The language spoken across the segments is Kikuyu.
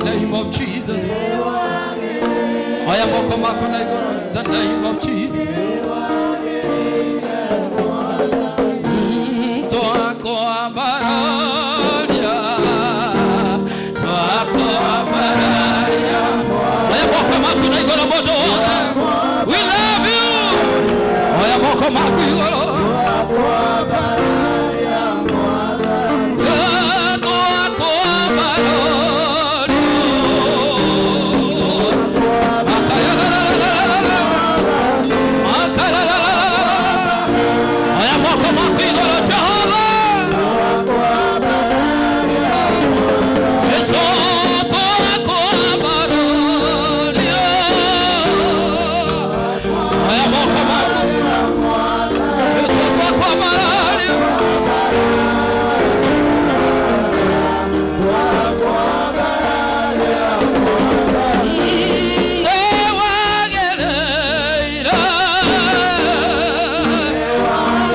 name of Jesus. Oya moko maku na igũrũ. The name of Jesus. Twakwambararia, twakwambararia. Oya moko maku na igũrũ mũndũ wothe. We love you. Oya moko maku igũrũ. Oya moko maku igũrũ Jehova. Yesu twakwambararia. Oya moko maku. Yesu twakwambararia. Nĩwagĩrĩire.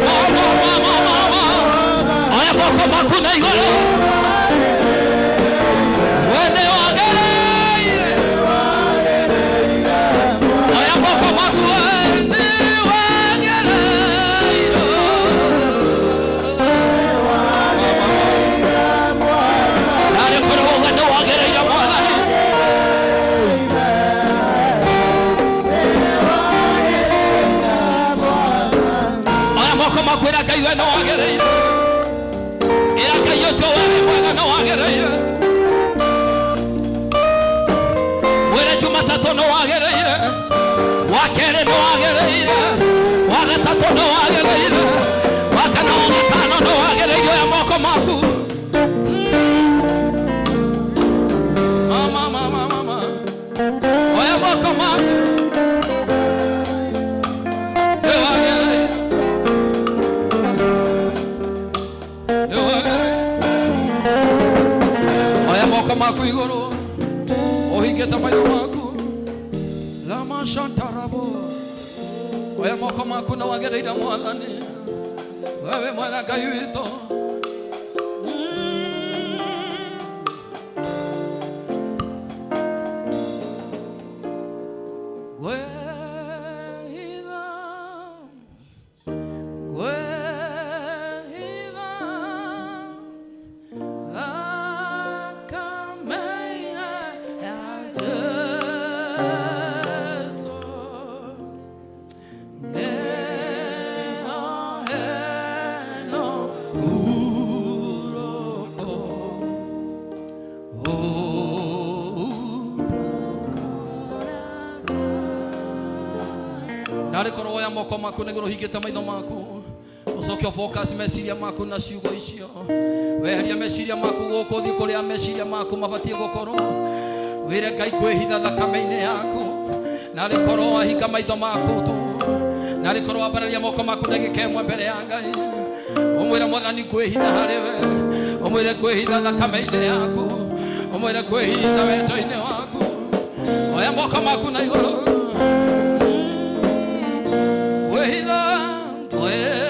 Mama, mama, mama. Oya moko maku na igũrũ. We nĩwagĩrĩire. Oya moko maku, we nĩwagĩrĩire. Narĩ korwo we nĩwagĩrĩire Mwathani. Oya moko maku ĩra Ngai we nĩwagĩrĩire. Ĩra Ngai ũcio we wĩ mwega nĩwagĩrĩire. Mwĩre Jumatatũ nĩwagĩrĩire. Wa kerĩ nĩwagĩrĩire. Wa gatatũ nĩwagĩrĩire. Wa kana wa gatano nĩwagĩrĩire. Oya moko maku. Mama, mama, mama. Oya moko maku. Nĩwagĩrĩire. Nĩwagĩrĩire. Oya moko maku igũrũ. Ũhingĩte maitho maku. Lama shantarabo. Oya moko maku na wagĩrĩire Mwathani. Wewe mwega Ngai witũ. Ngwĩhitha, ngwĩhitha thakame-inĩ ya Jesũ. Nĩho hena hurũko. Oh. Narĩ korwo woya moko maku nĩguo ũhingĩte maitho maku ũcoke ũfocus meciria maku na ciugo icio, weheria meciria maku gũkũ, ũthiĩ kũrĩa meciria maku mabatiĩ gũkorwo, wĩre Ngai kwĩhitha thakame-inĩ yaku. Narĩ korwo wahinga maitho maku tu, narĩ korwo wambararia moko maku ndagĩka ĩmwe mbere ya Ngai, ũmwĩre Mwathani kwĩhitha harĩ we, ũmwĩre kwĩhitha thakame-inĩ yaku, ũmwĩre kwĩhitha wendo-inĩ waku. Oya moko maku na igũrũ. Kwĩhitha, kwĩhitha,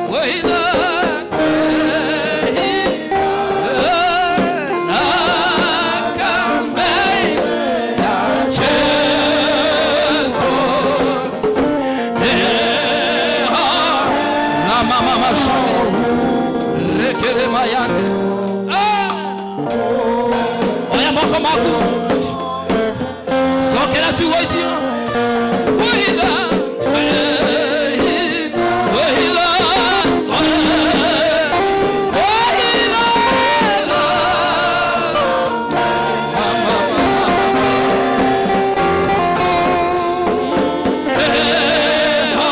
kwĩhitha thakame ya Jesũ. Neha na mama mashane rekere mayande. Ah! Oya moko maku, cokera ciugo icio. Kwĩhitha, kwĩhitha, kwĩhitha. Mama, mama. Eho,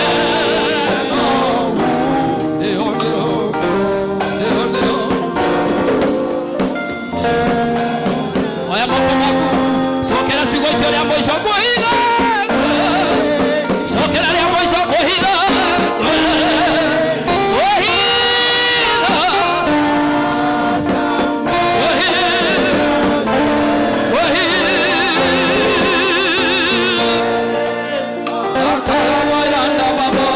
eho. Nĩho, nĩho. Nĩho, nĩho. Oya moko maku, cokera ciugo icio rĩa mũico. Kwĩhitha, cokera rĩa mũico. Kwĩhitha, kwĩhitha, kwĩhitha. Akarawayanda baba.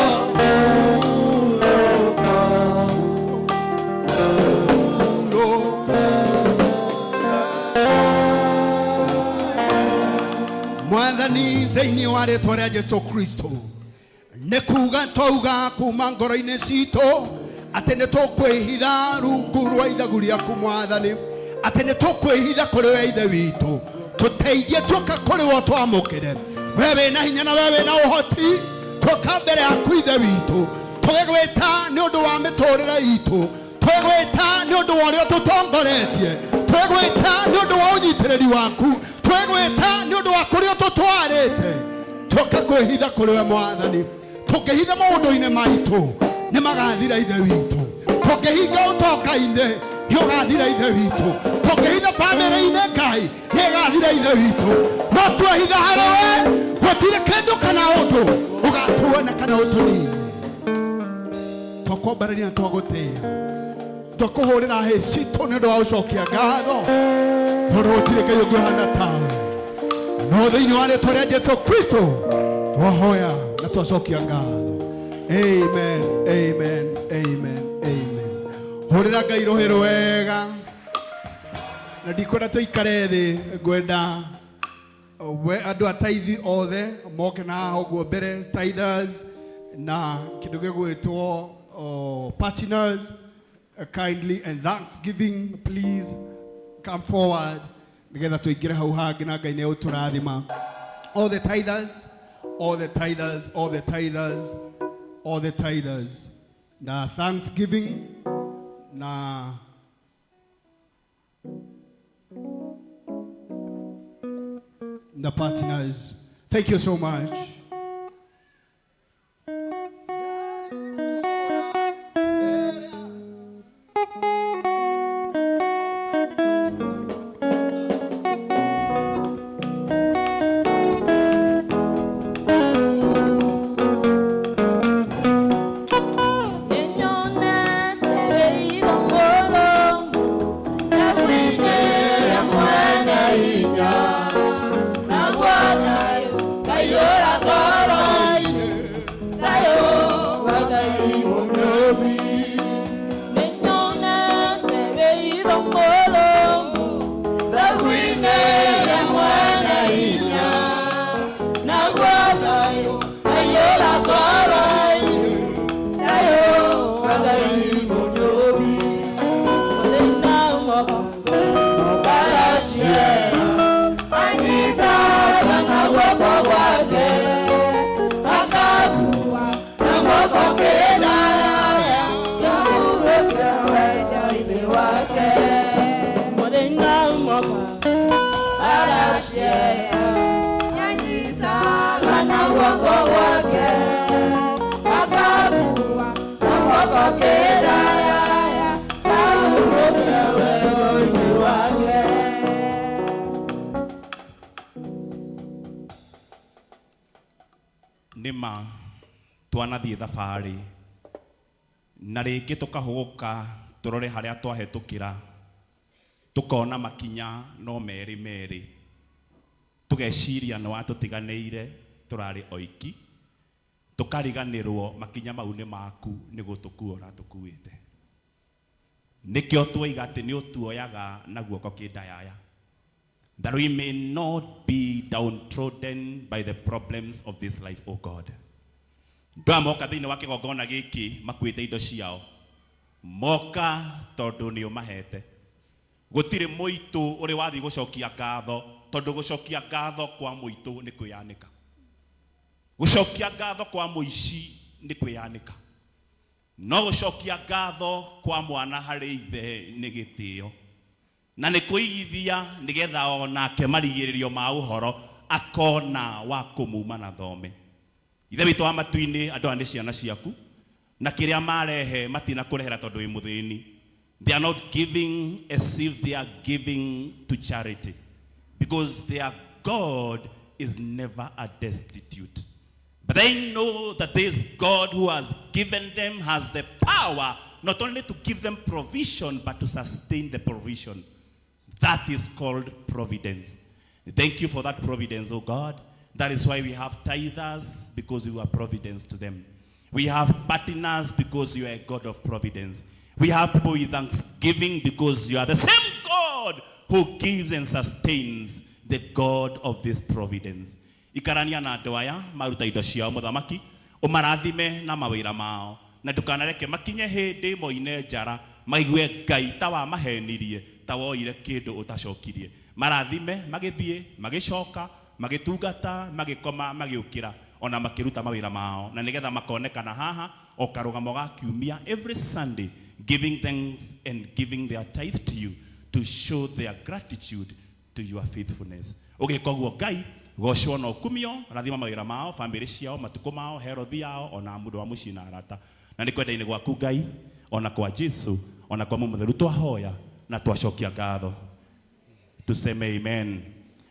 Mwathani, thĩinĩ wa rĩtwa rĩa Jesu Kristo, nĩ kuga twauga kuma ngoro-inĩ citũ atĩ nĩ tũkwĩhitha rungu rwa ithagu rĩaku, Mwathani, atĩ nĩ tũkwĩhitha kũrĩ we, Ithe witũ. Tũteithie tuoka kũrĩ we, twamũkĩre. We wĩna hinya na we wĩna ũhoti. Tuoka mbere yaku, Ithe witũ, tũgĩgwĩta nĩ ũndũ wa mĩtũrĩre itũ, twĩgwĩta nĩ ũndũ wa ũrĩa ũtũtongoretie, twĩgwĩta nĩ ũndũ wa ũnyitĩrĩri waku, twĩgwĩta nĩ ũndũ wa kũrĩa ũtũtwarĩte. Twoka kwĩhitha kũrĩ we, Mwathani. Tũngĩhitha maũndũ-inĩ maitũ, nĩ magathira, Ithe witũ. Tũngĩhinga ũtonga-inĩ, nĩ ũgathira, Ithe witũ. Tũngĩhitha bamĩrĩ-inĩ, Ngai, nĩ ĩgathira, Ithe witũ. No twehitha harĩ we, gũtirĩ kĩndũ kana ũndũ ũgatuona kana ũtũnine. Twakwambarĩria na twagũtĩĩa, twakũhũrĩra hĩ citũ nĩ ũndũ wa gũcokia ngatho, tondũ gũtirĩ Ngai ũngĩ ũhana tawe. No thĩinĩ wa rĩtwa rĩa Jesu Kristo twahoya na twacokia ngatho. Amen, amen, amen, amen. Hũrĩra Ngai rũhĩ rwega. Na ndikwenda tũikare thĩ, ngwenda we andũ a tithe othe moke na haha ũguo mbere, tithers na kĩndũ gĩgwĩtwo partners, kindly and thanksgiving, please come forward nĩgetha tũingĩre hau hangĩ na Ngai nĩ ũtũrathima. All the tithers, all the tithers, all the tithers, all the tithers na thanksgiving na the partners. Thank you so much. Nĩma twanathiĩ thabarĩ na rĩngĩ tũkahũgũka tũrore harĩa twahĩtũkĩra, tũkona makinya no merĩ merĩ, tũgeciria nĩ watũtiganĩire, tũrarĩ oiki, tũkariganĩrwo makinya mau nĩ maku, nĩ gũtũkua ũratũkuĩte. Nĩkĩo twoiga atĩ nĩ ũtuoyaga na guoko kĩndayaya, that we may not be downtrodden by the problems of this life, O God. Andũ aya moka thĩinĩ wa kĩgongona gĩkĩ makuĩte indo ciao, moka tondũ nĩ ũmahete. Gũtirĩ mũitũ ũrĩ wathiĩ gũcokia ngatho, tondũ gũcokia ngatho kwa mũitũ nĩ kwĩyanĩka, gũcokia ngatho kwa mũici nĩ kwĩyanĩka, no gũcokia ngatho kwa mwana harĩ ithe nĩ gĩtĩo na nĩ kũigithia, nĩgetha onake marigĩrĩrio ma ũhoro akona wa kũmuma na thome. Ithe witũ wa matu-inĩ, andũ aya nĩ ciana ciaku, na kĩrĩa marehe matinakũrehera tondũ wĩ mũthĩni. They are not giving as if they are giving to charity, because their God is never a destitute. But they know that this God who has given them has the power not only to give them provision, but to sustain the provision. That is called providence. Thank you for that providence, oh God. That is why we have tithers, because you are providence to them. We have partners because you are a God of providence. We have people with thanksgiving because you are the same God who gives and sustains, the God of this providence. Ikarania na andũ aya maruta indo ciao mũthamaki, ũmarathime na mawĩra mao, na ndũkanareke makinye hĩndĩ moine njara maigue Ngai ta wamahenirie, ta woire kĩndũ ũtacokirie. Marathime magĩthiĩ, magĩcoka, magĩtungata, magĩkoma, magĩũkĩra, ona makĩruta mawĩra mao, na nĩgetha makonekana haha o karũgamo ga kiumia every Sunday, giving thanks and giving their tithe to you to show their gratitude to your faithfulness. Ũgĩka ũguo Ngai, gocwo na ũkumio, rathima mawĩra mao, bamĩrĩ ciao, matukũ mao, herothi yao, ona mũndũ wa mũciĩ na arata. Na nĩ kwenda-inĩ gwaku Ngai, ona kwa Jesu, ona kwa Mumo Mũtheru twahoya na twacokia ngatho. Tuseme amen.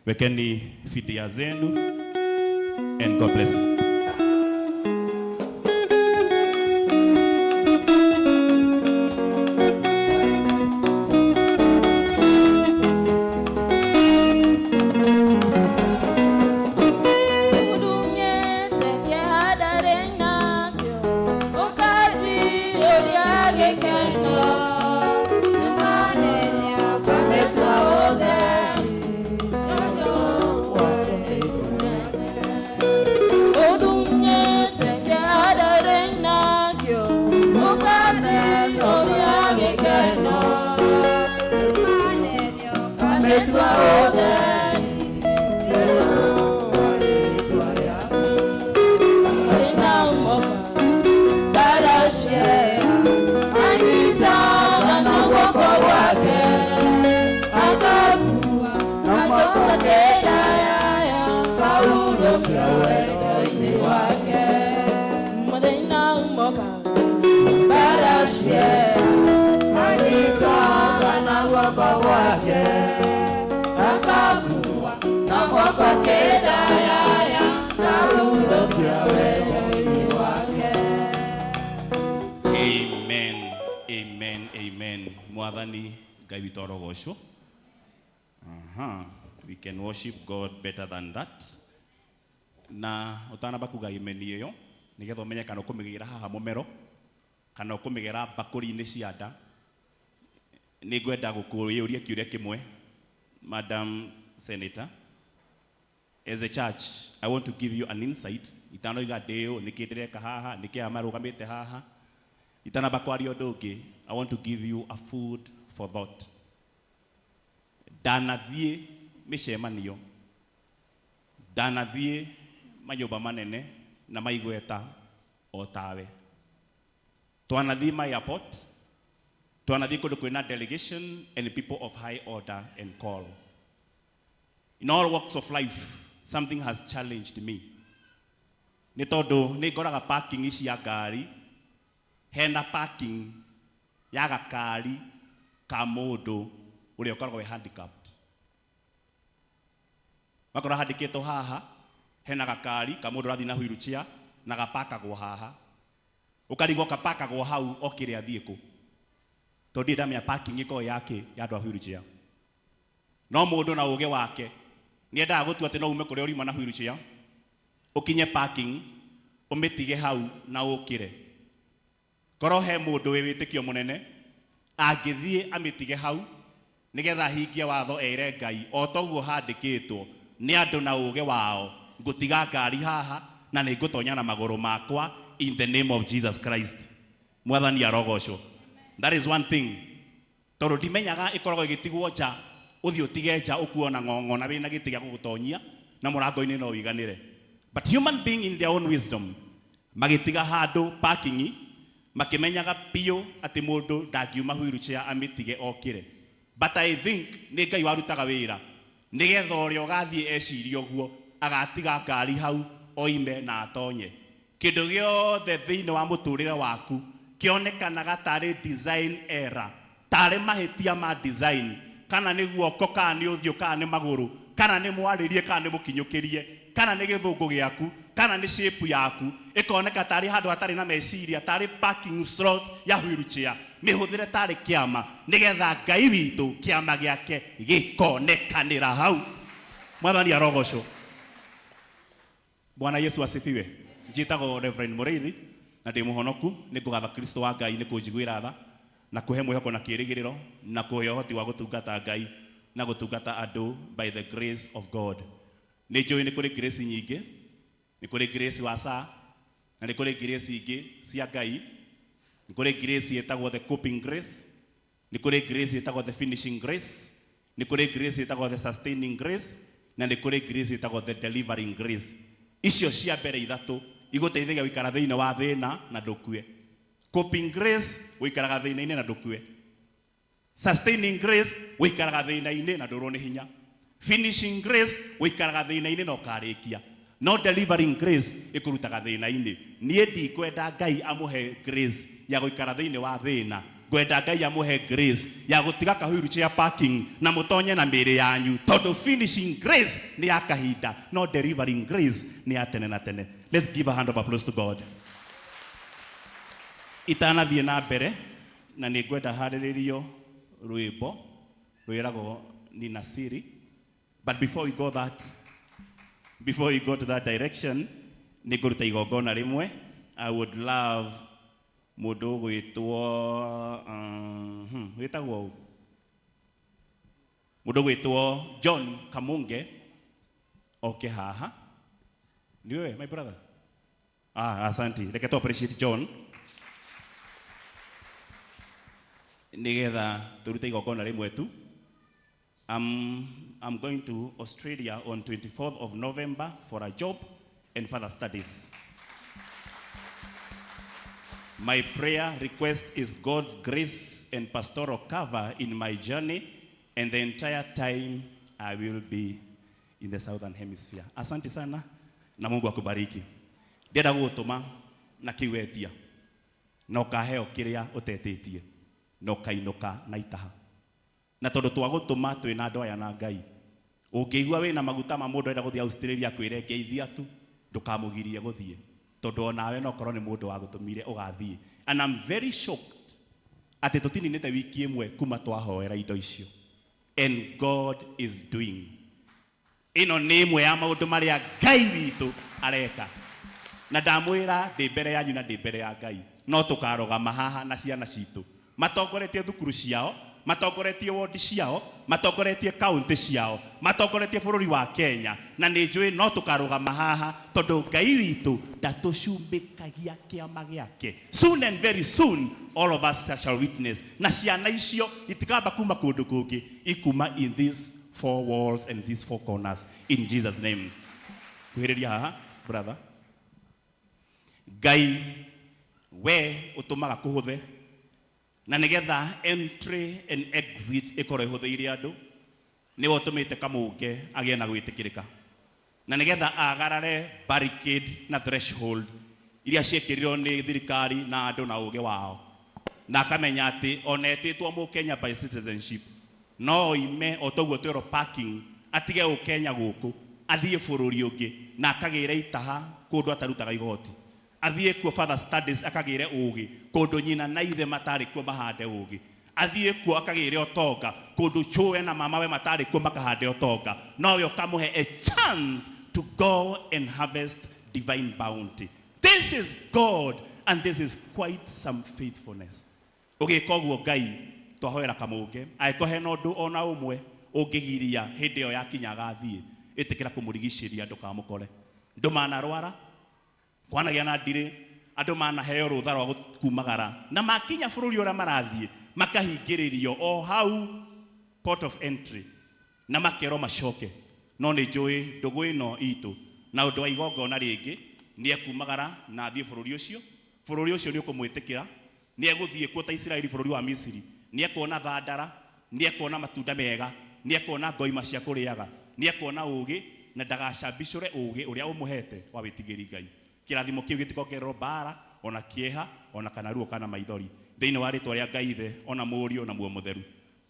Wekeni fidia zenu and God bless you. Amen, amen, amen. Mwathani Ngai witũ arogocwo. Aha, we can worship God better than that. Na ũtanamba kuga amen ĩyo nĩgetha ũmenye kana ũkũmĩgĩra haha mũmero kana ũkũmĩgera mbakũri-inĩ cia nda, nĩ ngwenda gũkũyũria kĩũria kĩmwe, Madam Senator. As a church, I want to give you an insight. Itanoiga ndĩũ, nĩkĩ ndĩreka haha, nĩkĩ aya marũgamĩte haha. Itanamba kwaria ũndũ ũngĩ, I want to give you a food for thought. Ndanathiĩ mĩcemanio, ndanathiĩ manyũmba manene na maigweta o tawe. Twanathiĩ ma airport, twanathiĩ kũndũ kwĩna delegation and people of high order and call. In all walks of life, something has challenged me. Nĩ tondũ nĩ ngoraga parking cia ngari, hena parking ya gakari ka mũndũ ũrĩa ũkoragwo wĩ handicapped. Wakora handĩkĩtwo haha, hena gakari ka mũndũ ũrathiĩ na wheelchair na gapakagwo haha. Ũkarigwo kapakagwo hau okĩre athiĩ kũ. Tondũ ndirĩ ndamenya parking ĩkoragwo yake ya andũ a wheelchair. No mũndũ na ũgĩ wake nĩendaga gũtua atĩ no ume kũrĩa ũriuma na wheelchair, ũkinye parking, ũmĩtige hau na ũkĩre. Korwo he mũndũ wĩ wĩtĩkio mũnene, angĩthiĩ amĩtige hau, nĩgetha ahingie watho ere Ngai, o toguo handĩkĩtwo nĩ andũ na ũgĩ wao, ngũtiga ngari haha na nĩ ngũtonya na magũrũ makwa in the name of Jesus Christ. Mwathani arogocwo. That is one thing. Tondũ ndimenyaga ĩkoragwo ĩgĩtigwo nja, ũthiĩ ũtige nja ũkuo na ng'ong'o na wĩna gĩtĩ gĩa gũgũtonyia na mũrango-inĩ no ũiganĩre. But human being in their own wisdom magĩtiga handũ parking, makĩmenyaga biũ atĩ mũndũ ndangiuma wheelchair amĩtige okĩre. But I think nĩ Ngai warutaga wĩra nĩgetha ũrĩa ũgathiĩ ecirie ũguo agatiga ngari hau oime na atonye. Kĩndũ gĩothe thĩinĩ wa mũtũrĩre waku kĩonekanaga tarĩ design error, tarĩ mahĩtia ma design, kana nĩ guoko, kana nĩ ũthiũ, kana nĩ magũrũ, kana nĩ mwarĩrie, kana nĩ mũkinyũkĩrie, kana nĩ gĩthũngũ gĩaku, kana nĩ shape yaku, ĩkoneka tarĩ handũ hatarĩ na meciria, tarĩ parking slot ya wheelchair. Mĩhũthĩre tarĩ kĩama nĩgetha Ngai witũ kĩama gĩake gĩkonekanĩra hau. Mwathani arogocwo. Bwana Yesu asifiwe. Njĩtagwo Reverend Mũrĩithi na ndĩ mũhonoku. Nĩ ngũgatha Kristo wa Ngai nĩ kũnjiguĩra tha na kũhe mwĩhoko na kĩĩrĩgĩrĩro na kũhe ũhoti wa gũtungata Ngai na gũtungata andũ by the grace of God. Nĩ njũĩ nĩ kũrĩ grace nyingĩ, nĩ kũrĩ grace wa saa, na nĩ kũrĩ grace ingĩ cia Ngai. Nĩ kũrĩ grace ĩtagwo the coping grace, nĩ kũrĩ grace ĩtagwo the finishing grace, nĩ kũrĩ grace ĩtagwo the sustaining grace, na nĩ kũrĩ grace ĩtagwo the delivering grace. Icio cia mbere ithatũ igũteithagia gũikara thĩinĩ wa thĩna na ndũkue. Coping grace, gũikaraga thĩna-inĩ na ndũkue. Sustaining grace, gũikaraga thĩna-inĩ na ndũrwo nĩ hinya. Finishing grace, gũikaraga thĩna-inĩ na ũkarĩkia. No delivering grace ĩkũrutaga thĩna-inĩ. Niĩ ndikwenda Ngai amũhe grace ya gũikara thĩinĩ wa thĩna, ngwenda Ngai amũhe grace ya gũtiga ka wheelchair parking na mũtonye na mĩĩrĩ yanyu, tondũ finishing grace nĩ ya kahinda, no delivering grace nĩ ya tene na tene. Let's give a hand of applause to God. Itanathiĩ na mbere, na nĩ ngwenda harĩrĩrio rwĩmbo rwĩragwo Nina Siri. But before we go to that direction, nĩ ngũruta igongona rĩmwe. I would love mũndũ ũgwĩtwo wĩtagwo ũ? Mũndũ ũgwĩtwo John Kamunge oke haha. Ni wewe, my brother? Ah, asante. Reke tu appreciate John nigetha turute igongona rĩmwe tu. I'm going to Australia on 24th of November for a job and further studies. My prayer request is God's grace and pastoral cover in my journey and the entire time I will be in the Southern Hemisphere. Asante sana na Mungu akubariki. Ndĩrenda gũgũtũma na kĩu wetia na ũkaheo kĩrĩa ũtetĩtie na ũkainũka na itaha. Na tondũ twagũtũma twĩ na andũ aya na Ngai, ũngĩigua wĩna maguta ma mũndũ arenda gũthiĩ Australia akwĩre ngeithia tu, ndũkamũgirie gũthiĩ, tondũ onawe no korwo nĩ mũndũ wagũtũmire ũgathiĩ. And I'm very shocked atĩ tũtininĩte wiki ĩmwe kuma twahoera indo icio, and God is doing. Ĩno nĩ ĩmwe ya maũndũ marĩa Ngai witũ areka, na ndamwĩra ndĩ mbere yanyu na ndĩ mbere ya Ngai, no tũkarũgama haha na ciana citũ matongoretie thukuru ciao, matongoretie wodi ciao, matongoretie kaunti ciao, matongoretie bũrũri wa Kenya, na nĩ njũĩ no tũkarũgama haha tondũ Ngai witũ ndatũcumbĩkagia kĩama gĩake. Soon and very soon all of us shall witness, na ciana icio itikamba kuma kũndũ kũngĩ, ikuma in these four walls and these four corners, in Jesus' name. Kuhĩrĩria haha, brother. Ngai we ũtũmaga kũhũthe na nĩgetha entry and exit ĩkorwo ĩhũthĩire andũ, nĩwe ũtũmĩte Kamũnge agĩe na gwĩtĩkĩrĩka, na nĩgetha agarare barricade na threshold iria ciĩkĩrirwo nĩ thirikari na andũ na ũgĩ wao, na akamenya atĩ ona etĩtwo Mũkenya by citizenship no oime o toguo twĩrwo parking, atige ũkenya gũkũ athiĩ bũrũri ũngĩ na akagĩre itaha kũndũ atarutaga igoti, athiĩ kuo further studies akagĩre ũgĩ kũndũ nyina na ithe matarĩ kuo mahande ũgĩ, athiĩ kuo akagĩre ũtonga kũndũ cũwe na mamawe matarĩ kuo makahande ũtonga, nowe ũkamũhe a chance to go and harvest divine bounty. This is God and this is quite some faithfulness. Ũgĩka ũguo Ngai, twahoera Kamũnge, angĩkorwo hena ũndũ ona ũmwe ũngĩgiria hĩndĩ ĩyo yakinya agathiĩ, ĩtĩkĩra kũmũrigicĩria ndũkamũkore. Andũ manarwara, kwanagĩa na ndirĩ, andũ manaheo rũtha rwa kumagara, na makinya bũrũri ũrĩa marathiĩ makahingĩrĩrio o hau port of entry na makerwo macoke. No nĩ njũĩ ndũgũ ĩno itũ na ũndũ wa igongona rĩngĩ nĩ ekumagara na athiĩ bũrũri ũcio. Bũrũri ũcio nĩ ũkũmwĩtĩkĩra, nĩ egũthiĩ kuo ta Isiraeli bũrũri wa Misiri, nĩ ekuona thandara, nĩ ekuona matunda mega, nĩ ekuona ngoima cia kũrĩaga, nĩ ekuona ũgĩ, na ndagacambicũre ũgĩ ũrĩa ũmũhete wa wĩtigĩri Ngai. Kĩrathimo kĩu gĩtikongererwo mbara ona kĩeha ona kana ruo kana maithori, thĩinĩ wa rĩtwa rĩa Ngai Ithe ona Mũriũ na Muoyo Mũtheru.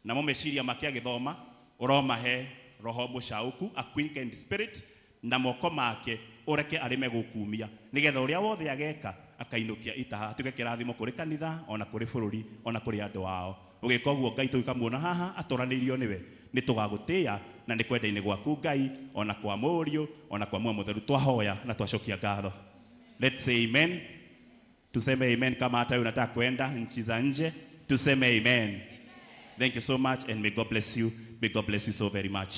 Namo meciria make agĩthoma ũromahe roho mũcaũku, a quickened spirit, na moko make ũreke arĩme gũkumia, nĩgetha ũrĩa wothe ageka akainũkia itaha, atuĩke kĩrathimo kũrĩ kanitha ona kũrĩ bũrũri ona kũrĩ andũ ao. Ũgĩka ũguo Ngai tũgĩkamuona haha atũranĩirio nĩwe, nĩ tũgagũtĩĩa na nĩ kwenda-inĩ gwaku Ngai ona kwa Mũriũ ona kwa Muoyo Mũtheru twahoya na twacokia ngatho. Let's say amen. Tuseme amen kama hata wewe unataka kwenda nchi za nje. Tuseme amen. Thank you so much and may God bless you. May God bless you so very much.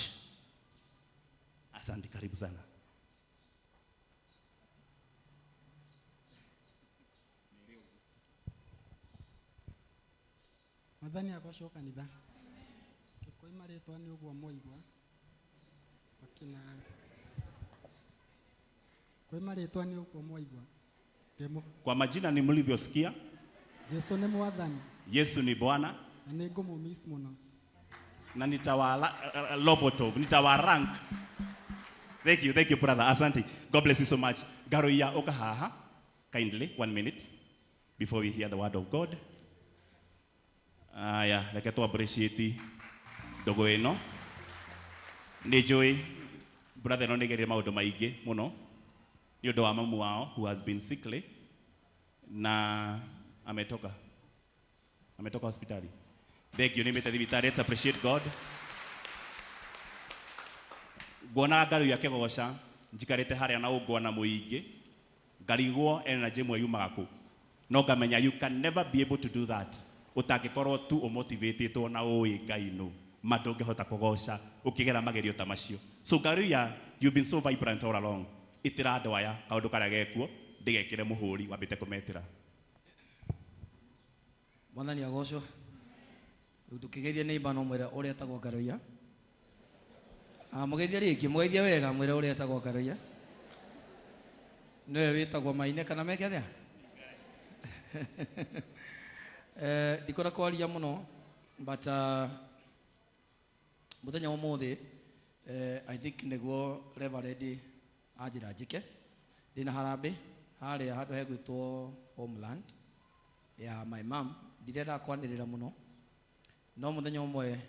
Asante, karibu sana. Mwathani agocwo kanitha. Gĩkũyũ marĩtwa nĩ ũguo mwaigua. Akina kwĩ marĩtwa nĩ ũguo mwaigua. Ndĩmũ. Kwa majina ni mlivyosikia, Jesu nĩ mwathani Yesu ni Bwana na nĩ ngũmũmiss mũno. Na nitawa Lobotov, nitawa rank. Thank you brother. Asante. God bless you so much. Garoia uka haha. Kindly, 1 minute before we hear the word of God. Aya, reke tu appreciate ndogo ĩno. Nĩ njũĩ brother ĩno nĩ gerie maũndũ maingĩ mũno nĩ ũndũ wa mamu wao who has been sickly na ametoka hospitali. Thank you, nĩ thibitarĩ. Let's appreciate God. Nguonaga ngaru akĩgoca njikarĩte harĩa na ũngwana mũingĩ ngarigwo energy ĩmwe yumaga kũ, no ngamenya you can never be able to do that ũtangĩkorwo tu ũmotivatĩtwo na ũĩ Ngai nũ ma ndũngĩhota kũgoca ũkĩgera magerio ta macio. So Ngaruiya, you've been so vibrant all along. Ĩtĩra andũ aya kaũndũ karĩa gekuo ndĩgekĩre mũhũri wambĩte kũmetĩra. Mwathani agocwo. Rĩu ndũkĩgeithie neighbor no mwĩre ũrĩa etagwo Ngaruiya. Ah, mũgeithie rĩngĩ, mũgeithie wega mwĩre ũrĩa etagwo Ngaruiya. Nĩwe wĩtagwo Maine kana meke atĩa? Ndikwenda kwaria mũno but mũthenya wa ũmũthĩ I think nĩguo Reverend anjĩra njĩke. Ndĩna harambĩ harĩa handũ hegwĩtwo Homeland ya my mom. Ndirenda kwanĩrĩra mũno no mũthenya ũmwe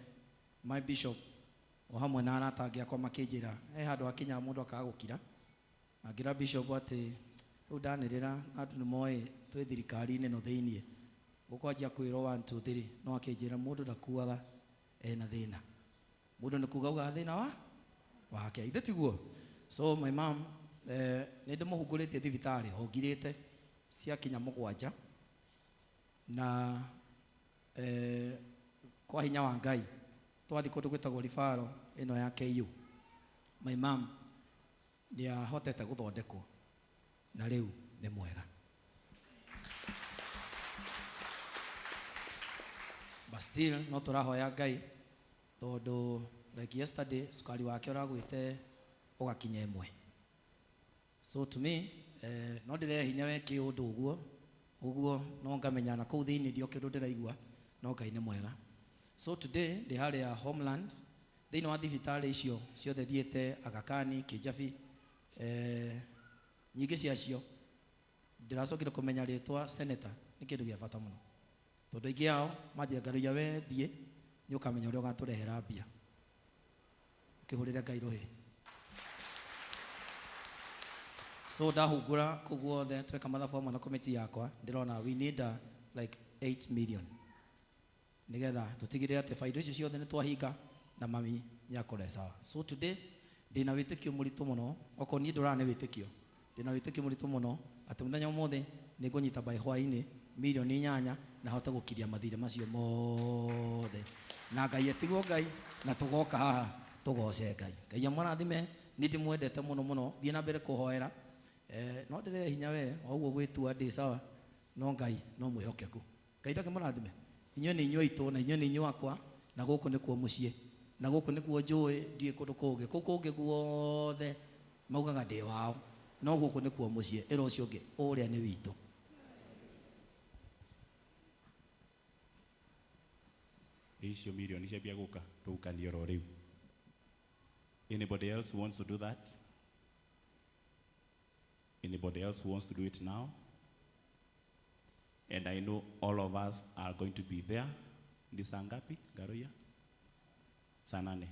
my bishop o hamwe na arata angĩ akwa makĩnjĩra he handũ hakinyaga mũndũ akaga gũkira, na ngĩra bishop atĩ rĩu ndanĩrĩra andũ nĩ moĩ twĩ thirikari-inĩ no thĩiniĩ gũkwanjia kwĩrwo 1 2 3, no akĩnjĩra mũndũ ndakuaga ena thĩna, mũndũ nĩ kuga augaga thĩna wa wake, ithe tiguo. So my mom nĩ ndĩmũhungũrĩtie thibitarĩ hongirĩte ciakinya 7 na kwa hinya wa Ngai twathi kũndũ gwĩtagwo ribaro ĩno ya KU, my mom nĩahotete gũthondekwo na rĩu nĩ mwega. But still no tũrahoya Ngai tondũ like yesterday cukari wake ũragwĩte ũgakinya 1. So to me no ndĩrehe hinya we kĩũndũ ũguo ũguo no ngamenya na kũu thĩinĩ ndio kĩndũ ndĩraigua no Ngai nĩ mwega. So today ndĩ harĩa Homeland thĩinĩ wa thibitarĩ icio ciothe thiĩte Aga Khan, Kijabi, nyingĩ ciacio ndĩracokire kũmenya rĩtwa senator nĩ kĩndũ gĩa bata mũno tondũ aingĩ ao manjĩra Ngaruiya we thiĩ nĩ ũkamenya ũrĩa ũgatũrehera mbia ũkĩhũrĩre Ngai rũhĩ. So ndahungũra kũu guothe tweka mathabu hamwe na committee yakwa ndĩrona we need like 8 million nĩgetha tũtigĩrĩre atĩ baida icio ciothe nĩ twahinga na mami nĩakorwo sawa. So today ndĩna wĩtĩkio mũritũ mũno, okorwo niĩ ndũraga nĩ wĩtĩkio, ndĩna wĩtĩkio mũritũ mũno atĩ mũthenya ũmũthĩ nĩ ngũnyita by hwaĩ-inĩ milioni 8 na hote gũkiria mathirĩ macio mothe na Ngai atigwo Ngai na tũgoka haha tũgoce Ngai. Ngai amũrathime, niĩ ndĩmwendete mũno mũno, thiĩ na mbere kũhoera. No ndĩrehe hinya we o ũguo gwĩtua ndĩ sawa no Ngai no mwĩhokeku. Ngai ndakĩmũrathime. Inyuĩ nĩ inyuĩ aitũ na inyuĩ nĩ inyuĩ akwa na gũkũ nĩkuo mũciĩ na gũkũ nĩkuo njũĩ ndiĩ kũndũ kũngĩ. Kũu kũngĩ guothe maugaga ndĩ wao no gũkũ nĩkuo mũciĩ, ĩra ũcio ũngĩ ũrĩa nĩ witũ. Icio milioni ciambia gũka tũgũkanio oro rĩu. Anybody else wants to do that? Anybody else who wants to do it now? And I know all of us are going to be there. Ni saa ngapi, Ngaruiya? Saa 8.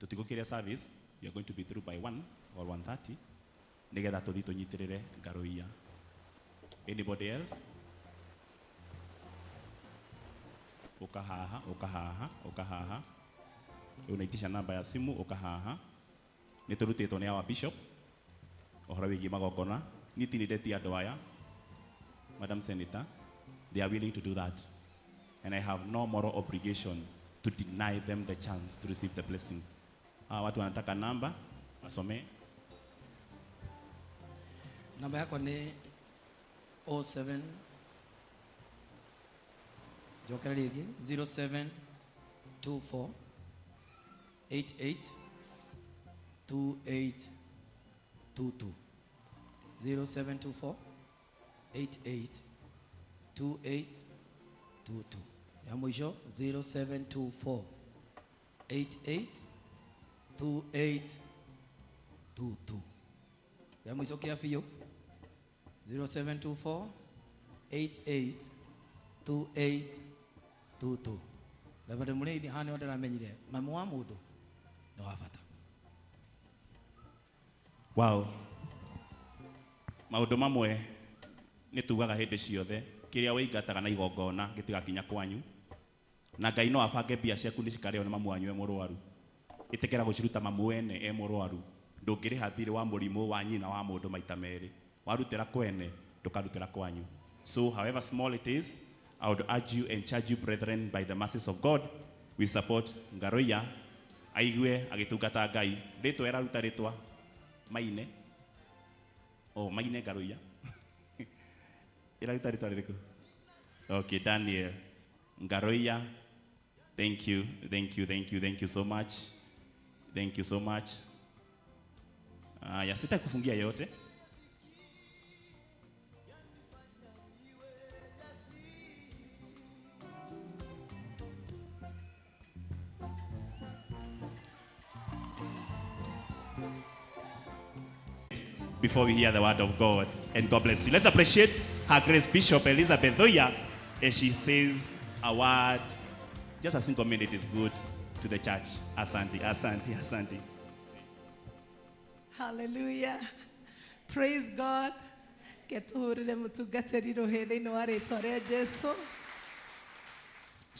Tũtigũkĩria service, we are going to be through by 1 or 1:30. Nĩgetha tũthiĩ tũnyitĩrĩre Ngaruiya. Anybody else? Uka haha, uka haha, uka haha. Unaitisha namba ya simu, uka haha. Nĩ tũrutĩtwo nĩ our bishop ũhoro wĩgiĩ magongona. Niĩ ti nĩndetie andũ aya, Madam Senator, they are willing to do that. And I have no moral obligation to deny them the chance to receive the blessing. Hawa watu wanataka namba. Asome. Namba yakwa nĩ 07, njokera rĩngĩ, 0724 88 2822, 0724 88 2822. Ya mũico, 0724 88 2822. Ya mũico kĩa biũ, 0724 88 2822. Reverend Mũrĩithi, haha nĩho ndĩramenyire mamu wa mũndũ nĩ wa bata. Wow. Maũndũ mamwe nĩ tugaga hĩndĩ ciothe, kĩrĩa wĩingataga na igongona gĩtigakinya kwanyu, na Ngai no abange mbia ciaku nĩ cikarĩo nĩ mamu wanyu e mũrwaru. Ĩtĩkĩra gũciruta mamu wene e mũrwaru. Ndũngĩrĩha thirĩ wa mũrimũ wa nyina wa mũndũ maita merĩ. Warutĩra kwene, ndũkarutĩra kwanyu. So however small it is, I would urge you and charge you, brethren, by the mercies of God, we support Ngaruiya aigue agĩtungata Ngai. Rĩtwa ĩraruta rĩtwa Maine. Oh, Maine Ngaruiya. Ĩraruta rĩtwa rĩrĩkũ? Okay, Daniel Ngaruiya. Thank you, thank you, thank you, thank you so much. Thank you so much. Aya, sitakufungia yote. Before we hear the word of God, and God bless you. Let's appreciate Her Grace Bishop Elizabeth Thoya as she says a word. Just a single minute is good to the church. Asante, asante, asante. Hallelujah. Praise God. Ketuhurire mutungatĩri rũhĩ thĩinĩ wa rĩtwa rĩa Jesu.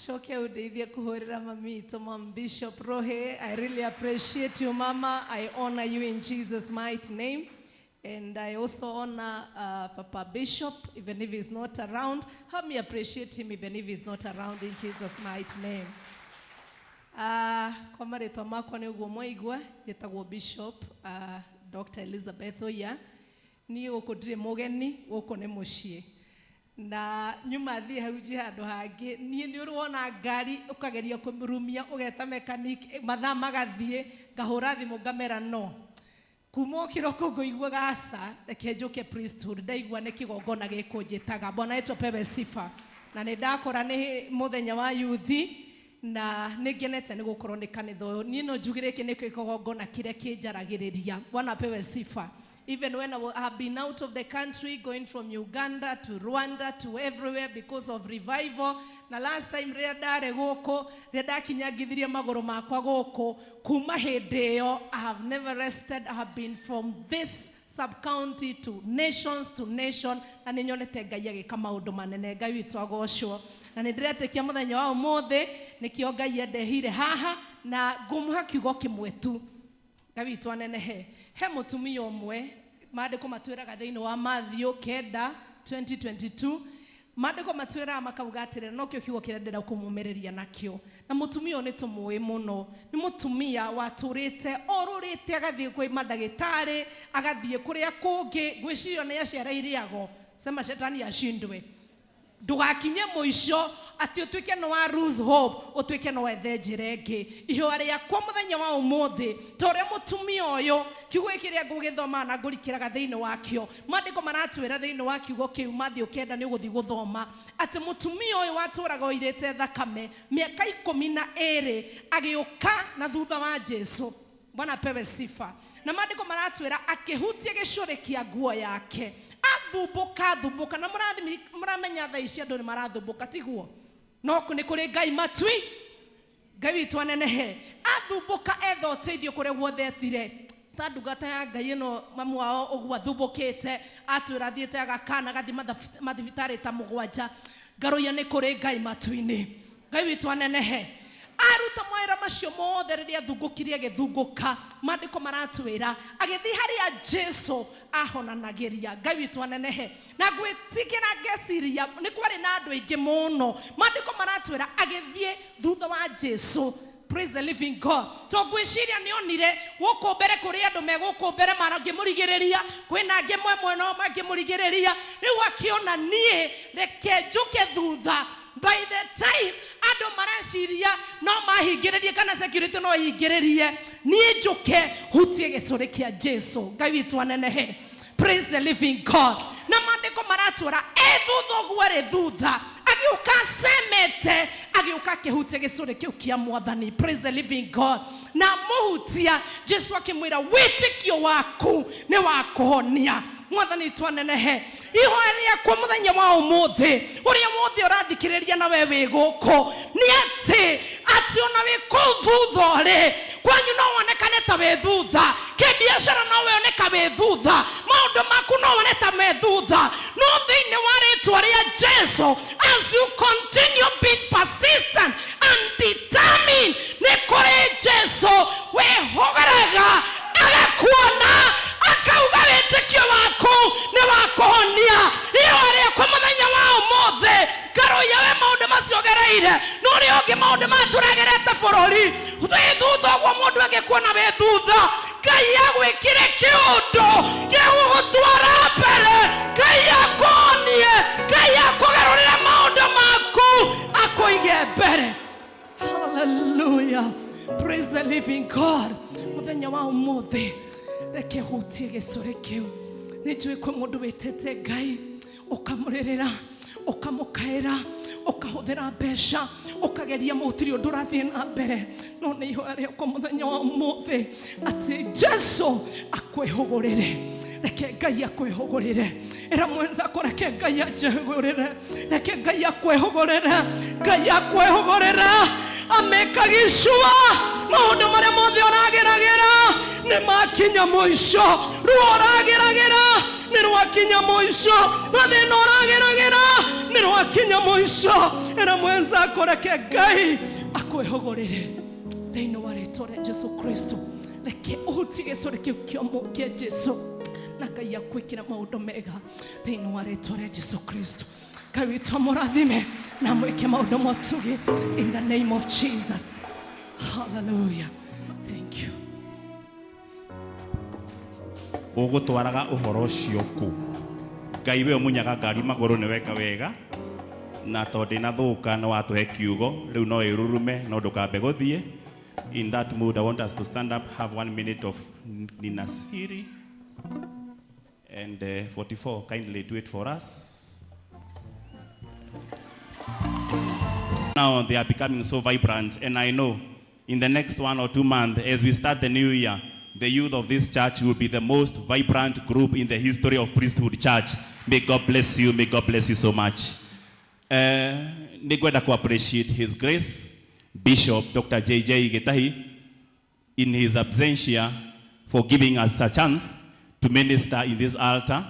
Coke undeithie kũhũrĩra mami witũ, Mom Bishop Rohe. I really appreciate you, Mama. I honor you in Jesus' mighty name. And I also honor Papa Bishop, even if he's not around. Help me appreciate him even if he's not around, in Jesus' mighty name. Kwa marĩtwa makwa nĩ ũguo mwaigua, njĩtagwo Bishop Dr. Elizabeth Oya. Niĩ gũkũ ndirĩ mũgeni, gũkũ nĩ mũciĩ. Na nyuma thiĩ hau nji handũ hangĩ, niĩ nĩ ũrĩ wona ngari ũkageria kũmĩrumia, ũgeta mechanic, mathaa magathiĩ, ngahũra thimũ ngamera no. Kuma o kĩroko ngũiguaga aca, reke njũke priesthood, ndaigua nĩ kĩgongona gĩkũnjĩtaga. Bwana wetu apewe sifa. Na nĩ ndakora nĩ mũthenya wa yuthi, na nĩ ngenete nĩ gũkorwo nĩ kanitha ũyũ. Niĩ no njugire gĩkĩ nĩkĩo kĩgongona kĩrĩa kĩnjaragĩrĩria. Bwana apewe sifa. Even when I have been out of the country, going from Uganda to Rwanda to everywhere because of revival. Na last time rĩrĩa ndarĩ gũkũ, rĩrĩa ndakinyangithirie magũrũ makwa gũkũ, kuma hĩndĩ ĩyo, I have never rested. I have been from this sub-county to nations to nation, na nĩ nyonete Ngai agĩka maũndũ manene. Ngai witũ agocwo. Na nĩ ndĩretĩkia mũthenya wa ũmũthĩ, nĩkĩo Ngai endehire haha, na ngũmũha kiugo kĩmwe tu. Ngai witũ anenehe. He mũtumia ũmwe, maandĩko matwĩraga thĩinĩ wa Matthew 9 2022, maandĩko matwĩraga makauga atĩrĩrĩ, nokĩo kiugo kĩrĩa ndĩrenda kũmũmĩrĩria nakĩo. Na mũtumia ũyũ nĩ tũmũĩ mũno, nĩ mũtumia watũrĩte orũrĩte, agathiĩ kwĩ mandagĩtarĩ, agathiĩ kũrĩa kũngĩ, ngwĩciria nĩ aciareire ago. Sema shetani ashindwe. Ndũgakinye mũico atĩ ũtuĩke nĩ wa lose hope, ũtuĩke nĩ wethe njĩra ĩngĩ. Ihoya rĩakwa mũthenya wa ũmũthĩ, ta ũrĩa mũtumia ũyũ, kiugo gĩkĩ kĩrĩa ngũgĩthoma na ngũrikĩraga thĩinĩ wakĩo, maandĩko maratwĩra thĩinĩ wa kiugo kĩu Matthew 9, nĩ ũgũthiĩ gũthoma atĩ mũtumia ũyũ watũraga oirĩte thakame mĩaka 12 agĩũka na thutha wa Jesu. Bwana apewe sifa. Na maandĩko maratwĩra akĩhutia gĩcũrĩ kĩa nguo yake, athumbũka, athumbũka. Na mũramenya thaa ici andũ nĩ marathumbuka, tiguo? No nĩ kũrĩ Ngai matui, Ngai witũ anenehe. Athumbũka etha ũteithio kũrĩa guothe ethire. Ta ndungata ya Ngai ĩno mamu wao ũguo athumbũkĩte, atwĩra athiĩte agakana, agathiĩ mathibitarĩ ta 7. Ngaruiya nĩ kũrĩ Ngai matu-inĩ. Ngai witũ anenehe. Aruta mawĩra macio mothe rĩrĩa athungũkirie agĩthungũka, maandĩko maratwĩra agĩthiĩ harĩa Jesu ahonanagĩria. Ngai witũ anenehe. Na ngwĩtigĩra ngeciria nĩ kwarĩ na andũ aingĩ mũno. Maandĩko maratwĩra agĩthiĩ thutha wa Jesu. Praise Praise the living God. To ngwĩciria nĩ onire gũkũ mbere kũrĩ andũ me gũkũ mbere mangĩmũrigĩrĩria, kwĩna angĩ mwe mwena ũyũ mangĩmũrigĩrĩria. Rĩu akĩona niĩ reke njũke thutha. By the time andũ mareciria no mahingĩrĩrie kana security no ĩhingĩrĩrie, niĩ njũke hutie gĩcũrĩ kĩa Jesu. Ngai witũ anenehe. Praise the living God. Na maandĩko maratwĩra e thutha ũguo arĩ thutha agĩũka acemete, agĩũka akĩhutia gĩcũrĩ kĩu kĩa Mwathani. Praise the living God. Na amũhutia, Jesu akĩmwĩra wĩtĩkio waku nĩ wa kũhonia. Mwathani witũ anenehe. Ihoya rĩakwa mũthenya wa ũmũthĩ, ũrĩa wothe ũrathikĩrĩria na we wĩ gũkũ, nĩ atĩ atĩ ona wĩ kũu thutha ũrĩ kwanyu no wonekane ta wĩ thutha, kĩbiacara no woneka wĩ thutha, maũndũ maku no wone ta me thutha, no thĩinĩ wa rĩtwa rĩa Jesu, as you continue being persistent and determined, nĩ kũrĩ Jesu wĩhũgũraga agakuona akauga wĩtĩkio waku nĩ wa kũhonia. Ihoya rĩakwa mũthenya wa ũmũthĩ, ngaroia we maũndũ macio ũgereire, no ũrĩa ũngĩ maũndũ maya tũragerete bũrũri, wĩ thutha ũguo mũndũ angĩkuona wĩ thutha, Ngai agwĩkire kĩũndũ gĩgũgũtwara mbere, Ngai akũhonie, Ngai akũgarũrĩre maũndũ maku, akũige mbere. Hallelujah. Praise the living God. Mũthenya wa ũmũthĩ reke hutie gĩcũrĩ kĩu. Nĩ njũĩ kwĩ mũndũ wĩtĩte Ngai, ũkamũrĩrĩra, ũkamũkaĩra, ũkahũthĩra mbeca, ũkageria mũtiri ũndũ ũrathiĩ na mbere, no nĩ ihoya rĩakwa mũthenya wa ũmũthĩ atĩ Jesu akwĩhũgũrĩre. Reke Ngai akwĩhũgũrĩre. Ĩra mwenzako, reke Ngai anjĩhũgũrĩre, reke Ngai akwĩhũgũrĩre, Ngai akwĩhũgũrĩre, amĩkagicua maũndũ marĩa mothe ũrageragĩra nĩ makinya mũico. Ruo ũrageragĩra nĩ rwakinya mũico, mathĩna ũrageragĩra nĩ rwakinya mũico. Ĩra mwenzako, reke Ngai akwĩhũgũrĩre thĩinĩ wa rĩtwa rĩa Jesu Kristo. Reke ũhutie gĩcũrĩ kĩu kĩa Jesu na Ngai akwĩkĩra maũndũ mega thĩinĩ wa rĩtwa rĩa Jesu Kristo. Ngai witũ amũrathime na mwĩke maũndũ motugi in the name of Jesus. Hallelujah. Thank you. Ũgũtwaraga ũhoro ũcio kũ? Ngai we ũmunyaga ngari magũrũ nĩ weka wega, na tondũ ndĩnathũka nĩ watũhe kiugo rĩu no ĩrurume, no ndũkambe gũthiĩ. In that mood, I want us to stand up, have 1 minute of Ninasiri and 44, kindly do it for us. Now they are becoming so vibrant, and I know in the next 1 or 2 months, as we start the new year, the youth of this church will be the most vibrant group in the history of Priesthood Church. May God bless you. May God bless you so much. Nĩngwenda ku appreciate His Grace Bishop Dr. JJ Gitahi in his absentia for giving us a chance to minister in this altar.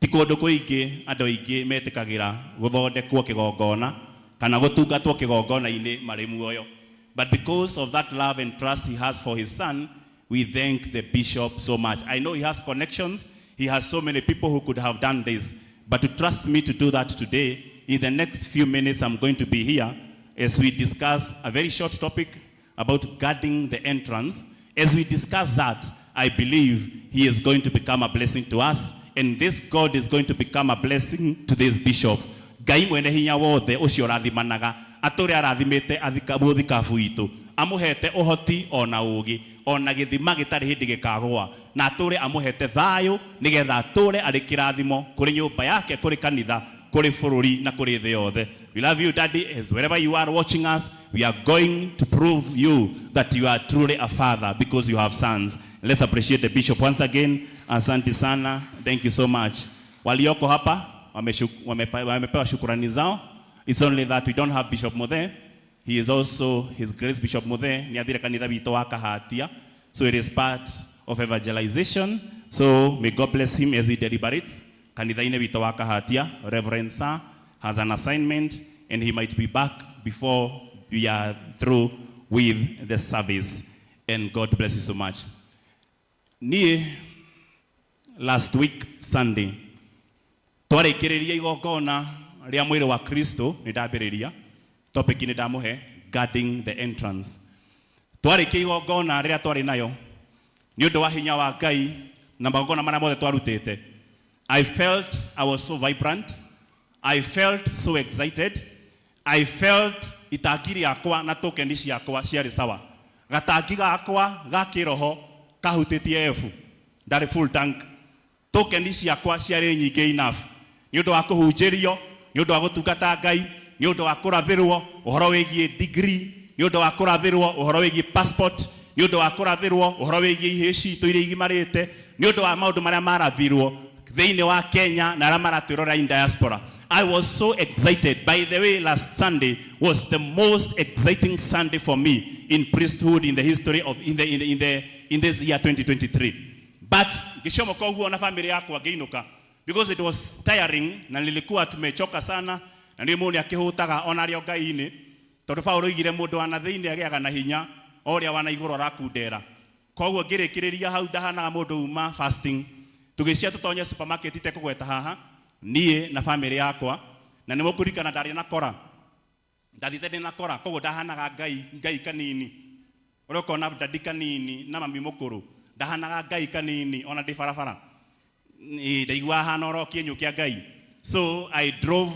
Ti kũndũ kũingĩ andũ aingĩ metĩkagĩra gũthondekwo kĩgongona kana gũtungatwo kĩgongona-inĩ marĩ muoyo. But because of that love and trust he has for his son, we thank the bishop so much. I know he has connections. He has so many people who could have done this. But to trust me to do that today, in the next few minutes, I'm going to be here as we discuss a very short topic about guarding the entrance. As we discuss that, I believe he is going to become a blessing to us, and this God is going to become a blessing to this bishop. Ngai mwene hinya wothe ũcio ũrathimanaga atũre arathimĩte mũthikabu witũ, amũhete ũhoti ona ũũgĩ ona gĩthima gĩtarĩ hĩndĩ gĩkagũa, na atũre amũhete thayũ nĩgetha atũre arĩ kĩrathimo kũrĩ nyũmba yake, kũrĩ kanitha, kũrĩ bũrũri na kũrĩ thĩ yothe. We love you, Daddy. As wherever you are watching us, we are going to prove you that you are truly a father because you have sons. Let's appreciate the bishop once again. Asante sana. Thank you so much. Walioko hapa wamepewa shukurani zao. It's only that we don't have Bishop Muthe. He is also His Grace Bishop Muthe nĩ athire kanitha witũ wa Kahatia. So it is part of evangelization. So may God bless him as he deliberates. Kanitha-inĩ witũ wa Kahatia, Reverend Sir has an assignment and he might be back before we are through with the service. And God bless you so much. Niĩ last week Sunday twarĩkĩrĩria igongona rĩa mwĩrĩ wa Kristo, nĩ ndambĩrĩria topic, nĩ ndamũhe guarding the entrance. Twarĩkia igongona rĩrĩa twarĩ nayo nĩ ũndũ wa hinya wa Ngai na magongona marĩa mothe twarutĩte, I felt I was so vibrant, I felt so excited, I felt itangi rĩakwa na tokeni ciakwa ciarĩ sawa. Gatangi gakwa ga kĩroho kahutĩtie F, ndarĩ full tank. Tokeni ciakwa ciarĩ nyingĩ enough nĩ ũndũ wa kũhunjĩrio, nĩ ũndũ wa gũtungata Ngai, nĩ ũndũ wa kũrathĩrwo ũhoro wĩgiĩ degree, nĩ ũndũ wa kũrathĩrwo ũhoro wĩgiĩ passport, nĩ ũndũ wa kũrathĩrwo ũhoro wĩgiĩ ihĩĩ citũ iria igimarĩte, nĩ ũndũ wa maũndũ marĩa marathirwo thĩinĩ wa Kenya na arĩa maratwĩrora in diaspora. I was so excited. By the way, last Sunday was the most exciting Sunday for me in priesthood in the history of in the, in the, in the, in this year 2023. But ngĩcomoka ũguo na family yakwa ngĩinũka because it was tiring na nilikuwa tumechoka sana na nĩ mũndũ akĩhũtaga ona arĩ o Ngai-inĩ tondũ Paũlũ oigire mũndũ wa na thĩinĩ agĩaga na hinya o ũrĩa wa na igũrũ arakundera. Koguo ngĩrĩkĩrĩria hau ndahanaga mũndũ uma fasting. Tũgĩcia tũtonye supermarket itekũgweta haha niĩ na family yakwa, na nĩ mũkũririkana ndarĩ na kora, ndathiĩte ndĩ na kora, koguo ndahanaga Ngai Ngai kanini ũrĩa ũkona dadi kanini na mami mũkũrũ, ndahanaga Ngai kanini ona ndĩ barabara. Ĩĩ, ndaiguaga hana oro kĩenyũ kĩa Ngai. So I drove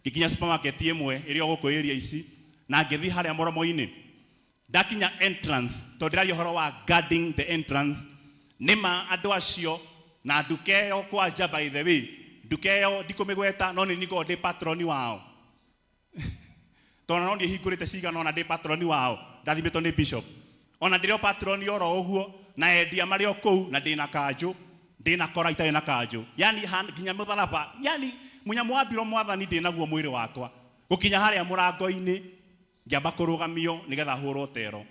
ngĩkinya supermarket ĩmwe ĩrĩa o gũkũ area ici na ngĩthiĩ harĩa mũromo-inĩ. Ndakinya entrance, tondũ ndĩraria ũhoro wa guarding the entrance, nĩma andũ acio na nduka ĩyo kwanja, by the way, nduka ĩyo ndikũmĩgweta no nĩ niĩ ngoragwo ndĩ patroni wao. Tondũ no niĩ hingũrĩte cigana ona ndĩ patroni wao, ndathimĩtwo nĩ bishop. Ona ndĩrĩ o patroni oro ũguo na endia marĩ o kũu na ndĩna kanjũ, ndĩna kora itarĩ na kanjũ. Yani nginya mũtharaba, yani mũnyamũ wa mbiro mwathani ndĩnaguo mwĩrĩ wakwa. Gũkinya harĩa mũrango-inĩ ngĩamba kũrũgamio nĩgetha hũrwo tero.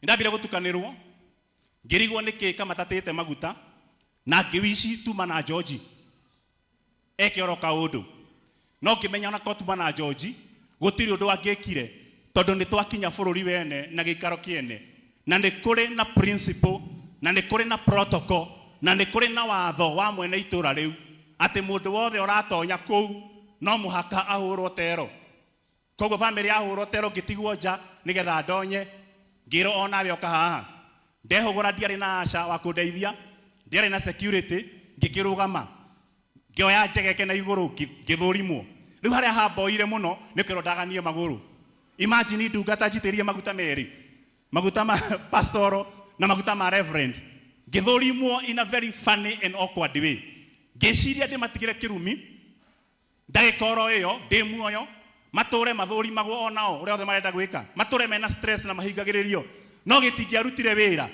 Nĩndambire gũtukanĩrwo, ngĩrigwo nĩkĩ kamatatĩte maguta na ngĩwici tuma na George eke oro kaũndũ. No ngĩmenya ona ko tuma na George gũtirĩ ũndũ angĩkire tondũ nĩ twakinya bũrũri wene na gĩikaro kĩene, na nĩ kũrĩ na principle na nĩ kũrĩ na protocol na nĩ kũrĩ na watho wa mwene itũra rĩu atĩ mũndũ wothe ũratonya kũu no mũhaka ahũrwo tero. Koguo family yahũrwo tero ngĩtigwo nja nĩgetha ndonye, ngĩrwo onawe ũka haha. Ndehũgũra ndiarĩ na aca wa kũndeithia, ndiarĩ na security, ngĩkĩrũgama ngĩoya njegeke na igũrũ ngĩthũrimwo. Rĩu harĩa hamboire mũno nĩ kwĩrwo ndaganie magũrũ. Imagine ndungata njitĩrĩrie maguta merĩ, maguta ma pastoro na maguta ma reverend. Ngĩthũrimwo in a very funny and awkward way. Ngĩciria ndĩmatigĩre kĩrumi ndagĩka oro ĩyo ndĩ muoyo, matũre mathũrimagwo onao ũrĩa othe marenda gwĩka, matũre mena stress na mahingagĩrĩrio, no gĩtingĩarutire wĩra.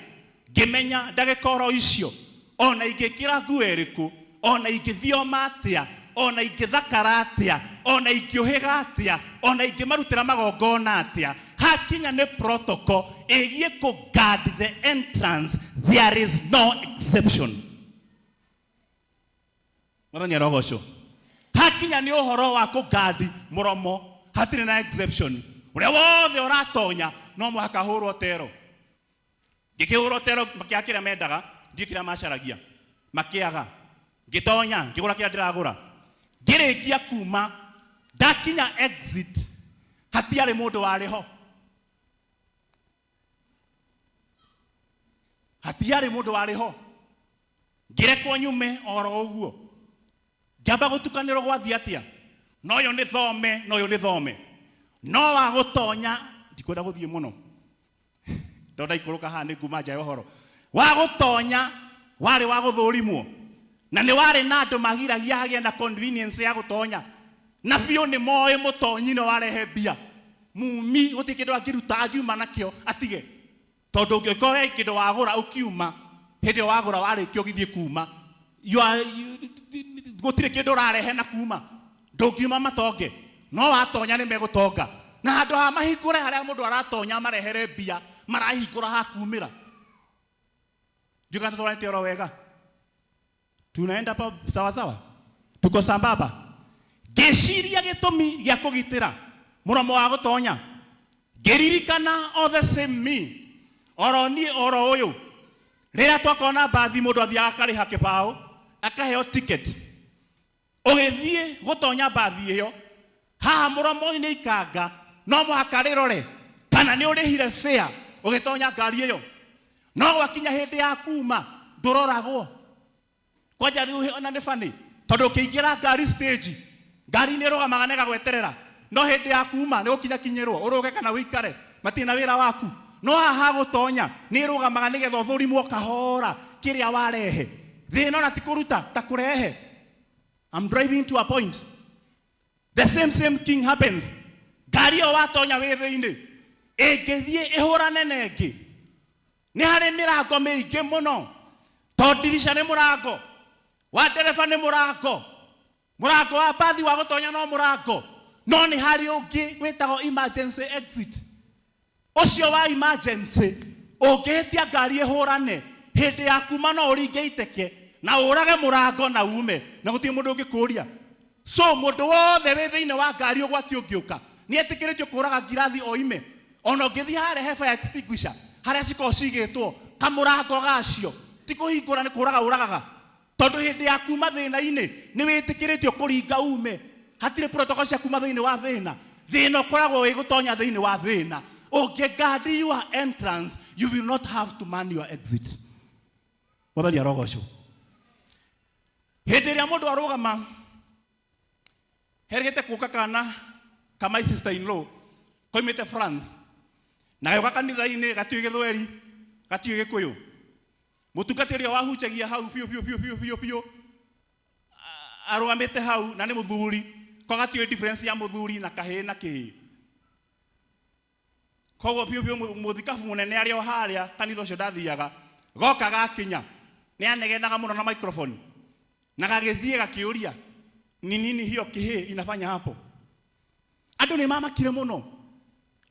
Ngĩmenya ndagĩka oro icio ona ingĩkĩra nguo ĩrĩkũ, ona ingĩthioma atĩa, ona ingĩthakara atĩa, ona ingĩũhĩga atĩa, ona ingĩmarutĩra magongona atĩa, hakinya nĩ protocol ĩgiĩ kũ guard the entrance, there is no exception. Mwathani arogocwo. Hakinya nĩ ũhoro wa kũ guard mũromo, hatirĩ na exception. Ũrĩa wothe ũratonya no mũhaka ahũrwo tero. Ngĩkĩhũrwo tero makĩaga kĩrĩa mendaga, ndiũĩ kĩrĩa macaragia, makĩaga. Ngĩtonya ngĩgũra kĩrĩa ndĩragũra. Ngĩrĩkia kuma ndakinya exit hatiarĩ mũndũ warĩ ho. Hatiarĩ mũndũ warĩ ho. Ngĩrekwo nyume oro ũguo. Ngĩamba gũtukanĩrwo gwathiĩ atĩa. No ũyũ nĩ thome, no ũyũ nĩ thome. No wa gũtonya, ndikwenda gũthiĩ mũno tondũ ndaikũrũka haha nĩ nguma nja ya ũhoro. Wa gũtonya warĩ wa gũthũrimwo, na nĩ warĩ na andũ magiragia hagĩe na convenience ya gũtonya, na biũ nĩ moĩ mũtonyi nĩ warehe mbia. Mumi gũtirĩ kĩndũ angĩruta angiuma nakĩo atige, tondũ ũngĩkorwo he kĩndũ wagũra ũkiuma, hĩndĩ ĩyo wagũra warĩkia ũgĩthiĩ kuma, gũtirĩ kĩndũ ũrarehe na kuma, ndũngiuma matonge, no watonya nĩ megũtonga. Na handũ ha mahingũre harĩa mũndũ aratonya marehere mbia, marahingũra ha kumĩra. Ndiũĩ kana tũtwaranĩte oro wega, tunaenda pa sawa sawa, tuko sambamba. Ngĩciria gĩtũmi gĩa kũgitĩra mũromo wa gũtonya, ngĩririkana all the same me, oro niĩ oro ũyũ, rĩrĩa twakona mbathi mũndũ athiaga akarĩha kĩbaũ akaheo ticket, ũgĩthiĩ gũtonya mbathi ĩyo haha mũromo-inĩ ikanga no mũhaka rĩrore kana Kana nĩ ũrĩhire fare ũgĩtonya ngari ĩyo, no gwakinya hĩndĩ ya kuma ndũroragwo. Kwanja rĩu ona nĩ funny, tondũ ũkĩingĩra ngari stage, ngari nĩ ĩrũgamaga na ĩgagweterera, no hĩndĩ ya kuma nĩ gũkinyakinyĩrwo ũrũge kana ũikare, matirĩ na wĩra waku. No haha gũtonya nĩ ĩrũgamaga nĩgetha ũthũrimwo kahora kĩrĩa warehe. Thĩna ona ti kũruta ta kũrehe. I'm driving to a point. The same same thing happens. Ngari ĩyo watonya wĩ thĩinĩ ĩngĩthiĩ ĩhũrane na ĩngĩ, nĩ harĩ mĩrango mĩingĩ mũno, tondũ ndirica nĩ mũrango wa ndereba, nĩ mũrango, mũrango wa mbathi wa gũtonya no mũrango, no nĩ harĩ ũngĩ wĩtagwo emergency exit. Ũcio wa emergency, ũngĩhĩtia ngari ĩhũrane hĩndĩ ya kuma, no ũringe iteke na ũrage mũrango na ume, na gũtirĩ mũndũ ũngĩkũria. So mũndũ wothe wĩ thĩinĩ wa ngari ũgwati ũngĩũka nĩ etĩkĩrĩtio kũraga ngirathi oime. Ona ũngĩthiĩ harĩa he fire extinguisher, harĩa cikoragwo cigĩtwo kamũrango gacio, ti kũhingũra, nĩ kũraga ũragaga, tondũ hĩndĩ ya kuma thĩna-inĩ nĩ wĩtĩkĩrĩtio kũringa ume. Hatirĩ protocol cia kuma thĩinĩ wa thĩna. Thĩna ũkoragwo wĩ gũtonya thĩinĩ wa thĩna. Ũngĩguard your entrance, you will not have to man your exit. Mwathani arogocwo. Hĩndĩ ĩrĩa mũndũ arũgama herĩgĩte kũka kana ka my sister in law koimĩte France na gagĩũka kanitha-inĩ, gatiũĩ gĩthweri, gatiũĩ gĩkũyũ. Mũtungatĩri ũrĩa wahunjagia hau biũ biũ biũ biũ biũ biũ arũgamĩte hau na nĩ mũthuri, ko gatiũĩ difference ya mũthuri na kahĩĩ na kĩĩ. Koguo biũ biũ mũthikabu mũnene arĩ o harĩa kanitha ũcio ndathiaga, goka gakinya nĩ anegenaga mũno na microphone, na gagĩthiĩ gakĩũria, "Ni nini hiyo kĩhĩ inafanya hapo?" Andũ nĩ mamakire mũno.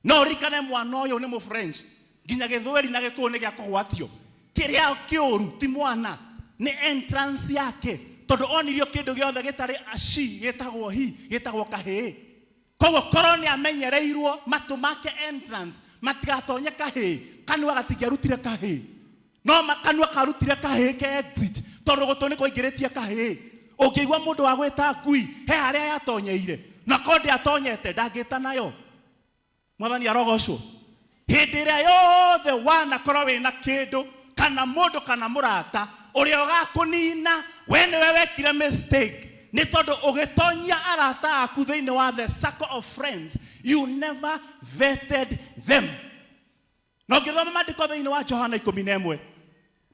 No ũririkane mwana ũyũ nĩ mũ French, nginya gĩthweri na gĩkũyũ nĩ gĩa kũgwatio. Kĩrĩa kĩũru ti mwana, nĩ entrance yake, tondũ onirio kĩndũ gĩothe gĩtarĩ aci gĩtagwo hi, gĩtagwo kahĩĩ. Koguo korwo nĩ amenyereirwo matũ make entrance matigatonye kahĩĩ, kanua gatingĩarutire kahĩĩ, no kanua karutire kahĩĩ ke exit, tondũ gũtũ nĩ kwaingĩrĩtie kahĩĩ. Ũngĩigua mũndũ wa gwĩta ngui, he harĩa yatonyeire, na korwo ndĩatonyete ndangĩta nayo. Mwathani arogocwo. Hĩndĩ ĩrĩa yothe wanakorwo wĩna kĩndũ kana mũndũ kana mũrata ũrĩa ũgakũnina, we nĩwe wekire mistake, nĩ tondũ ũgĩtonyia arata aku thĩinĩ wa the circle of friends, you never vetted them. Na ũngĩthoma maandĩko thĩinĩ wa Johana 11,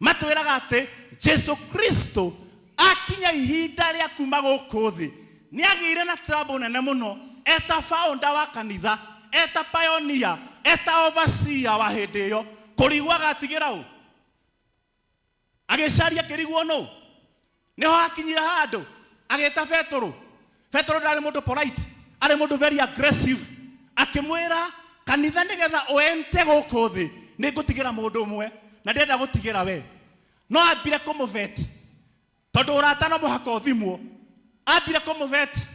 matwĩraga atĩ Jesu Kristo akinya ihinda rĩa kuma gũkũ thĩ, nĩ agĩire na trouble nene mũno eta founder wa kanitha, eta pioneer, eta overseer wa hĩndĩ ĩyo. Kũrigwo agatigĩra ũ, agĩcaria kĩrigwo nũ. Nĩho hakinyire handũ agĩta Petũrũ. Petũrũ ndarĩ mũndũ polite, arĩ mũndũ very aggressive. Akĩmwĩra, "Kanitha nĩgetha ũente gũkũ thĩ, nĩ ngũtigĩra mũndũ ũmwe na ndĩrenda gũtigĩra we." No ambire kũmũvet, tondũ ũrata no mũhaka ũthimwo. Ambire kũmũvet,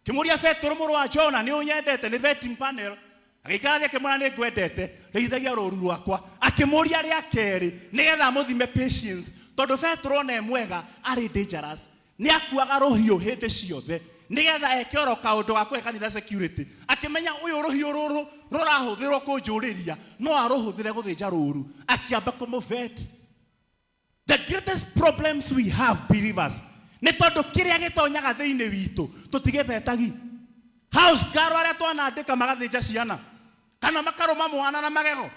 kĩmũria, "Petũrũ mũrũ wa Jona, nĩ ũnyendete?" Nĩ vetting panel. Agĩikara thĩ akĩmwĩra, "Nĩ ngwendete, rĩithagia rũru rwakwa." Akĩmũria rĩa kerĩ nĩgetha amũthime patience, tondũ Petũrũ ona e mwega arĩ dangerous, nĩ akuaga rũhiũ hĩndĩ ciothe nĩgetha eke oro kaũndũ ga kũhe kanitha security. Akĩmenya ũyũ rũhiũ rũrũ rũrahũthĩrwo kũnjũrĩria, no arũhũthĩre gũthĩnja rũru. Akĩamba kũmũvet. The greatest problems we have, believers, nĩ tondũ kĩrĩa gĩtonyaga thĩinĩ witũ tũtigĩbetagi. House girl arĩa twanandĩka magathĩnja ciana, kana makarũma mwana na magego,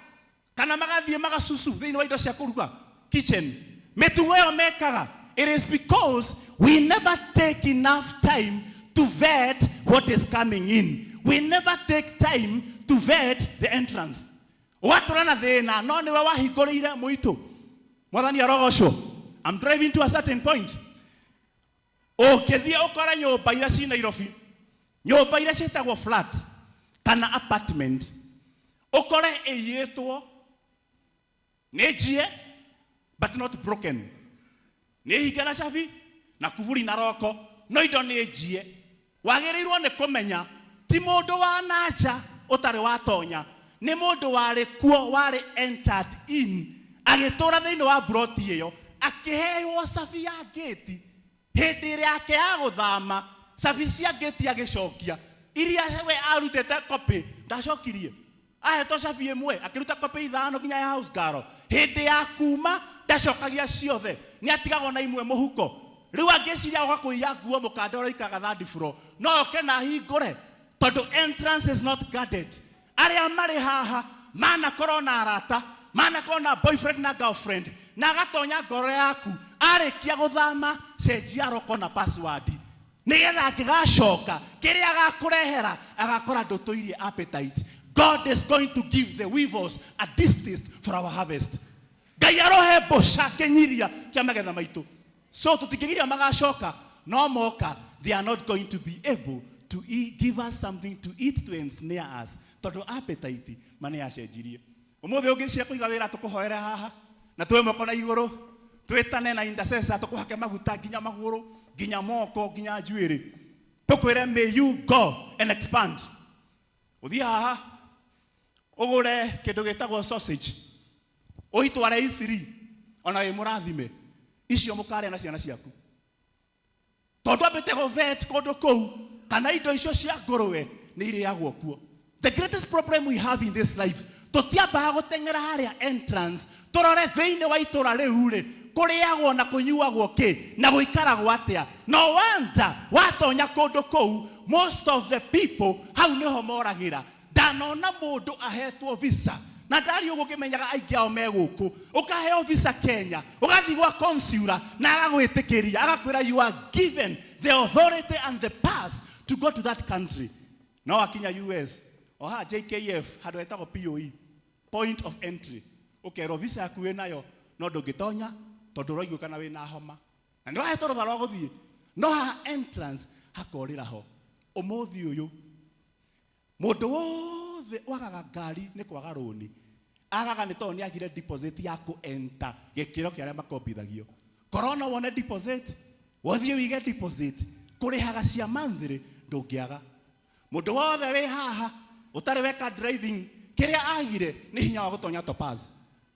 kana magathiĩ magacucu thĩinĩ wa indo cia kũruga kitchen, mĩtugo ĩyo mekaga, it is because we never take enough time to vet what is coming in. We never take time to vet the entrance. Ũgatũra na thĩna no nĩwe wahingũrĩire mũitũ. Mwathani arogocwo. I'm driving to a certain point. Ũngĩthiĩ ũkore nyũmba iria ci Nairobi, nyũmba iria ciĩtagwo flat kana apartment, ũkore ĩiyĩtwo, nĩ njie but not broken, nĩ hinge na cabi na kuburi na roko, no indo nĩ njie. Wagĩrĩirwo nĩ kũmenya ti mũndũ wa nanja ũtarĩ watonya, nĩ mũndũ warĩ kuo, warĩ entered in, agĩtũra thĩinĩ wa broti ĩyo, akĩheo cabi ya ngĩti. Hĩndĩ ĩrĩa yake ya gũthama, cabi cia ngĩti agĩcokia, iria we arutĩte copy ndacokirie. Ahetwo cabi ĩmwe akĩruta copy ithano nginya ya house girl. Hĩndĩ ya kuma ndacokagia ciothe, nĩ atigagwo na imwe mũhuko. Rĩu angĩciria oka kũiya nguo mũkanda ũrĩa ũikaraga third floor, no oke na ahingũre tondũ entrance is not guarded. Arĩa marĩ haha manakorwo na arata, manakorwo na boyfriend na girlfriend, na agatonya ngoro yaku, arĩkia gũthama cenjia roko na password nigetha angĩgacoka kĩrĩa agakũrehera agakora ndũtũirie appetite. God is going to give the weavers a distaste for our harvest. Ngai arohe mbũca kĩnyiria kĩa magetha maitũ. So tũtingĩgiria magacoka, no moka they are not going to be able to give us something to eat to ensnare us, tondũ appetite ma nĩ yacenjirie. Ũmũthĩ ũngĩcia kũiga wĩra tũkũhoere haha na tuoe moko na igũrũ twĩtane na intercessor tũkũhake maguta nginya magũrũ nginya moko nginya njuĩrĩ, tũkwĩre may you go and expand. Ũthiĩ haha ũgũre kĩndũ gĩtagwo sausage ũitware Isiri ona wĩ mũrathime, icio mũkarĩa na ciana ciaku, tondũ ambĩte gũvet kũndũ kũu kana indo icio cia ngũrwe nĩ irĩagwo kuo. The greatest problem we have in this life, tũtiambaga gũteng'era harĩa entrance tũrore thĩinĩ wa itũra rĩu rĩ kũrĩagwo na kũnyuagwo kĩ na gũikaragwo atĩa. No wonder watonya kũndũ kũu most of the people hau nĩho moragĩra. Ndanona mũndũ ahetwo visa na ndari ũguo ngĩmenyaga aingĩ ao me gũkũ, ũkaheo visa Kenya ũgathiĩ gwa consular na agagwĩtĩkĩria agakwĩra you are given the authority and the pass to go to that country. No akinya US o haha JKF handũ hetagwo POE, point of entry, ũkerwo visa yaku wĩ nayo no ndũngĩtonya tondũ ũraiguĩkana wĩna homa na nĩ wahetwo rũtha rwa gũthiĩ, no haha entrance hakorĩra ho. Ũmũthĩ ũyũ mũndũ wothe wagaga ngari nĩ kwaga rũni, agaga nĩ tondũ nĩ agire deposit ya kũ-enter gĩkĩro kĩa arĩa makombithagio. Korwo no wone deposit, wothiĩ wĩige deposit kũrĩhaga cia monthly ndũngĩaga. Mũndũ wothe wĩ haha ũtarĩ weka driving, kĩrĩa agire nĩ hinya wa gũtonya Topaz.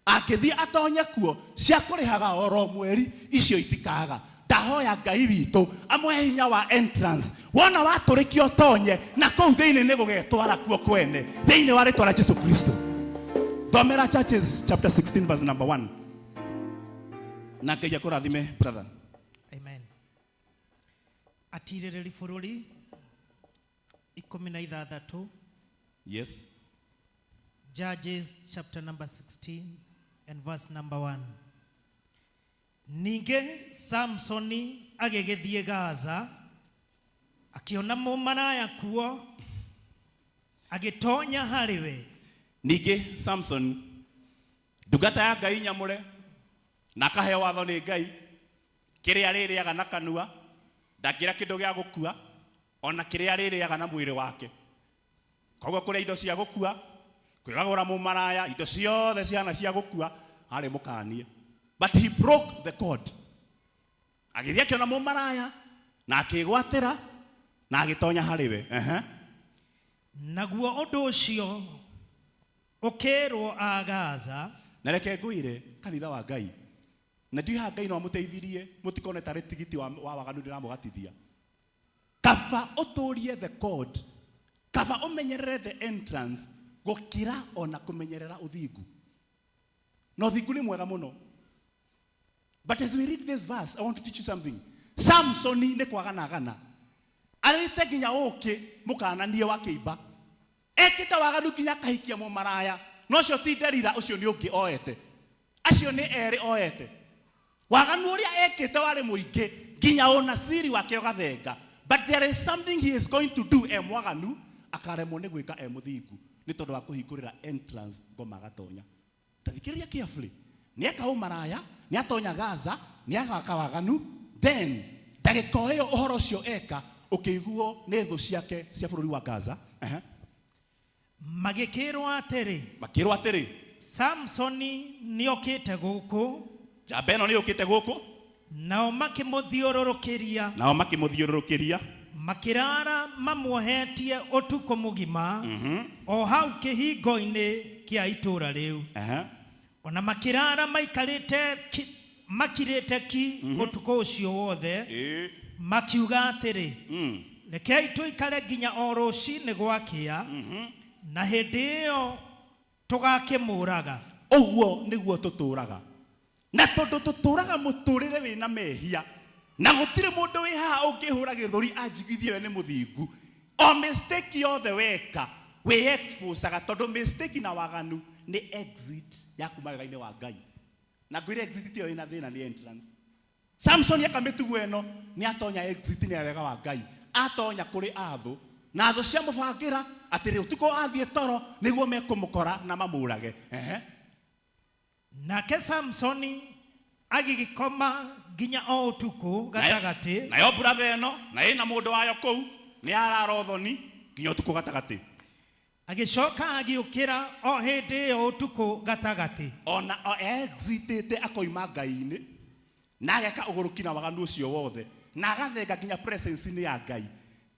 Angĩthiĩ atonye kuo cia kũrĩhaga oro mweri icio itikaga. Ndahoya Ngai witũ amũhe hinya wa entrance, wona watũrĩkia ũtonye na kũu thĩinĩ nĩ gũgetwara kuo kwene thĩinĩ wa rĩtwa rĩa Jesu Kristo. Thomera Churches chapter 16 verse number 1 na Ngai akũrathime, brother. Amen. Atirĩrĩri bũrũri 16. Yes. Judges chapter number 16 and verse number 1. Ningĩ Samsoni agĩgĩthiĩ Gaza, akĩona mũmaraya kuo, agĩtonya harĩ we. Ningĩ Samson ndungata ya Ngai nyamũre na akaheo watho nĩ Ngai kĩrĩa arĩrĩaga na kanua ndangĩra kĩndũ gĩa gũkua ona kĩrĩa arĩrĩaga na mwĩrĩ wake. Koguo kũrĩa indo cia gũkua, kwĩgagũra mũmaraya, indo ciothe ciana cia gũkua arĩ mũkanie, but he broke the code. Agĩthiĩ akĩona mũmaraya na akĩgwatĩra na agĩtonya harĩ we. Ehe. Naguo ũndũ ũcio ũkĩrwo a Gaza. Na reke ngwĩre kanitha wa Ngai, na ndiũĩ haha Ngai no amũteithirie mũtikone tarĩ tigiti wa waganu ndĩramũgatithia. Kaba ũtũrie the code, kaba ũmenyerere the entrance gũkĩra ona kũmenyerera ũthingu. Na ũthingu nĩ mwega mũno, but as we read this verse I want to teach you something. Samsoni nĩ kwagana agana arĩte nginya ũkĩ mũkananie wa kĩimba, ekĩte waganu nginya akahikia mũmaraya, no ũcio ti Delila, ũcio nĩ ũngĩ oete, acio nĩ erĩ oete. Waganu ũrĩa ekĩte warĩ mũingĩ nginya ũnasiri wake ũgathenga, but there is something he is going to do e mwaganu akaremwo nĩ gwĩka e mũthingu nĩ tondũ wa kũhingũrĩra entrance ngoma agatonya. Tathikĩrĩria carefully, nĩ eka ũmaraya, nĩ atonya Gaza, nĩ agaka waganu, then ndagĩka o ĩyo ũhoro ũcio eka ũkĩiguo nĩ thũ ciake cia bũrũri wa Gaza. Ehe. Magĩkĩrwo atĩrĩ, makĩrwo atĩrĩ, Samsoni nĩokĩte gũkũ. Njamba ĩno nĩ yũkĩte gũkũ. Nao makĩmũthiũrũrũkĩria, nao makĩmũthiũrũrũkĩria, makĩrara mamuohetie ũtukũ mũgima o hau kĩhingo-inĩ kĩa itũũra rĩu. Ehe. Ona makĩrara maikarĩte ki, makirĩte ki ũtukũ ũcio wothe, makiuga atĩrĩ, rekei tũikare nginya o rũcinĩ gwakĩa, na hĩndĩ ĩyo Tũgakĩmũũraga. Ũguo nĩguo tũtũraga, na tondũ tũtũraga mũtũrĩre wĩna mehia, na gũtirĩ mũndũ wĩ haha ũngĩhũra gĩthũri anjiguithie we nĩ mũthingu. O mistake yothe weka wĩ exposaga, tondũ mistake na waganu nĩ exit ya kuma wega-inĩ wa Ngai. Na ngwĩre exit tiyo ĩna thĩna, nĩ entrance. Samson eka mĩtugo ĩno nĩ atonya exit nĩ ya wega wa Ngai, atonya kũrĩ athũ, na thũ ciamũbangĩra atĩ rĩ ũtukũ athiĩ toro nĩguo mekũmũkora na mamũrage. Ehe. Nake Samsoni agĩgĩkoma nginya o ũtukũ gatagatĩ. Nayo brother ĩno na ĩna mũndũ wayo kũu nĩ arara ũthoni nginya ũtukũ gatagatĩ. Agĩcoka agĩũkĩra o hĩndĩ ĩyo ũtukũ gatagatĩ. Ona o exitĩte akoima Ngai-inĩ na ageka ũgũrũki na waganu ũcio wothe na agathenga nginya presence-inĩ ya Ngai,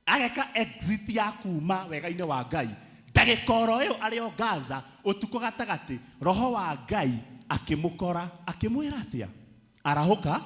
ageka exit ya kuma wega-inĩ wa Ngai, ndagĩka oro ĩyo arĩ o Gaza ũtukũ gatagatĩ, roho wa Ngai akĩmũkora akĩmwĩra atĩa? Arahũka.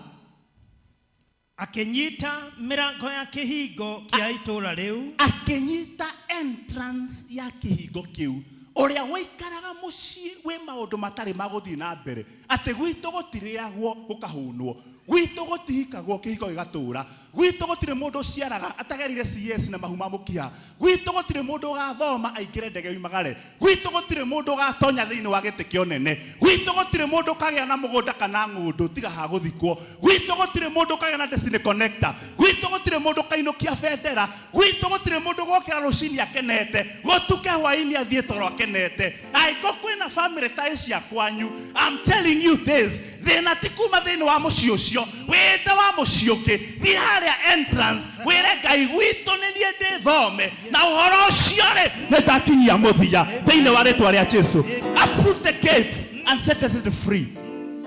Akĩnyita mĩrango ya kĩhingo kĩa itũũra rĩu. Akĩnyita entrance ya kĩhingo kĩu. Ũrĩa ũikaraga mũciĩ wĩ maũndũ matarĩ ma gũthiĩ na mbere, atĩ gwitũ gũtirĩagwo gũkahũnwo, gwitũ gũtihikagwo kĩhiko gĩgatũra, gwitũ gũtirĩ mũndũ ũciaraga atagerire CS na mahu ma mũkiha, gwitũ gũtirĩ mũndũ ũgathoma aingĩre ndege oimagare, gwitũ gũtirĩ mũndũ ũgatonya thĩinĩ wa gĩtĩ kĩa ũnene, gwitũ gũtirĩ mũndũ ũkagĩa na mũgũnda kana ng'ũndũ tiga ha gũthikwo, gwitũ gũtirĩ mũndũ ũkagĩa na destiny connector, gwitũ gũtirĩ mũndũ ũkainũkia bendera, gwitũ gũtirĩ mũndũ ũgokĩra rũcinĩ akenete, gũtuke hwaĩ-inĩ athiĩ toro akenete. Angĩkorwo kwĩna family ta cia kwanyu, I'm telling you this, thĩna ti kuma thĩinĩ wa mũciĩ ũcio, wĩte wa mũciĩ ũngĩ, thiĩ harĩa entrance wĩre Ngai gwitũ nĩ niĩ ndĩthome na ũhoro ũcio rĩ nĩ ndakinyia mũthia thĩinĩ wa rĩtwa rĩa Jesu. Uproot the gates and set the city free.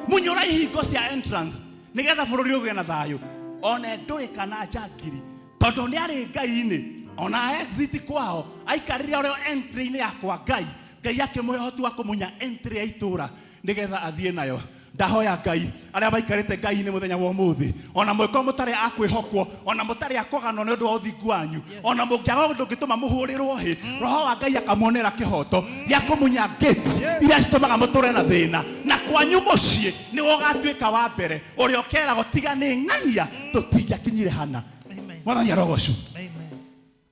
Munyũra ihingo cia entrance nĩgetha bũrũri ũgĩe na thayũ. Ona ndũrĩ kana njangiri, tondũ nĩ arĩ Ngai-inĩ, ona exit kwao aikarire ũrĩa entry-inĩ ya kwa Ngai, Ngai akĩmũhe ũhoti wa kũmunya entry ya itũra nĩgetha athiĩ nayo. Ndahoya Ngai arĩa maikarĩte Ngai-inĩ mũthenya wa ũmũthĩ, ona mũngĩkorwo mũtarĩ a kwĩhokwo, ona mũtarĩ a kũganwo nĩ ũndũ wa ũthingu wanyu, ona mũngĩaga ũndũ ũngĩtũma mũhũrĩrwo hĩ, roho wa Ngai akamuonera kĩhoto gĩa kũmunya gate iria citũmaga mũtũre na thĩna, na kwanyu mũciĩ nĩwe ũgatuĩka wa mbere ũrĩa ũkeragwo tiga nĩ ng'ania tũtingĩakinyire hana. Amen. Mwathani arogocwo. Amen.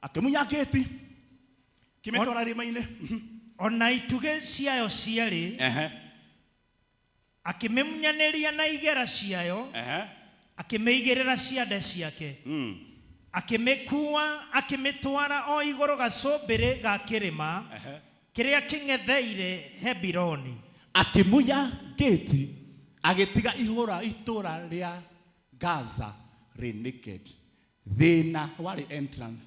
Akĩmunya gate kĩmĩtwara irĩma-inĩ. Ona itugĩ ciayo cierĩ akĩmĩmunyanĩria na igera ciayo, akĩmĩigĩrĩra ciande ciake, akĩmĩkuua akĩmĩtwara o igũrũ gacũmbĩrĩ ga kĩrĩma kĩrĩa kĩng'etheire Hebironi. Akĩmunya gate agĩtiga ihũra itũra rĩa Gaza rĩ naked. Thĩna warĩ entrance.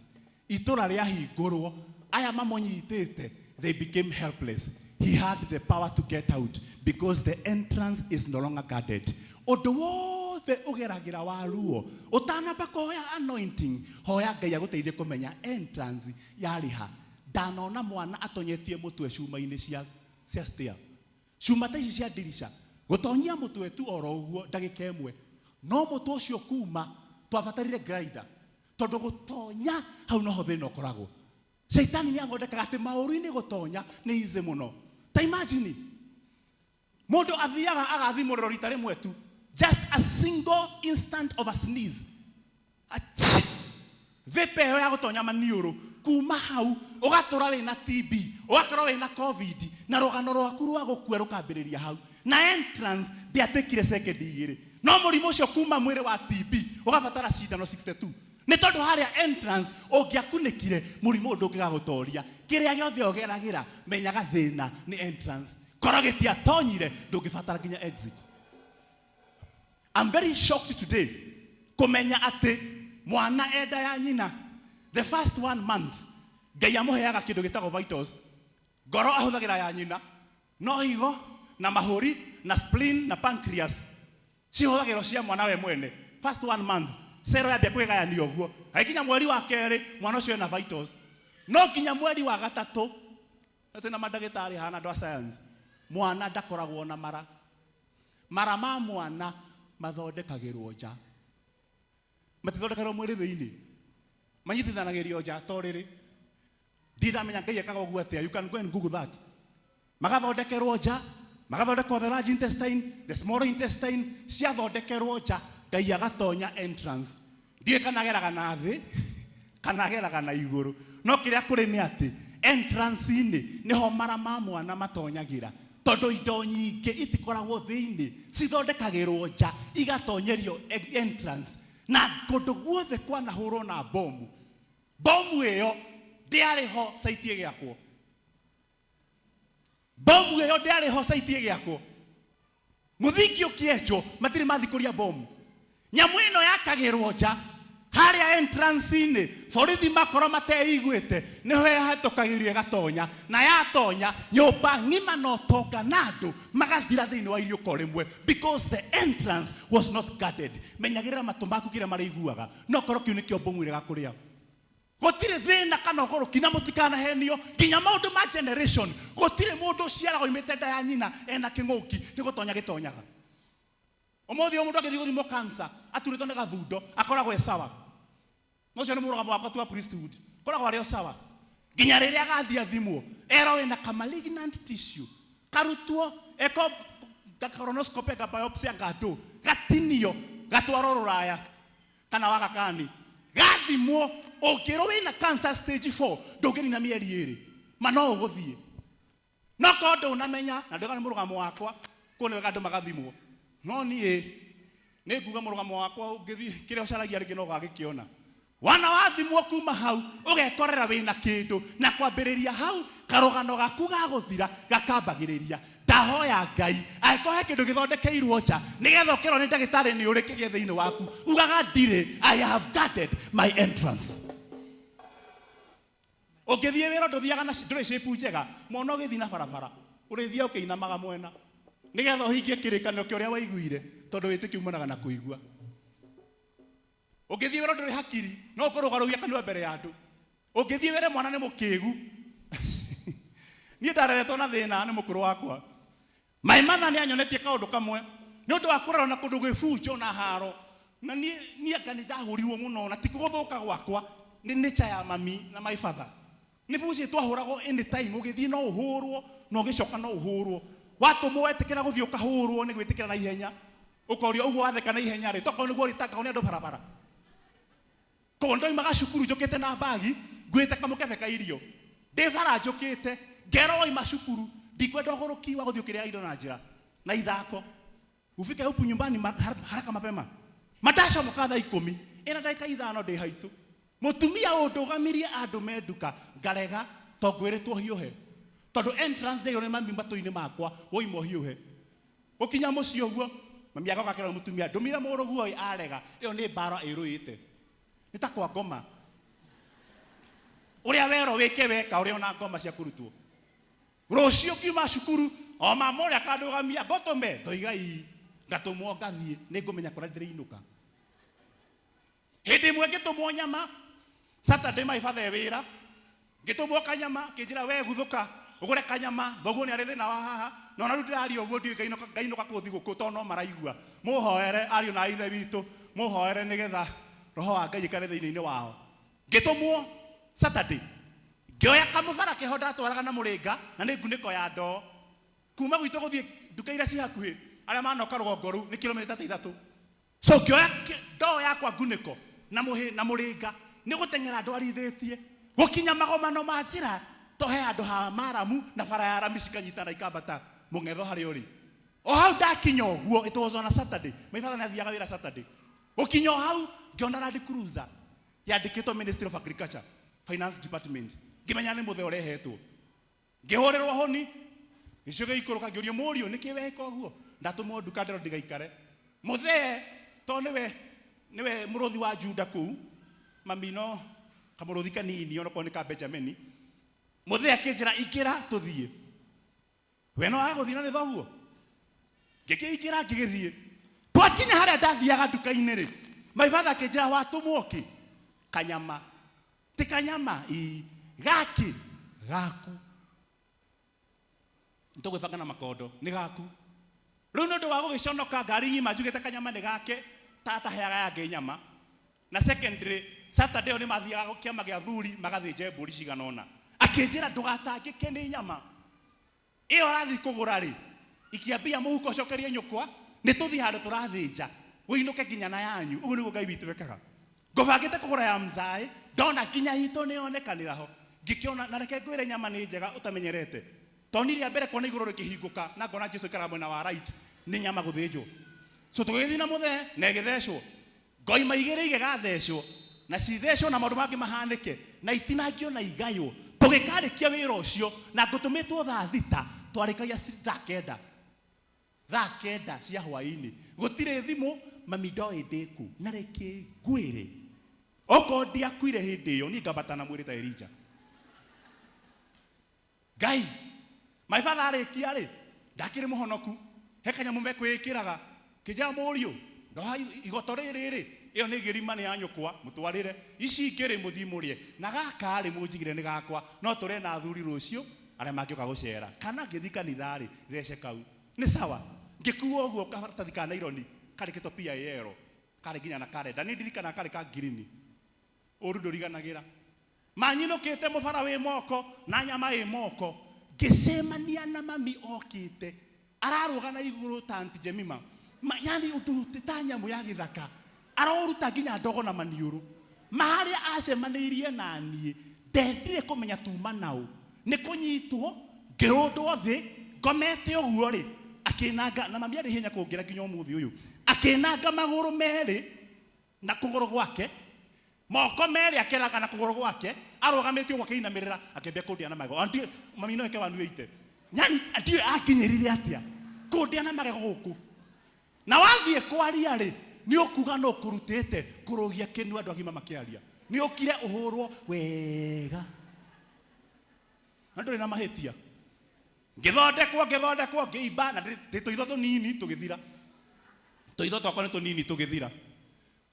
Itũra rĩahingũrwo, aya mamũnyitĩte, they became helpless. He had the power to get out because the entrance is no longer guarded. Ũndũ wothe ũgeragĩra wa ruo, ũtanamba kũhoya anointing, hoya Ngai agũteithie kũmenya entrance yarĩ ha. Ndanona mwana atonyetie mũtwe cuma-inĩ cia stair. Cuma ta ici cia ndirisha, gũtonyia mũtwe tu oro ũguo ndagĩka ĩmwe, no mũtwe ũcio kuma twabatarire grinder, tondũ gũtonya hau noho thĩna ũkoragwo. Shaitani nĩ athondekaga atĩ maũru-inĩ gũtonya nĩ easy mũno. Ta imagine mũndũ athiaga agathimũrĩrwo rita rĩmwe tu, just a single instant of a sneeze, achi, vĩpa ĩyo ya gũtonya maniũrũ, kuma hau ũgatũra wĩna TB, ũgakorwo wĩna COVID, na rũgano rwaku rwa gũkua rũkambĩrĩria hau. Na entrance ndĩatĩkire second igĩrĩ, no mũrimũ ũcio kuma mwĩrĩ wa TB ũgabatara cindano 62, nĩ tondũ harĩa entrance ũngĩakunĩkire mũrimũ ũyũ ndũngĩgagũtoria. Kĩrĩa gĩothe ũgeragĩra, menyaga thĩna nĩ entrance. Korwo gĩtiatonyire ndũngĩbatara nginya exit. I'm very shocked today kũmenya atĩ mwana enda ya nyina the first 1 month Ngai amũheaga kĩndũ gĩtagwo vitals. Ngoro ahũthagĩra ya nyina, no higo na mahũri na spleen na pancreas cihũthagĩrwo cia mwana we mwene. First 1 month cero yambia kwĩgayania ũguo, agĩkinya mweri wa kerĩ mwana ũcio ena vitals, no nginya mweri wa gatatũ twĩna mandagĩtarĩ haha na andũ a science, mwana ndakoragwo na mara. Mara ma mwana mathondekagĩrwo nja, matithondekagĩrwo mwĩrĩ thĩinĩ, manyitithanagĩrio nja to rĩrĩ. Ndirĩ ndamenya Ngai ekaga ũguo atĩa. You can go and google that. Magathondekerwo nja, magathondekwo the large intestine, the small intestine, ciathondekerwo nja, Ngai agatonya entrance. Ndiũĩ kana ageraga na thĩ kana ageraga na igũrũ, no kĩrĩa kũrĩ nĩ atĩ entrance-inĩ nĩho mara ma mwana matonyagĩra, tondũ indo nyingĩ itikoragwo thĩinĩ, cithondekagĩrwo nja igatonyerio entrance. Na kũndũ guothe kwanahũrwo na bomu, bomu ĩyo ndĩarĩ ho site ĩgĩakwo, bomu ĩyo ndĩarĩ ho site ĩgĩakwo, mũthingi ũkĩenjwo matirĩ mathikũria bomu. Nyamũ ĩno yakagĩrwo nja harĩa entrance-inĩ, borithi makorwo mateiguĩte, nĩho yahetũkagĩrio ĩgatonya, na yatonya nyũmba ng'ima na ũtonga na andũ magathira thĩinĩ wa iriũko rĩmwe, because the entrance was not guarded. Menyagĩrĩra matũ maku kĩrĩa marĩiguaga, no korwo kĩu nĩkĩo bomu ĩrĩa gakũrĩa. Gũtirĩ thĩna kana ũgũrũki, na mũtikanahenio nginya maũndũ ma generation. Gũtirĩ mũndũ ũciaragwo oimĩte nda ya nyina ena kĩng'ũki, nĩ gũtonya gĩtonyaga. Ũmũthĩ o mũndũ angĩthiĩ gũthimwo cancer aturĩtwo nĩ gathundo akoragwo e sawa. No ũcio nĩ mũrũgamo wakwa tu wa priesthood, akoragwo arĩ o sawa nginya rĩrĩa agathiĩ athimwo erwo wĩna ka malignant tissue, karutwo eko colonoscopy, ka biopsy, anga ndũ, gatinio gatwarwo rũraya kana wagakani gathimwo. Ũngĩrwo wĩna cancer stage 4 ndũngĩnina mĩeri ĩrĩ, ma no ũgũthiĩ. No korwo ndũnamenya, na ndĩga nĩ mũrũgamo wakwa, kũu nĩ wega andũ magathimwo, no niĩ nĩ nguga mũrũgamo wakwa, ũngĩthiĩ kĩrĩa ũcaragia rĩngĩ no ũgagĩkĩona. Wana wathimwo kuma hau ũgekorera wĩna kĩndũ, na kwambĩrĩria hau karũgano gaku ga gũthira gakambagĩrĩria. Ndahoya Ngai angĩkorwo he kĩndũ gĩthondekeirwo nja nĩgetha ũkerwo nĩ ndagĩtarĩ nĩ ũrĩ kĩgĩe thĩinĩ waku, ugaga ndirĩ, I have guarded my entrance. Ũngĩthiĩ wĩra ndũthiaga na ndũrĩ shape njega, mwana ũgĩthiĩ na barabara ũrĩthiĩ ũkĩinamaga mwena nĩgetha ũhingie kĩrĩkanĩro kĩa ũrĩa waiguire, tondũ wĩtĩkio umanaga na kũigua. Ũngĩthiĩ wĩra ndũrĩ hakiri, no ũkũrũgarũgia kanua mbere ya andũ. Ũngĩthiĩ wĩre mwana nĩ mũkĩgu. Niĩ ndareretwo na thĩna nĩ mũkũrũ wakwa. My mother nĩ anyonetie kaũndũ kamwe nĩ ũndũ wa kũrerwo na kũndũ gwĩ bunjo na haro, na niĩ anga nĩ ndahũrirwo mũno, na ti gũthũka gwakwa, nĩ nature ya mami na my father. Nĩ buci twahũragwo anytime, ũgĩthiĩ no ũhũrwo na ũgĩcoka no ũhũrwo. Watũmwo wetĩkĩra gũthiĩ ũkahũrwo nĩ gwĩtĩkĩra na ihenya, ũkorio ũguo watheka na ihenya rĩ, tokorwo nĩguo ũrĩtangagwo nĩ andũ barabara. Koguo ndoimaga cukuru njũkĩte na mbagi nguĩte kamũkebe ka irio, ndĩ bara njũkĩte ngerwo waima cukuru ndikwenda ũgũrũki wa gũthiĩ ũkĩrĩa indo na njĩra na ithako, ufike huku nyumbani haraka mapema. Matacomoka thaa 10 ĩna ndagĩka 5 ndĩ haitũ, mũtumia ũndũgamirie andũ me nduka ngarega, to ngwĩrĩtwo hiũhe, tondũ entrance njairwo nĩ mami matũ-inĩ makwa, woima ũhiũhe. Gũkinya mũciĩ ũguo mami agoka akĩra mũtumia ndũmire mũrũguo ũyũ, arega. Ĩyo nĩ mbara ĩrũĩte, nĩ ta kwa ngoma ũrĩa werwo wĩke weka, ũrĩa ona ngoma cia kũrutwo. Rũciũ ngiuma cukuru o mama ũrĩa akandũgamia ngũtũme, ndoiga ii, ngatũmwo ngathiĩ, nĩ ngũmenya kũrĩa ndĩrĩinũka. Hĩndĩ ĩmwe ngĩtũmwo nyama Saturday, my father e wĩra, ngĩtũmwo kanyama, kĩnjĩra we guthũka ũgũre kanyama, thoguo nĩ arĩ thĩna wa haha, na ona rĩu ndĩraria ũguo ndiũĩ ngainũka kũu thigũkũ, tondũ no maraigua. Mũhoere ariũ na ithe witũ, mũhoere nĩgetha roho wa Ngai ĩkare thĩinĩ-inĩ wao. Ngĩtũmwo Saturday, ngĩoya kamũbara keho ndatwaraga na mũrĩnga, na nĩ ngunĩko ya ndoo, kuma gwitũ gũthiĩ nduka iria ci hakuhĩ, arĩa manoka rũgongo rũu nĩ kilomita ta 3. So ngĩoya ndoo yakwa ngunĩko na mũhĩ na mũrĩnga, nĩ gũteng'era ndwarithĩtie gũkinya magomano ma njĩra, to he handũ ha maramu na bara ya rami cikanyitana ikambata mũng'etho harĩa ũrĩ. O hau ndakinya ũguo, it was on a Saturday, my father nĩ athiaga wĩra Saturday. Gũkinya o hau ngĩona Land Cruiser yandĩkĩtwo Ministry of Agriculture Finance Department, ngĩmenya nĩ mũthee ũrehetwo. Ngĩhũrĩrwo honi gĩcio gĩikũrũka, ngĩũrio mũriũ nĩkĩ weka ũguo? Ndatũmwo nduka ndĩrwo ndigaikare. Mũthee to nĩwe mũrũthi wa Juda kũu, mami no kamũrũthi kanini onokorwo nĩ ka Benjamini. Mũthee akĩnjĩra ingĩra tũthiĩ, we no wage gũthiĩ na nĩ thoguo. Ngĩkĩingĩra ngĩgĩthiĩ. Twakinya harĩa ndathiaga nduka-inĩ rĩ, my father akĩnjĩra watũmwo kĩ? Kanyama. Ti kanyama ii gaki gaku, nĩtũgwĩbanga na makondo nĩ gaku. Rĩu nĩ ũndũ wa gũgĩconoka ngari ng'ima njugĩte kanyama nĩ gake, tata heaga yangĩ nyama. Na secondary Saturday ĩyo nĩ mathiaga kĩama gĩa athuri magathĩnje mbũri cigana ũna. Akĩnjĩra ndũgatangĩke nĩ nyama. Ĩyo ũrathiĩ kũgũra rĩ, ikia mbia mũhuko ũcokerie nyũkwa, nĩ tũthiĩ handũ tũrathĩnja, ũinũke nginya na yanyu. Ũguo nĩguo Ngai witũ ekaga. Ngũbangĩte kũgũra ya mzaĩ, ndona nginya itũ nĩ yonekanĩra ho. Ngĩkĩona, na reke ngwĩre nyama nĩ njega ũtamenyerete. Tondũ niĩ rĩa mbere kuona igũrũ rĩkĩhingũka na ngona Jesu aikaraga mwena wa right, nĩ nyama gũthĩnjwo. So tũgĩgĩthiĩ na mũthee na ĩgĩthecwo. Ngoima igĩrĩ igĩgathecwo, na cithecwo na maũndũ mangĩ mahanĩke, na itinangio na igaywo. Tũgĩkarĩkia wĩra ũcio, na ngũtũmĩtwo thaa thita, twarĩkagia thaa kenda. Thaa kenda cia hwaĩ-inĩ. Gũtirĩ thimũ, mami ndoĩ ndĩ kũ. Na reke ngwĩre, okorwo ndiakuire hĩndĩ ĩyo, niĩ ngambata na mwĩrĩ ta Elija. Ngai, my father arĩkia rĩ, ndakĩrĩ mũhonoku, he kanyamũ mekwĩĩkĩraga, kĩnjĩra mũriũ, ndoha igoto rĩrĩ rĩ, ĩyo nĩ gĩrima nĩ ya nyũkwa, mũtwarĩre, ici ingĩ rĩ mũthiĩ mũrĩe, na gaka rĩ mũnjigĩre nĩ gakwa, no tũrĩe na athuri rũciũ arĩa mangĩũka gũcera, kana ngĩthiĩ kanitha rĩ, thece kau. Nĩ sawa. Ngĩkua ũguo karatathi ka naironi karĩkĩtwo PIL, karĩ nginya na karenda, nĩ ndirikanaga karĩ ka ngirini. Ũru ndũriganagĩra. Manyinũkĩte mũbara wĩ moko na nyama ĩ moko. Ngĩcemania na mami okĩte ararũga na igũrũ ta Aunty Jemima. Ma, yani ũndũ ta nyamũ ya gĩthaka. Aroruta nginya ndogo na maniũrũ. Ma harĩa acemanĩirie na niĩ ndendire kũmenya tuma naũ. Nĩ kũnyitwo ngĩrũndwo thĩ ngomete ũguo rĩ akĩnanga na mami arĩ hinya kũngĩra nginya ũmũthĩ ũyũ. Akĩnanga magũrũ merĩ na kũgũrũ gwake moko merĩ akeraga na kũgũrũ gwake arũgamĩte ũguo akĩinamĩrĩra akĩambia kũndĩa na magego. Andiũ mami no eke 180 yani ndiũĩ akinyĩrire atĩa kũndĩa na magego gũkũ na wathiĩ kwaria rĩ nĩ ũkuga no kũrutĩte kũrũgia kĩnua andũ agima makĩaria nĩ ũkire ũhũrwo wega na ndũrĩ na mahĩtia ngĩthondekwo ngĩthondekwo ngĩimba na ndĩ tũitho tũnini tũgĩthira tũitho twakwa nĩ tũnini tũgĩthira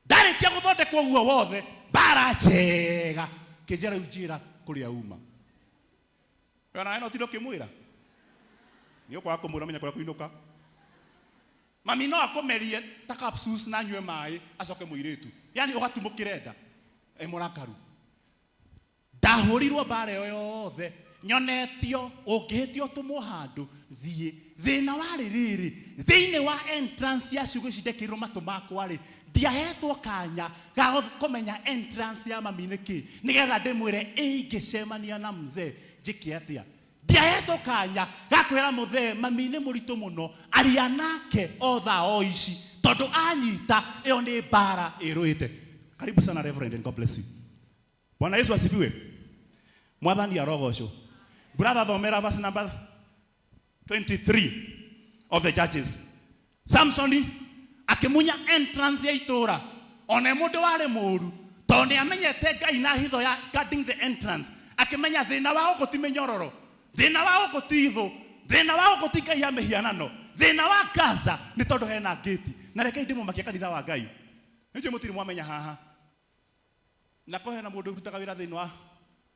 ndarĩkia gũthondekwo ũguo wothe mbara njega kĩnjĩra rĩu njĩra kũrĩa uma we nawe no ũtinde ũkĩmwĩra nĩ ũkwaga kũmwĩra menya kũrĩa kũinũka mami no akũmerie ta capsules na anyue maĩ acoke mũirĩtu yani ũgatumũkĩre nda e mũrakaru Ndahũrirwo mbara ĩyo yothe nyonetio ũngĩhĩtia ũtũmwo handũ thiĩ. Thĩna warĩ rĩrĩ, thĩinĩ wa entrance ya ciugo ici ndekĩrirwo matũ makwa rĩ, ndiahetwo kanya ga kũmenya entrance ya mami nĩ kĩ, nĩgetha ndĩmwĩre ingĩcemania na mzee njĩke atĩa. Ndiahetwo kanya ga kwĩra mũthee mami nĩ mũritũ mũno, aria nake o thaa o ici, tondũ anyita ĩyo nĩ mbara ĩrũĩte. Karibu sana Reverend and God bless you. Bwana Yesu asifiwe. Mwathani arogocwo. Brother thomera verse number 23 of the Judges. Samsoni akimunya entrance ya itũra ona mũndũ warĩ mũru tondũ nĩ amenyete Ngai na hitho ya guarding the entrance akĩmenya thĩna wa gũkũ ti mĩnyororo thĩna wa gũkũ ti thũ thĩna wa gũkũ ti Ngai ya mĩhianano thĩna wa Gaza nĩ tondũ hena ngĩti na rekei ndĩmũmakie kanitha wa Ngai nĩnjũĩ mũtirĩ mwamenya haha Na ko hena mũndũ ũrutaga wĩra thĩinĩ wa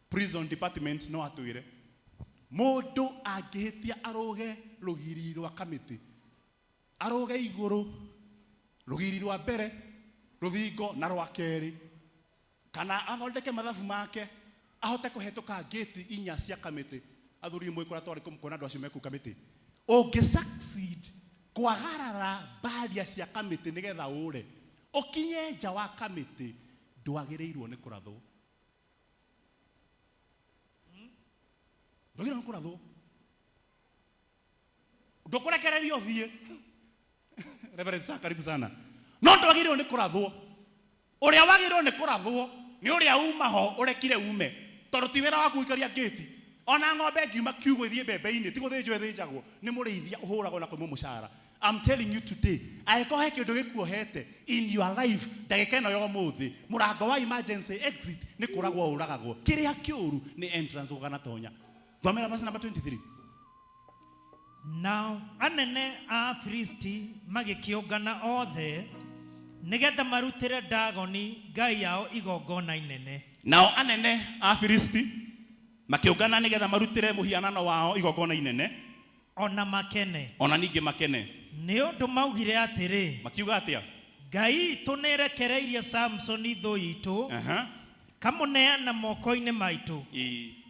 prison department no atwĩre. Mũndũ angĩhĩtia arũge rũgiri rwa kamĩtĩ, arũge igũrũ, rũgiri rwa mbere, rũthingo na rwa kerĩ, kana athondeke mathabu make ahote kũhetũka ngĩti inya cia kamĩtĩ. Athuri nĩ mũĩ kũrĩa twarĩ kuona andũ acio me kũu kamĩtĩ. Ũngĩ succeed kwagarara barrier cia kamĩtĩ nĩgetha ũre, Ũkinye nja wa kamĩtĩ ndwagĩrĩirwo nĩ kũrathwo. Ndwagĩrĩirwo nĩ kũrathwo. Ndũkũrekererio ũthiĩ. Reverend Sir, karibu sana. No ndwagĩrĩirwo nĩ kũrathwo. Ũrĩa wagĩrĩirwo nĩ kũrathwo nĩ ũrĩa uma ho ũrekire ume. Tondũ ti wĩra waku gũikaria ngĩti. Ona ng'ombe ĩngiuma kiugũ ĩthiĩ mbembe-inĩ ti gũthĩnjwo ĩthĩnjagwo, nĩ mũrĩithia ũhũragwo na kũimwo mũcara. I'm telling you today, angĩkorwo he kĩndũ gĩkuohete in your life ndagĩka ĩno ya ũmũthĩ, mũrango wa emergency exit nĩ kũragwo ũragagwo. Kĩrĩa kĩũru nĩ entrance ũganatonya. Thomera verse number 23. Nao anene a Afilisti magĩkĩũngana othe nĩgetha marutĩre Dagoni ngai yao igongona inene. Nao anene a Afilisti makĩũngana nĩgetha marutĩre mũhianano wao igongona inene. O na makene. O na ningĩ makene. Nĩ ũndũ maugire atĩrĩ. Makiuga atĩa? Ngai iitũ nĩĩrekereirie Samusoni thũ iitũ, ĩkamũneana moko-inĩ maitũ.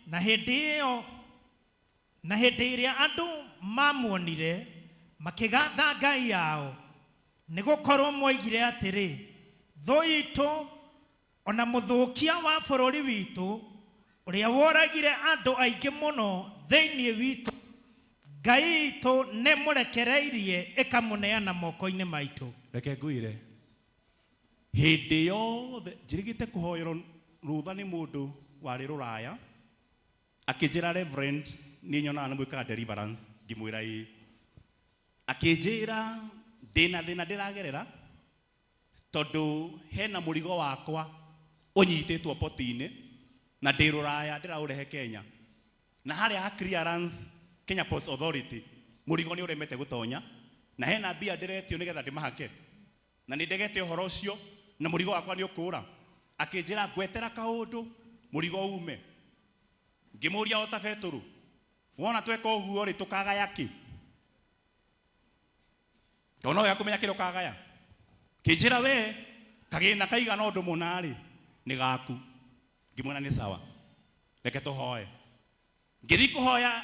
Na hĩndĩ ĩyo Na hĩndĩ ĩrĩa andũ mamuonire, makĩgatha ngai yao, nĩ gũkorwo moigire atĩrĩ, Thũ itũ, o na mũthũkia wa bũrũri witũ, ũrĩa woragire andũ aingĩ mũno thĩinĩ witũ, ngai itũ nĩmũrekereirie ĩkamũneana moko-inĩ maitũ. Reke ngwĩre, hĩndĩ yothe njĩrĩgĩte kũhoerwo rũtha nĩ mũndũ warĩ rũraya, akĩnjĩra, "Reverend, niĩ nyonaga nĩ mwĩkaga deliverance." Ngĩmwĩra ĩĩ. Akĩnjĩra ndĩna thĩna ndĩragerera, tondũ hena mũrigo wakwa ũnyitĩtwo poti-inĩ na ndĩ rũraya, ndĩraũrehe Kenya, na harĩa ha clearance Kenya Ports Authority mũrigo nĩ ũremete gũtonya, na hena mbia ndĩretio nĩgetha ndĩmahake, na nĩ ndegete ũhoro ũcio na mũrigo wakwa nĩ ũkũra. Akĩnjĩra ngwetera kaũndũ mũrigo ume. Ngĩmũria o ta Betũrũ, wona tweka ũguo rĩ, tũkagaya kĩ? Tondũ no wega kũmenya kĩrĩa ũkagaya. Kĩnjĩra we kagĩna kaigana ũndũ mũna rĩ, nĩ gaku. Ngĩmwĩra nĩ sawa, reke tũhoe. Ngĩthiĩ kũhoya,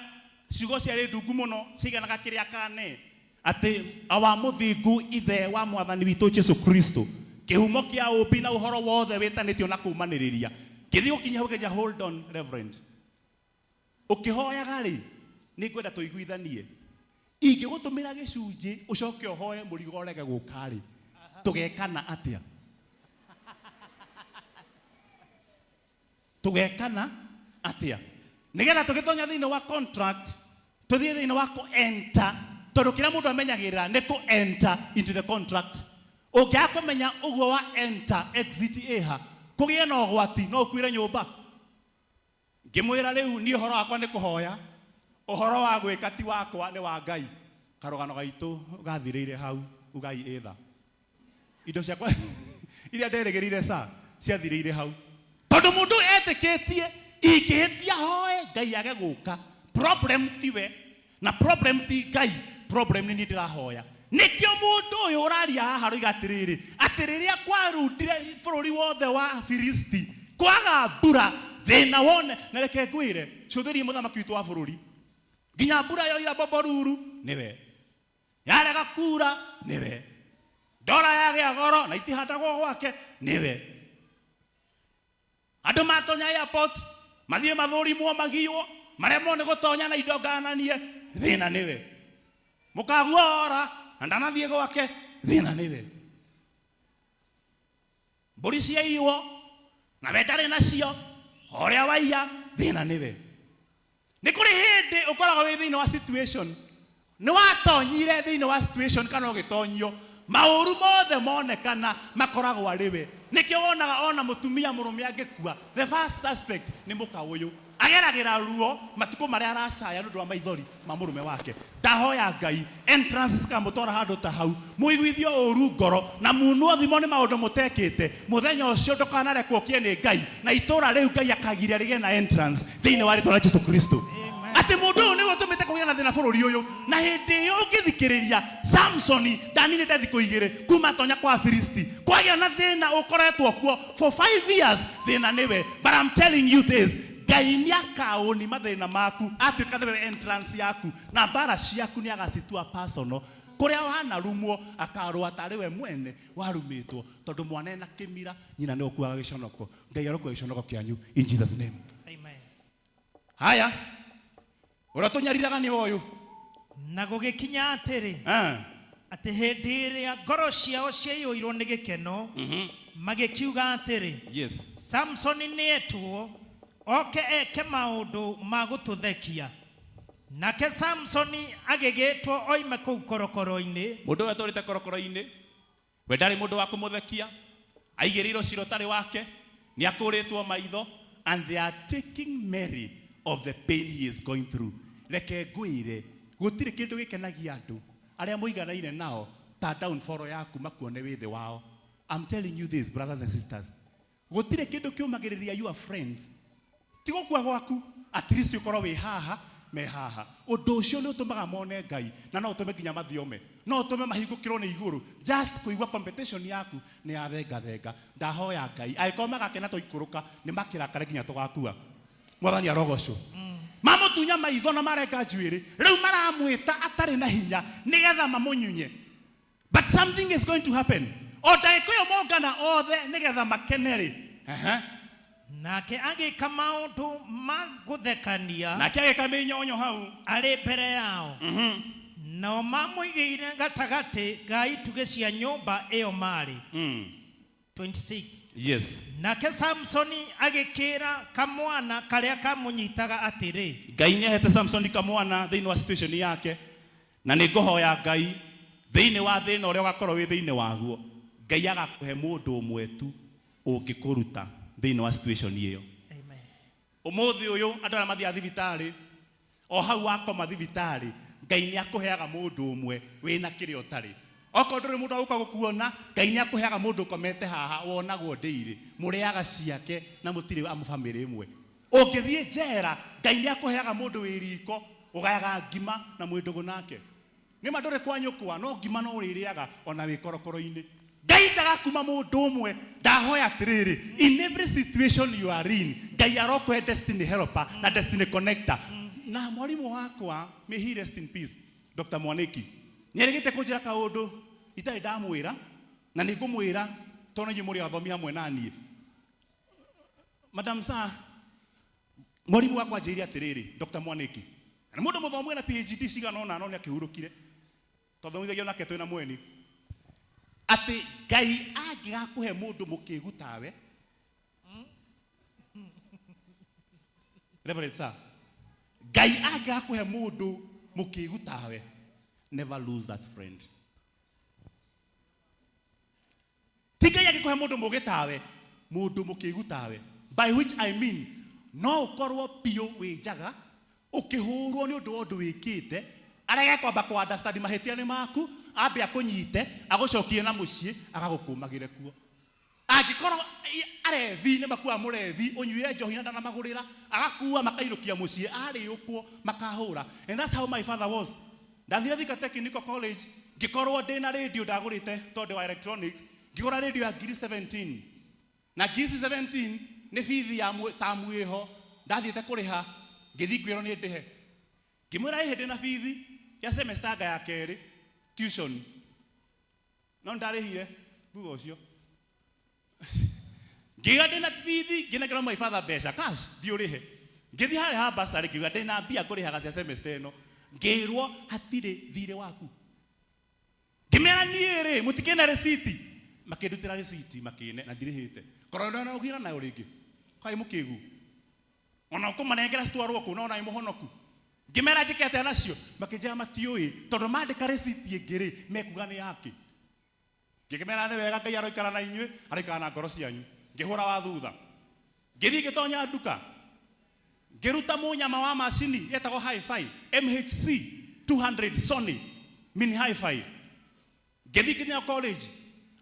ciugo ciarĩ ndungu mũno, ciaiganaga kĩrĩa kane, atĩ awa mũthingu, ithe wa mwathani witũ Jesu Kristo, kĩhumo kĩa ũmbi na ũhoro wothe wĩtanĩtio na kũmanĩrĩria. Ngĩthiĩ gũkinya hau ngĩnjia, "Hold on, Reverend, ũkĩhoyaga rĩ, nĩ ngwenda tũiguithanie. Ingĩgũtũmĩra gĩcunjĩ ũcoke ũhoe mũrigo ũrege gũka rĩ, tũgekana atĩa? Tũgekana atĩa nĩgetha tũgĩtonya thĩinĩ wa contract, tũthiĩ thĩinĩ wa kũ enter?" Tondũ kĩrĩa mũndũ amenyagĩrĩra nĩ kũ enter into the contract. Ũngĩaga kũmenya ũguo wa enter, exit ĩha, kũgĩe na ũgwati, no ũkuĩre nyũmba. Ngĩmwĩra rĩu niĩ ũhoro wakwa nĩ kũhoya, ũhoro wa gwĩka ti wakwa, nĩ wa Ngai. Karũgano gaitũ gathirĩire hau. Ugai ĩtha indo ciakwa iria nderĩgĩrĩire ca ciathirĩire hau, tondũ mũndũ ũyũ etĩkĩtie ingĩhĩtia hoe Ngai age gũka, problem tiwe na problem ti Ngai, problem nĩ niĩ ndĩrahoya. Nĩkĩo mũndũ ũyũ ũraria haha aroiga atĩrĩrĩ, atĩ rĩrĩa kwarundire bũrũri wothe wa Filisti kwaga mbura, thĩna wone. Na reke ngwĩre, cũthĩrie mũthamaki witũ wa bũrũri, nginya mbura yoira bomboruru nĩwe, yarega kura nĩwe, ndora yagĩa goro na itihandagwo gwake nĩwe, andũ matonya airport mathiĩ mathũrimwo, magiywo, maremwo nĩ gũtonya na indo ngananie, thĩna nĩwe, mũkaguo ora na ndanathiĩ gwake, thĩna nĩwe, mbũri ciaiywo na we ndarĩ nacio, o ũrĩa waiya, thĩna nĩwe. Nĩ kũrĩ hĩndĩ ũkoragwo wĩ thĩinĩ wa situation, nĩ watonyire thĩinĩ wa situation kana ũgĩtonyio, maũru mothe monekana makoragwo arĩ we. Nĩkĩo wonaga ona mũtumia mũrũme angĩkua, the first suspect nĩ mũka ũyũ, ageragĩra ruo matukũ marĩa aracaya nĩ ũndũ wa maithori ma mũrũme wake. Ndahoya Ngai entrance cikamũtwara handũ ta hau, mũiguithio ũru ngoro na munwo thimo nĩ maũndũ mũtekĩte. Mũthenya ũcio ndũkanarekwo ũkie nĩ Ngai na itũra rĩu Ngai akagiria rĩgĩe na entrance thĩinĩ wa rĩtwa rĩa Jesu Kristo, atĩ mũndũ ũyũ nĩwe ũtũmĩte kũgĩa na thĩna bũrũri ũyũ. Na hĩndĩ ĩyo ũngĩthikĩrĩria, Samsoni ndaninĩte thikũ 2 kuma atonya kwa Filisti, kwagĩa na thĩna ũkoretwo kuo for 5 years, thĩna nĩwe. But I'm telling you this, Ngai nĩ akaũni mathĩna maku atuĩka nĩwe entrance yaku, na mbara ciaku nĩ agacitua personal. Kũrĩa wanarumwo, akarũa tarĩ we mwene warumĩtwo, tondũ mwana ena kĩmira, nyina nĩ ũkuaga gĩconoko. Ngai arokua gĩconoko kĩanyu in Jesus name. Amen. Haya, ũrĩa tũnyariraga nĩ ũyũ. Na gũgĩkinya atĩrĩ, Ah. atĩ hĩndĩ ĩrĩa ngoro ciao ciaiyũirwo nĩ gĩkeno, magĩkiuga atĩrĩ, "Samsoni nĩetwo oke eke maũndũ ma gũtũthekia." Nake Samsoni agĩgĩtwo oime kũu korokoro-inĩ. Mũndũ ũyũ atũrĩte korokoro-inĩ, we ndarĩ mũndũ wa kũmũthekia, aigĩrĩirwo cira ũtarĩ wake, nĩ akũrĩtwo maitho, and they are taking merry of the pain he is going through. Reke ngwĩre, gũtirĩ kĩndũ gĩkenagia andũ arĩa mũiganaine nao ta downfall yaku, makuone wĩ thĩ wao. I'm telling you this, brothers and sisters, gũtirĩ kĩndũ kĩũmagĩrĩria your friends ti gũkua gwaku. At least ũkorwo wĩ haha, me haha, ũndũ ũcio nĩ ũtũmaga mone Ngai, na no ũtũme nginya mathiome, no ũtũme mahingũkĩrwo nĩ igũrũ, just kũigua competition yaku nĩ yathengathenga. Ndahoya Ngai, angĩkorwo magakena twaikũrũka, nĩ makĩrakare nginya tũgakua. Mwathani arogocwo. Mamũtunye. Mamũmunya maitho na marenga njuĩrĩ. Rĩu maramwĩta atarĩ na hinya nĩgetha mamũnyunye. But something is going to happen. O ndagĩka ĩyo mongana othe nĩgetha makene rĩ. Ehe. Nake agĩka maũndũ ma gũthekania. Nake agĩka mĩnyonyo hau. Arĩ mbere yao. Nao mamũigĩire gatagatĩ ga itugĩ cia nyũmba ĩyo maarĩ. 26. Yes. Nake Samsoni agĩkĩĩra kamwana karĩa kamũnyitaga atĩrĩ. Ngai nĩ ahete Samsoni kamwana thĩinĩ wa situation yake na nĩ ngũhoya Ngai thĩinĩ wa thĩna ũrĩa ũgakorwo wĩ thĩinĩ waguo Ngai agakũhe mũndũ ũmwe tu ũngĩkũruta thĩinĩ wa situation ĩyo. Amen. Ũmũthĩ ũyũ andũ arĩa mathiaga thibitarĩ o hau wakoma thibitarĩ Ngai nĩ akũheaga mũndũ ũmwe wĩna kĩrĩa ũtarĩ. Okorwo ndũrĩ mũndũ wa gũka gũkuona, Ngai nĩ akũheaga mũndũ ũkomete haha wonagwo ndĩirĩ, mũrĩaga ciake na mũtirĩ a bamĩrĩ ĩmwe. Ũngĩthiĩ njera, Ngai nĩ akũheaga mũndũ wĩ riko ũgayaga ngima na mwĩ ndũgũ nake. Nĩ ma ndũrĩ kwa nyũkwa, no ngima no ũrĩrĩaga ona wĩ korokoro-inĩ. Ngai ndagakuma mũndũ ũmwe. Ndahoya atĩrĩrĩ, in every situation you are in, Ngai arokũhe destiny helper na destiny connector. Na mwarimũ wakwa, may he rest in peace, Dr. Mwaniki, nĩerĩgĩte kũnjĩra kaũndũ itarĩ ndamwĩra, na nĩ ngũmwĩra tondũ na inyuĩ mũrĩ athomi hamwe na niĩ. Madam Sir, mwarimu wakwa anjĩrire atĩrĩrĩ, Dr. Mwaniki, na mũndũ mũthomu ena PhD cigana ũna no nĩ akĩhurũkire, twathomithagio nake twĩna mweni, atĩ Ngai angĩgakũhe mũndũ mũkĩgu tawe, Reverend sir, Ngai angĩgakũhe mũndũ mũkĩgu tawe, never lose that friend. Ti Ngai angĩkũhe mũndũ mũgĩ tawe, mũndũ mũkĩgu tawe. By which I mean, no ũkorwo biũ wĩ njaga, ũkĩhũrwo nĩ ũndũ wa ũndũ wĩkĩte, arege kwamba kũ understand mahĩtia nĩ maku, ambe akũnyite, agũcokie na mũciĩ, agagũkũmagĩre kuo. Angĩkorwo arevi nĩ makuaga mũrevi, ũnyuire njohi na ndanamagũrĩra, agakua makainũkia mũciĩ, arĩũkwo makahũra. And that's how my father was. Ndathire Thika Technical College, ngĩkorwo ndĩna radio ndagũrĩte tondũ wa electronics, ngĩgũra radio ya ngiri 17. Na ngiri ici 17 nĩ bithi ya tamu ĩho ndathiĩte kũrĩha, ngĩthiĩ ngĩrwo nĩ ndĩhe. Ngĩmwĩra ĩhĩ ndĩna bithi ya semester anga ya kerĩ tuition. No ndarĩhire thutha ũcio. Ngiuga ndĩna bithi, ngĩnengera my father mbeca cash, thiĩ ũrĩhe. Ngĩthiĩ harĩa ha bursary ngiuga ndĩna mbia ngũrĩhaga cia semester ĩno. Ngĩrwo hatirĩ thirĩ waku. Ngĩmera niĩ rĩ, mũtikĩne rĩciti. Makĩndutĩra rĩciti makĩne na ndirĩhĩte. Korwo ndona ũgĩra nayo rĩngĩ. Kaĩ mũkĩgu. Ona ũkũmanengera citwarwo kũ no ona wĩ mũhonoku. Ngĩmera njĩke atĩa nacio? Makĩnjĩra matiũĩ tondũ mandĩka rĩciti ĩngĩ rĩ, mekuga nĩ yake. Ngĩkĩmera nĩ wega Ngai aroikara na inyuĩ, aroikara na ngoro cianyu. Ngĩhũra wa thutha. Ngĩthiĩ ngĩtonya nduka. Ngĩruta mũnyama wa macini yetagwo hi-fi MHC 200 Sony mini hi-fi. Ngĩthiĩ nginya college.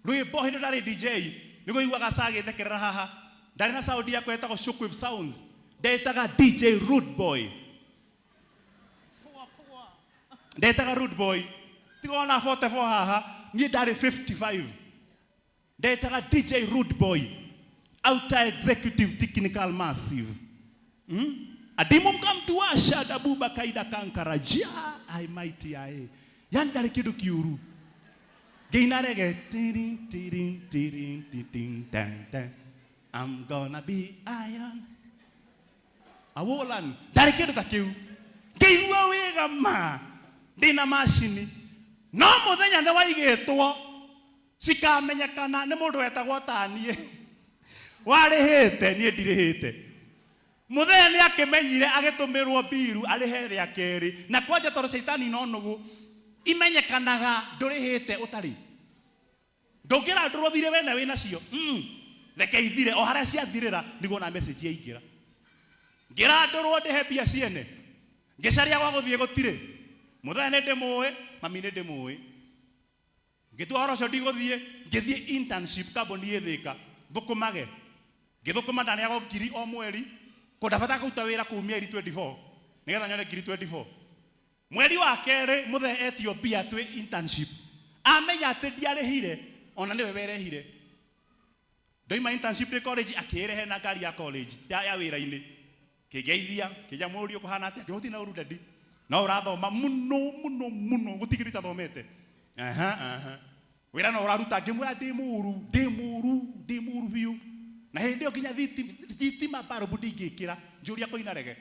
Rwĩmbo hĩndĩ ndarĩ DJ nĩguo iguaga cagĩthekerera haha. Ndarĩ na sound yakwa yetagwo Shockwave Sounds. Ndetaga DJ Rude Boy. Ndetaga Rude Boy. Tiga ona 44 haha, niĩ ndarĩ 55. Ndetaga DJ Rude Boy. Outer Executive Technical Massive. Adimu mkamtuasha dabuba kaida kankara ja I might yae. Yani ndarĩ kĩndũ kĩũru. Ngĩina rege tirin tirin tirin titin tan tan. I'm gonna be iron. Awolan. Ndarĩ kĩndũ ta kĩu. Ngĩigua wega ma ndĩna macini. No mũthenya nĩ waigĩtwo cikamenyekana nĩ mũndũ wetagwo taniĩ. Warĩhĩte niĩ ndirĩhĩte. Mũthenya nĩ akĩmenyire agĩtũmĩrwo mbiru arĩhe rĩa kerĩ. Na kwanja tondũ caitani no nũgũ imenyekanaga ndũrĩhĩte ũtarĩ. Ndũngĩra ndũrwo thirĩ wene wĩ nacio. Reke ithire o harĩa ciathirĩra nĩguo na message yaingĩra. Ngĩra ndũrwo ndĩhe mbia ciene. Ngĩcaria gwa gũthiĩ gũtirĩ. Mũthenya nĩ ndĩmũĩ, mami nĩ ndĩmũĩ. Ngĩtua ũhoro ũcio ndigũthiĩ, ngĩthiĩ internship kambuni ĩ Thĩka, thũkũmage. Ngĩthũkũma ndarĩagwo ngiri o mweri, ko ndabatara kũruta wĩra kũu mĩeri 24, nĩgetha nyone ngiri 24. Mweri wa kerĩ mũthee etio mbia twĩ internship. Amenya atĩ ndiarĩhire, ona nĩwe werehire. Ndoima internship ndĩ college, akĩĩrehe na ngari ya college, ya wĩra-inĩ. Kĩngeithia, kĩnja mũriũ kũhana atĩa, ngĩhũti na ũru dadi. No ũrathoma mũno mũno mũno, gũtirĩ kĩndũ itathomete. Aha, aha. Wĩra no ũraruta, ngĩmwĩra ndĩ mũru, ndĩ mũru, ndĩ mũru biũ. Na hĩndĩ ĩyo nginya thitima barubu ndingĩkĩra, njũria kũina rege.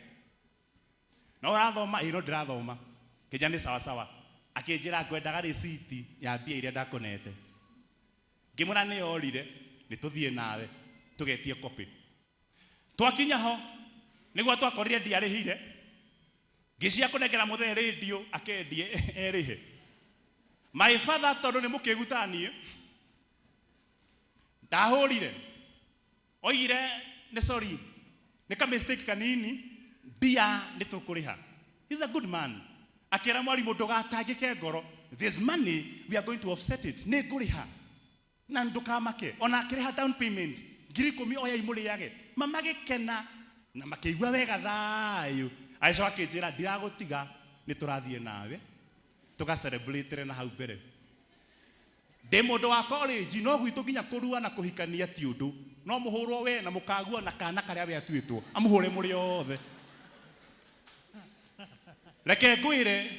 No ũrathoma, ĩĩ no ndĩrathoma. Kĩnja nĩ sawa sawa. Akĩnjĩra ngwendaga rĩciti ya mbia iria ndakũnete. Ngĩmwĩra nĩ yorire, nĩ tũthiĩ nawe tũgetie copy. Twakinya ho, nĩguo twakorire ndiarĩhire. Ngĩcia kũnengera mũthee rĩndiũ akendie erĩhe. My father tondũ nĩ mũkĩgu ta niĩ, ndahũrire. Oigire nĩ sorry, nĩ ka mistake kanini, mbia nĩ tũkũrĩha. He's a good man. Akĩra mwarimũ ndũgatangĩke ngoro, this money we are going to offset it, nĩ ngũrĩha. Na ndũkamake, ona akĩrĩha down payment 10,000 oyai mũrĩage. Mama gĩkena na makĩigua wega thayũ. Agĩcoka akĩnjĩra ndiragũtiga, nĩ tũrathiĩ nawe tũga celebrate na hau mbere. Ndĩ mũndũ wa college, no gwitũ nginya kũrua na kũhikania ti ũndũ. No mũhũrwo we na mũkaguo na kana karĩa we atuĩtwo, amũhũre mũrĩ othe. Reke ngwĩre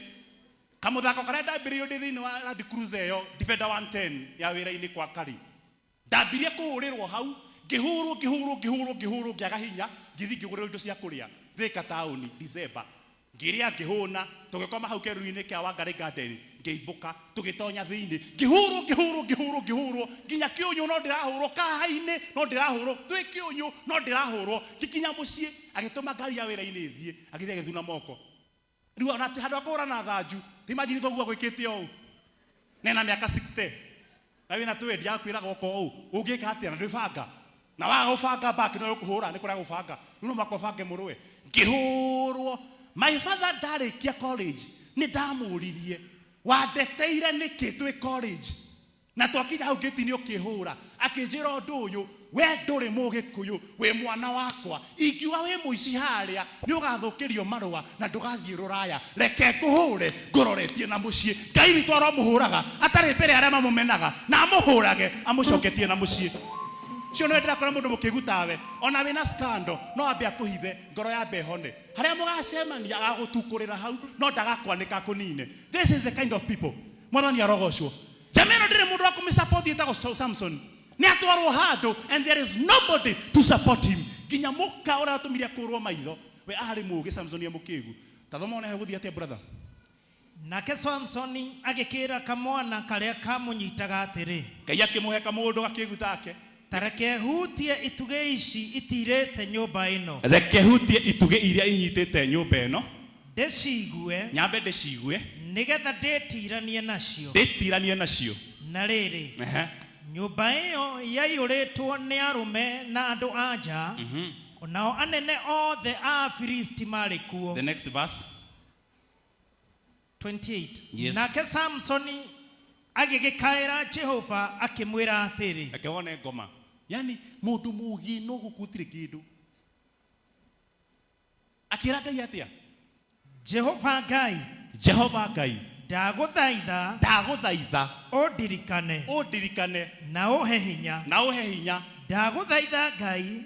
kamũthako karĩa ndambĩrĩirio ndĩ thĩinĩ wa Land Cruiser ĩyo Defender 110 ya wĩra-inĩ kwa Kari. Ndambirie kũhũrĩrwo hau, ngĩhũrwo, ngĩhũrwo, ngĩhũrwo, ngĩhũrwo, ngĩaga hinya, ngĩthiĩ ngĩgũrĩrwo indo cia kũrĩa Thika taũni December. Ngĩrĩa ngĩhũna, tũgĩkoma hau kĩruru-inĩ kĩa Wangari Garden, ngĩimbũka, tũgĩtonya thĩinĩ, ngĩhũrwo, ngĩhũrwo, ngĩhũrwo, ngĩhũrwo, nginya kĩũnyũ no ndĩrahũrwo, kaha-inĩ no ndĩrahũrwo, twĩ kĩũnyũ no ndĩrahũrwo, ngĩkinya mũciĩ, agĩtũma ngari ya wĩra-inĩ ĩthiĩ, agĩthiĩ agĩthuna moko. Rĩu ona handũ ha kũhũra na thanju, ti imagine thoguo agwĩkĩte ũũ, na ena mĩaka 60, na wĩna twendi akwĩraga ũka ũũ, ũngĩka atĩa na ndwĩbanga? Na waga gũbanga back no ĩgũkũhũra nĩ kũrega gũbanga. Rĩu no mũhaka ũbange mũrũe. Ngĩhũrwo. My father ndarĩkia college, nĩ ndamũririe, wandeteire nĩkĩ twĩ college? Na twakinya hau ngĩti-inĩ ũkĩhũra. Akĩnjĩra ũndũ ũyũ, we ndũrĩ mũgĩkũyũ, wĩ mwana wakwa. Ingiuga wĩ mũici harĩa, nĩ ũgathũkĩrio marũa na ndũgathiĩ rũraya. Reke ngũhũre ngũroretie na mũciĩ. Ngai witũ aromũhũraga atarĩ mbere ya arĩa mamũmenaga, na amũhũrage amũcoketie na mũciĩ. Cio nĩwe ndĩrakora mũndũ mũkĩgu tawe, ona wĩna scandal, no ambe akũhithe, ngoro yambe ĩhone. Harĩa mũgacemania agagũtukũrĩra hau, no ndagakwanĩka akũnine. This is the kind of people. Mwathani arogocwo. Njama ĩno ndĩrĩ mũndũ wa kũmĩsupport ĩtagwo Samson. Nĩ atwarwo handũ and there is nobody to support him. Nginya mũka ũrĩa watũmire akũrwo maitho, we arĩ mũũgĩ, Samson e mũkĩgu. Ta thoma wone hegũthiĩ atĩa brother. Nake Samsoni agĩkĩĩra kamwana karĩa kamũnyitaga atĩrĩ, Ngai akĩmũhe kamũndũ gakĩgu take. Ta reke hutie itugĩ ici itiirĩte nyũmba ĩno. Reke hutie itugĩ iria inyitĩte nyũmba ĩno. Ndĩciigue. Nyambe ndĩciigue. Nĩgetha ndĩĩtiiranie nacio. Ndĩĩtiiranie nacio. Na rĩrĩ, nyũmba ĩyo yaiyũrĩtwo nĩ arũme na andũ-a-nja, o nao anene othe a Afilisti maarĩ kuo. The next verse. 28 Yes. Nake Samsoni agĩgĩkaĩra Jehova akĩmwĩra atĩrĩ, Reke wone ngoma. Yaani mũndũ mũgĩ no gũkũ gũtirĩ kĩndũ. Akĩra Ngai atĩa? Jehova Ngai, Jehova Ngai, ndagũthaitha ndagũthaitha ũndirikane ũndirikane na ũhe hinya. Na ũhe hinya. Ndagũthaitha Ngai,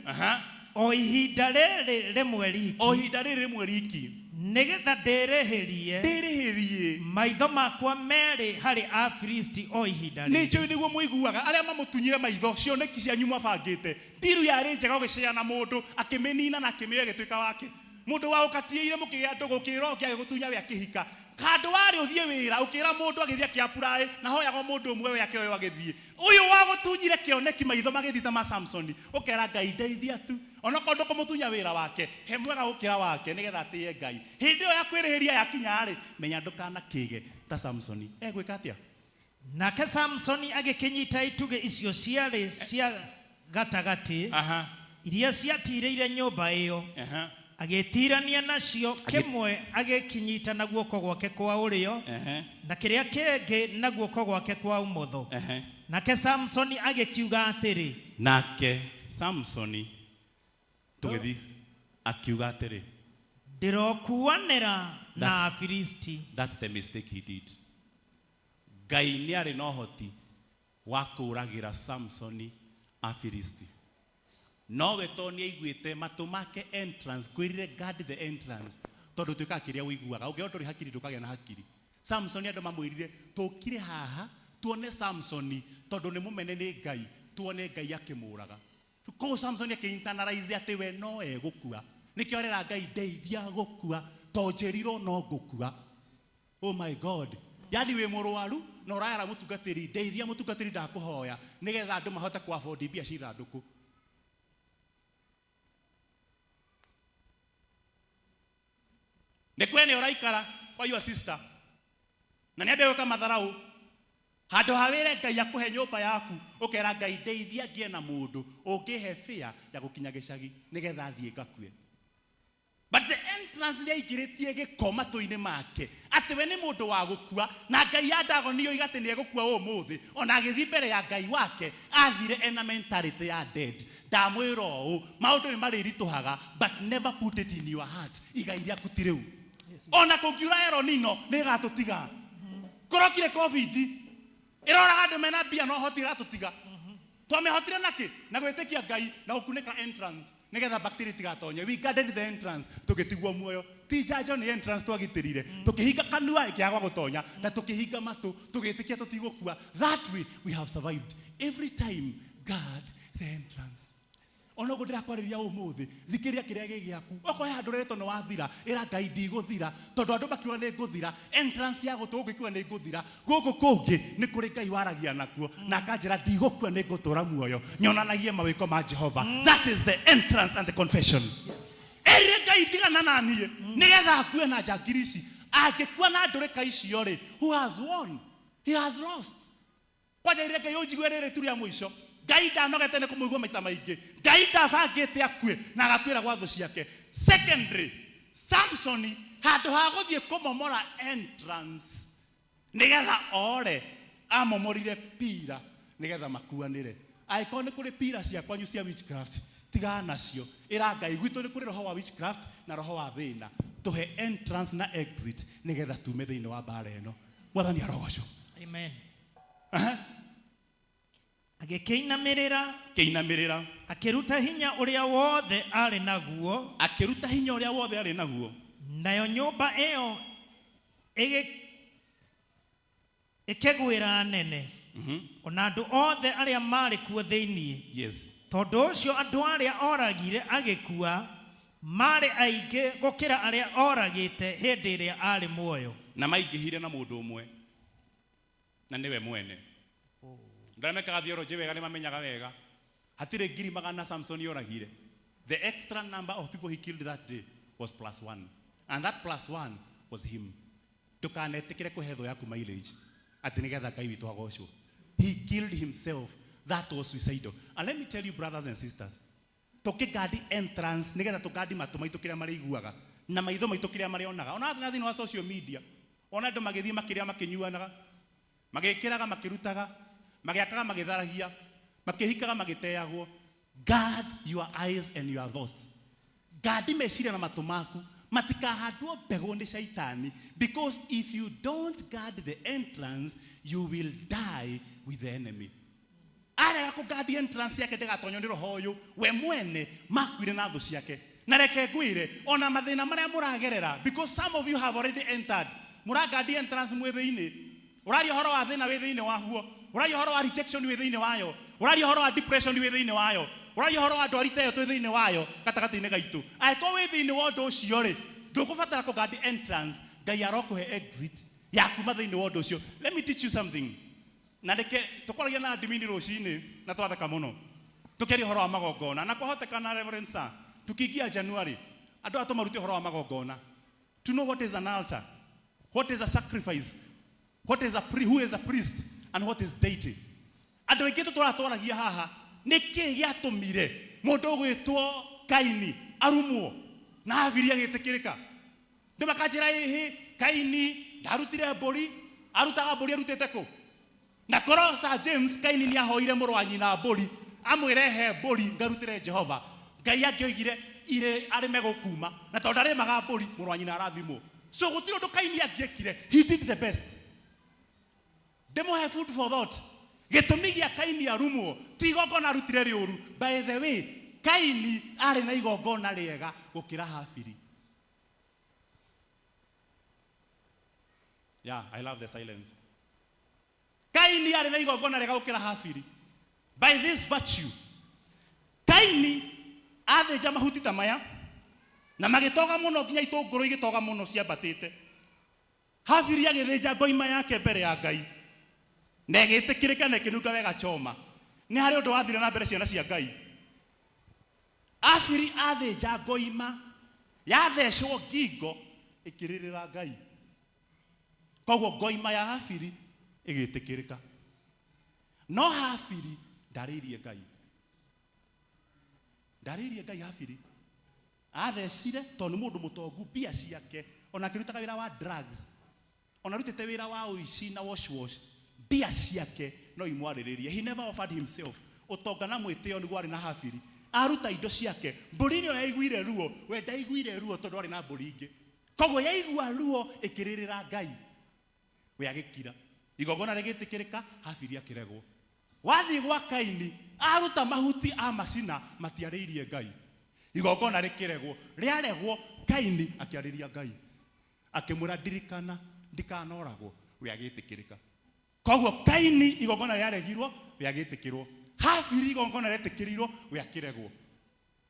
o ihinda rĩrĩ rĩmwe riki, o ihinda rĩrĩ rĩmwe riki, nĩgetha ndĩrĩhĩrie, ndĩrĩhĩrie maitho makwa merĩ harĩ Afilisti o ihinda Nĩ rĩrĩ. njũĩ nĩguo mũiguaga arĩa mamũtunyire maitho, cioneki cianyu mwabangĩte. Ndiru yarĩ njega ũgĩcea na mũndũ, akĩmĩnina na akĩmĩoya ĩgĩtuĩka wake. Mũndũ wa ũkatiĩire mũkĩgĩa ndũgũ, ũkĩĩra ũngĩ agĩgũtunya we akĩhika. Handũ warĩ ũthiĩ wĩra, ũkĩĩra mũndũ agĩthiĩ akĩ apply, na hoyaga o mũndũ ũmwe we akĩoywo agĩthiĩ. Ũyũ wagũtunyire kĩoneki maitho magĩthiĩ ta ma Samsoni, ũkera Ngai ndeithia tu. Onokorwo ndũkũmũtunya wĩra wake, he mwega gũkĩra wake nĩgetha atĩe Ngai. Hĩndĩ ĩyo ya kwĩrĩhĩria yakinya-rĩ, menya ndũkanakĩge ta Samsoni. Egwĩka atĩa? Nake Samsoni agĩkĩnyita itugĩ icio ciarĩ cia gatagatĩ, iria ciatiirĩire nyũmba ĩyo, agĩĩtiirania nacio, kĩmwe agĩkĩnyita na guoko gwake kwa ũrĩo, na kĩrĩa kĩngĩ na guoko gwake kwa ũmotho. Nake Samsoni agĩkiuga atĩrĩ. Nake Samsoni, tũgĩthiĩ, akiuga atĩrĩ. Ndĩrokuanĩra na Afilisti. That's the mistake he did. Ngai nĩ arĩ na ũhoti wa kũũragĩra Samsoni Afilisti. Nowe to nĩ aiguĩte matũ make entrance, kwĩrire guard the entrance, tondũ tuĩkaga kĩrĩa ũiguaga. Ũngĩona ndũrĩ hakiri ndũkagĩa na hakiri. Samson andũ mamwĩrire tũkire haha tuone Samsoni tondũ nĩ mũmene nĩ Ngai, tuone Ngai akĩmũraga. Koguo Samson akĩ-internalize atĩ we no egũkua. Nĩkĩo arera Ngai ndeithia gũkua, to njĩrirwo no ngũkua. Oh my God. Yaani wĩ mũrwaru na ũrayara mũtungatĩri, ndeithia mũtungatĩri ndakũhoya nĩgetha andũ mahote kũ afford mbia cia ithandũkũ. Nĩ kwene ũraikara kwa your sister na nĩ ambia gwĩka matharau handũ ha wĩre Ngai akũhe nyũmba yaku ũkera Ngai ndeithia ngĩe na mũndũ ũngĩhe fare ya gũkinya gĩcagi nĩgetha thiĩ ngakue. But the entrance nĩ aingĩrĩtie gĩko matũ-inĩ make atĩ we nĩ mũndũ wa gũkua na ngai ya Dagoni yoiga atĩ nĩ egũkua ũmũthĩ. Ona agĩthiĩ mbere ya ngai wake athire ena mentality ya dead. Ndamwĩra ũũ, maũndũ nĩ marĩritũhaga but never put it in your heart, igai rĩaku ti rĩu. Ona kũngiura El Nino nĩ ĩgatũtiga. Kũrokire Covid ĩroraga andũ mena mbia na ũhoti ĩratũtiga. Twamĩhotire nakĩ? Na gwĩtĩkia Ngai na gũkunĩka entrance nĩgetha bacteria itigatonye. We guarded the entrance tũgĩtigwo muoyo. Ti njanjo nĩ entrance twagitĩrire. Tũkĩhinga kanua ĩkĩaga gwa gũtonya na tũkĩhinga matũ tũgĩtĩkia tũtigũkua. That way we have survived. Every time guard the entrance. Ona ũguo ndĩrakwarĩria ũmũthĩ, thikĩrĩria kĩrĩa gĩ gĩaku. Okorwo he handũ ũreretwo nĩ wathira, ĩra Ngai ndigũthira, tondũ andũ makiuga nĩ ngũthira, entrance ya gũtũ gũkũ ĩkiuga nĩ ngũthira, gũkũ kũngĩ nĩ kũrĩ Ngai waragia nakuo na akanjĩra ndigũkua nĩ ngũtũra muoyo, nyonanagie mawĩko ma Jehova. That is the entrance and the confession. Erire Ngai tigana na niĩ nĩgetha akue na njangiri ici. Angĩkua na ndũrĩka icio rĩ, who has won? He has lost. Kwanja rĩrĩa Ngai ũnjigue rĩrĩ tu rĩa mũico. Ngai ndanogete nĩ kũmũigua maita maingĩ. Ngai ndabangĩte akue na agakuĩra gwa thũ ciake. Secondly, Samsoni handũ ha gũthiĩ kũmomora entrance nĩgetha ore, amomorire pira nĩgetha makuanĩre. Angĩkorwo nĩ kũrĩ pira cia kwanyu cia witchcraft, tigana nacio. Ĩra Ngai gwitũ nĩ kũrĩ roho wa witchcraft na roho wa thĩna. Tũhe entrance na exit nĩgetha tume thĩinĩ wa mbara ĩno. Mwathani arogocwo. Amen. Agĩkĩinamĩrĩra, Kĩinamĩrĩra. Akĩruta hinya ũrĩa wothe arĩ naguo. Akĩruta hinya ũrĩa wothe arĩ naguo. Nayo nyũmba ĩyo ĩkĩgwĩra nene. Ona andũ othe arĩa maarĩ kuo thĩinĩ. Tondũ ũcio andũ arĩa oragire agĩkua marĩ aingĩ gũkĩra arĩa oragĩte hĩndĩ ĩrĩa arĩ muoyo. Na maingĩhire na mũndũ ũmwe na nĩwe mwene. Andũ arĩa mekaga theology wega nĩ mamenyaga wega hatirĩ ngiri magana Samson oragire. The extra number of people he killed that day was plus one, and that plus one was him. Ndũkanetĩkĩre kũhe thũ yaku mileage atĩ nĩgetha Ngai witũ agocwo. He killed himself. That was suicidal. And let me tell you, brothers and sisters, tũkĩgandi entrance nĩgetha tũgandi matũ maitũ kĩrĩa marĩiguaga na maitho maitũ kĩrĩa marĩonaga. Ona thĩinĩ wa social media, ona andũ magĩthiĩ makĩrĩa makĩnyuanaga, magĩkĩraga makĩrutaga, magĩakaga magĩtharagia, makĩhikaga magĩteagwo. Guard your eyes and your thoughts. Guard meciria na matũ maku matikahandwo mbegũ nĩ shaitani, because if you don't guard the entrance you will die with the enemy. Arega kũgandi entrance yake ndĩgatonywo nĩ roho ũyũ, we mwene makuire na thũ ciake. Na reke ngwĩre ona mathĩna marĩa mũragerera, because some of you have already entered, mũragandi entrance mwĩ thĩinĩ. Ũraria ũhoro wa thĩna wĩ thĩinĩ waguo, ũraria ũhoro wa rejection wĩ thĩinĩ wayo, ũraria ũhoro wa depression wĩ thĩinĩ wayo, ũraria ũhoro wa ndwari ta ĩyo twĩ thĩinĩ wayo gatagatĩ-inĩ gaitũ. Angĩkorwo wĩ thĩinĩ wa ũndũ ũcio rĩ, ndũkũbatara kũgandi entrance, Ngai arokũhe exit ya kuma thĩinĩ wa ũndũ ũcio. Let me teach you something. Na reke tũkwaragia na admin rũcinĩ na twatheka mũno tũkĩaria ũhoro wa magongona, na kwahotekana Reverend Sir, tukiingia January andũ aya tũmarute ũhoro wa magongona, to know what is an altar, what is a sacrifice, what is a who is a priest and what is deity. Andũ aingĩ tũtũratwaragia haha nĩkĩ gĩatũmire mũndũ ũgwĩtwo Kaini arumwo na Habili agĩtĩkĩrĩka. Ndũ makanjĩra ĩhĩ Kaini ndarutire mbũri, arutaga mbũri arutĩte kũ? Na korwo Sir James Kaini nĩ ahoire mũrũ wa nyina mbũri amwĩre he mbũri ngarutĩre Jehova, Ngai angĩoigire ire arĩme gũkuma, na tondũ ndarĩmaga mbũri mũrũ wa nyina arathimwo. So gũtirĩ ũndũ Kaini angĩekire, he did the best. Ndĩmũhe food for thought. Gĩtũmi gĩa Kaini arumwo ti igongona arutire rĩũru. By the way, Kaini arĩ na igongona rĩega gũkĩra Habili. Yeah, I love the silence. Kaini arĩ na igongona rĩega gũkĩra Habili. By this virtue, Kaini athĩnja mahuti ta maya na magĩtoga mũno nginya itũngũrũ igĩtoga mũno ciambatĩte. Habili agĩthĩnja ngoima yake mbere ya Ngai na ĩgĩtĩkĩrĩka na ĩkĩnunga wega choma. Nĩ harĩ ũndũ wathire na mbere ciana cia Ngai. Habili athĩnja ngoima yathecwo ngingo ĩkĩrĩrĩra Ngai. Koguo ngoima ya Habili ĩgĩtĩkĩrĩka. No Habili ndarĩirie Ngai. Ndarĩirie Ngai Habili. Athecire tondũ nĩ mũndũ mũtongu mbia ciake ona akĩrutaga wĩra wa drugs ona arutĩte wĩra wa ũici na wash wash mbia ciake no imwarĩrĩrie. He never offered himself. Ũtonga na mwĩtĩo nĩguo arĩ na Habili. Aruta indo ciake mbũri nĩyo yaiguire ruo, we ndaiguire ruo tondũ arĩ na mbũri ingĩ. Koguo yaigua ruo ĩkĩrĩrĩra Ngai, we agĩkira. Igongona rĩgĩtĩkĩrĩka, Habili akĩregwo. Wathiĩ gwa Kaini aruta mahuti a macina matiarĩirie Ngai. Igongona rĩkĩregwo. Rĩaregwo Kaini akĩarĩria Ngai. Akĩmwĩra ndirikana ndikanoragwo, we agĩtĩkĩrĩka. Koguo Kaini igongona rĩaregirwo, we agĩtĩkĩrwo. Habili igongona rĩetĩkĩrirwo, we akĩregwo.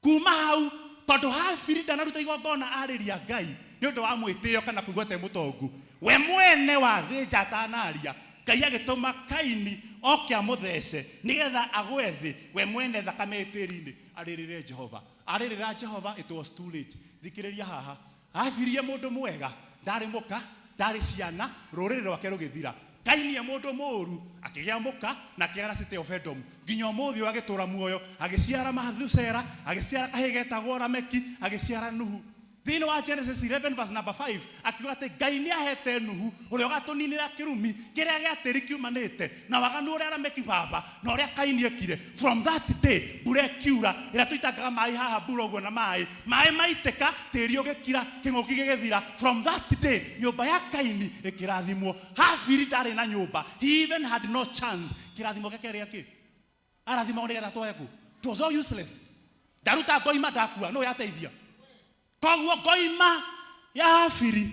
Kuma hau tondũ Habili ndanaruta igongona arĩria Ngai nĩ ũndũ wa mwĩtĩo kana kũigua te mũtongu, we mwene wathĩnja atanaria, Ngai agĩtũma Kaini oke amũthece nĩgetha agwe thĩ, we mwene thakame ĩ tĩri-inĩ arĩrĩre Jehova. Arĩrĩra Jehova, it was too late. Thikĩrĩria haha, Habili e mũndũ mwega, ndarĩ mũka, ndarĩ ciana, rũrĩrĩ rwake rũgĩthira. Kaini e mũndũ mũũru, akĩgĩa mũka na akĩgĩa na city of Edom. Nginya ũmũthĩ ũyũ agĩtũra muoyo, agĩciara Mathusera, agĩciara kahĩĩ getagwo Lameki, agĩciara Nuhu. Thĩinĩ wa Genesis 11 verse number 5 akiuga atĩ Ngai nĩ ahete Nuhu ũrĩa ũgatũninĩra kĩrumi kĩrĩa gĩa tĩri kiumanĩte na waganu ũrĩa Lameki baba na ũrĩa Kaini ekire. From that day mbura ĩkiura ĩrĩa tũitangaga maĩ haha mbura ũguo na maĩ maĩ maitĩka tĩri ũgĩkira kĩng'ũki gĩgĩthira. From that day nyũmba ya Kaini ĩkĩrathimwo. Habili ndarĩ na nyũmba, he even had no chance. Kĩrathimo gĩake rĩa kĩ? Arathimagwo nĩgetha atware kũ? It was all useless. Ndaruta ngoima ndakua, no yateithia. Koguo ngoima ya Habili,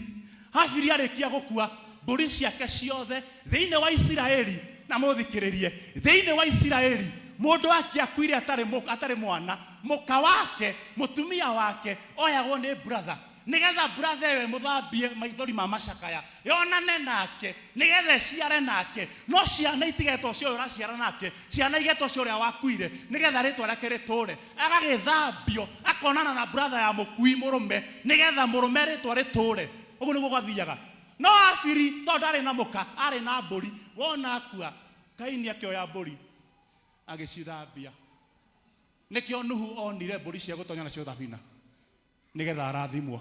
Habili arĩkia gũkua mbũri ciake ciothe thĩinĩ wa Isiraeli, na mũthikĩrĩrie, thĩinĩ wa Isiraeli mũndũ angĩakuire atarĩ mwana, mũka wake, mũtumia wake oyagwo nĩ brother nĩgetha brother ĩyo ĩmũthambie maithori ma macakaya yonane nake nĩgetha ĩciare nake. No ciana itigetwo cia ũyũ ũraciara nake, ciana igetwo cia ũrĩa wakuire nĩgetha rĩtwa rĩake rĩtũre. Agagĩthambio akonana na brother ya mũkui mũrũme nĩgetha mũrũme rĩtwa rĩtũre. Ũguo nĩguo gwathiaga. No Habili tondũ ndarĩ na mũka, arĩ na mbũri, wona akua Kaini akĩoya mbũri agĩcithambia. Nĩkĩo Nuhu onire mbũri cia gũtonya nacio thabina nĩgetha arathimwo.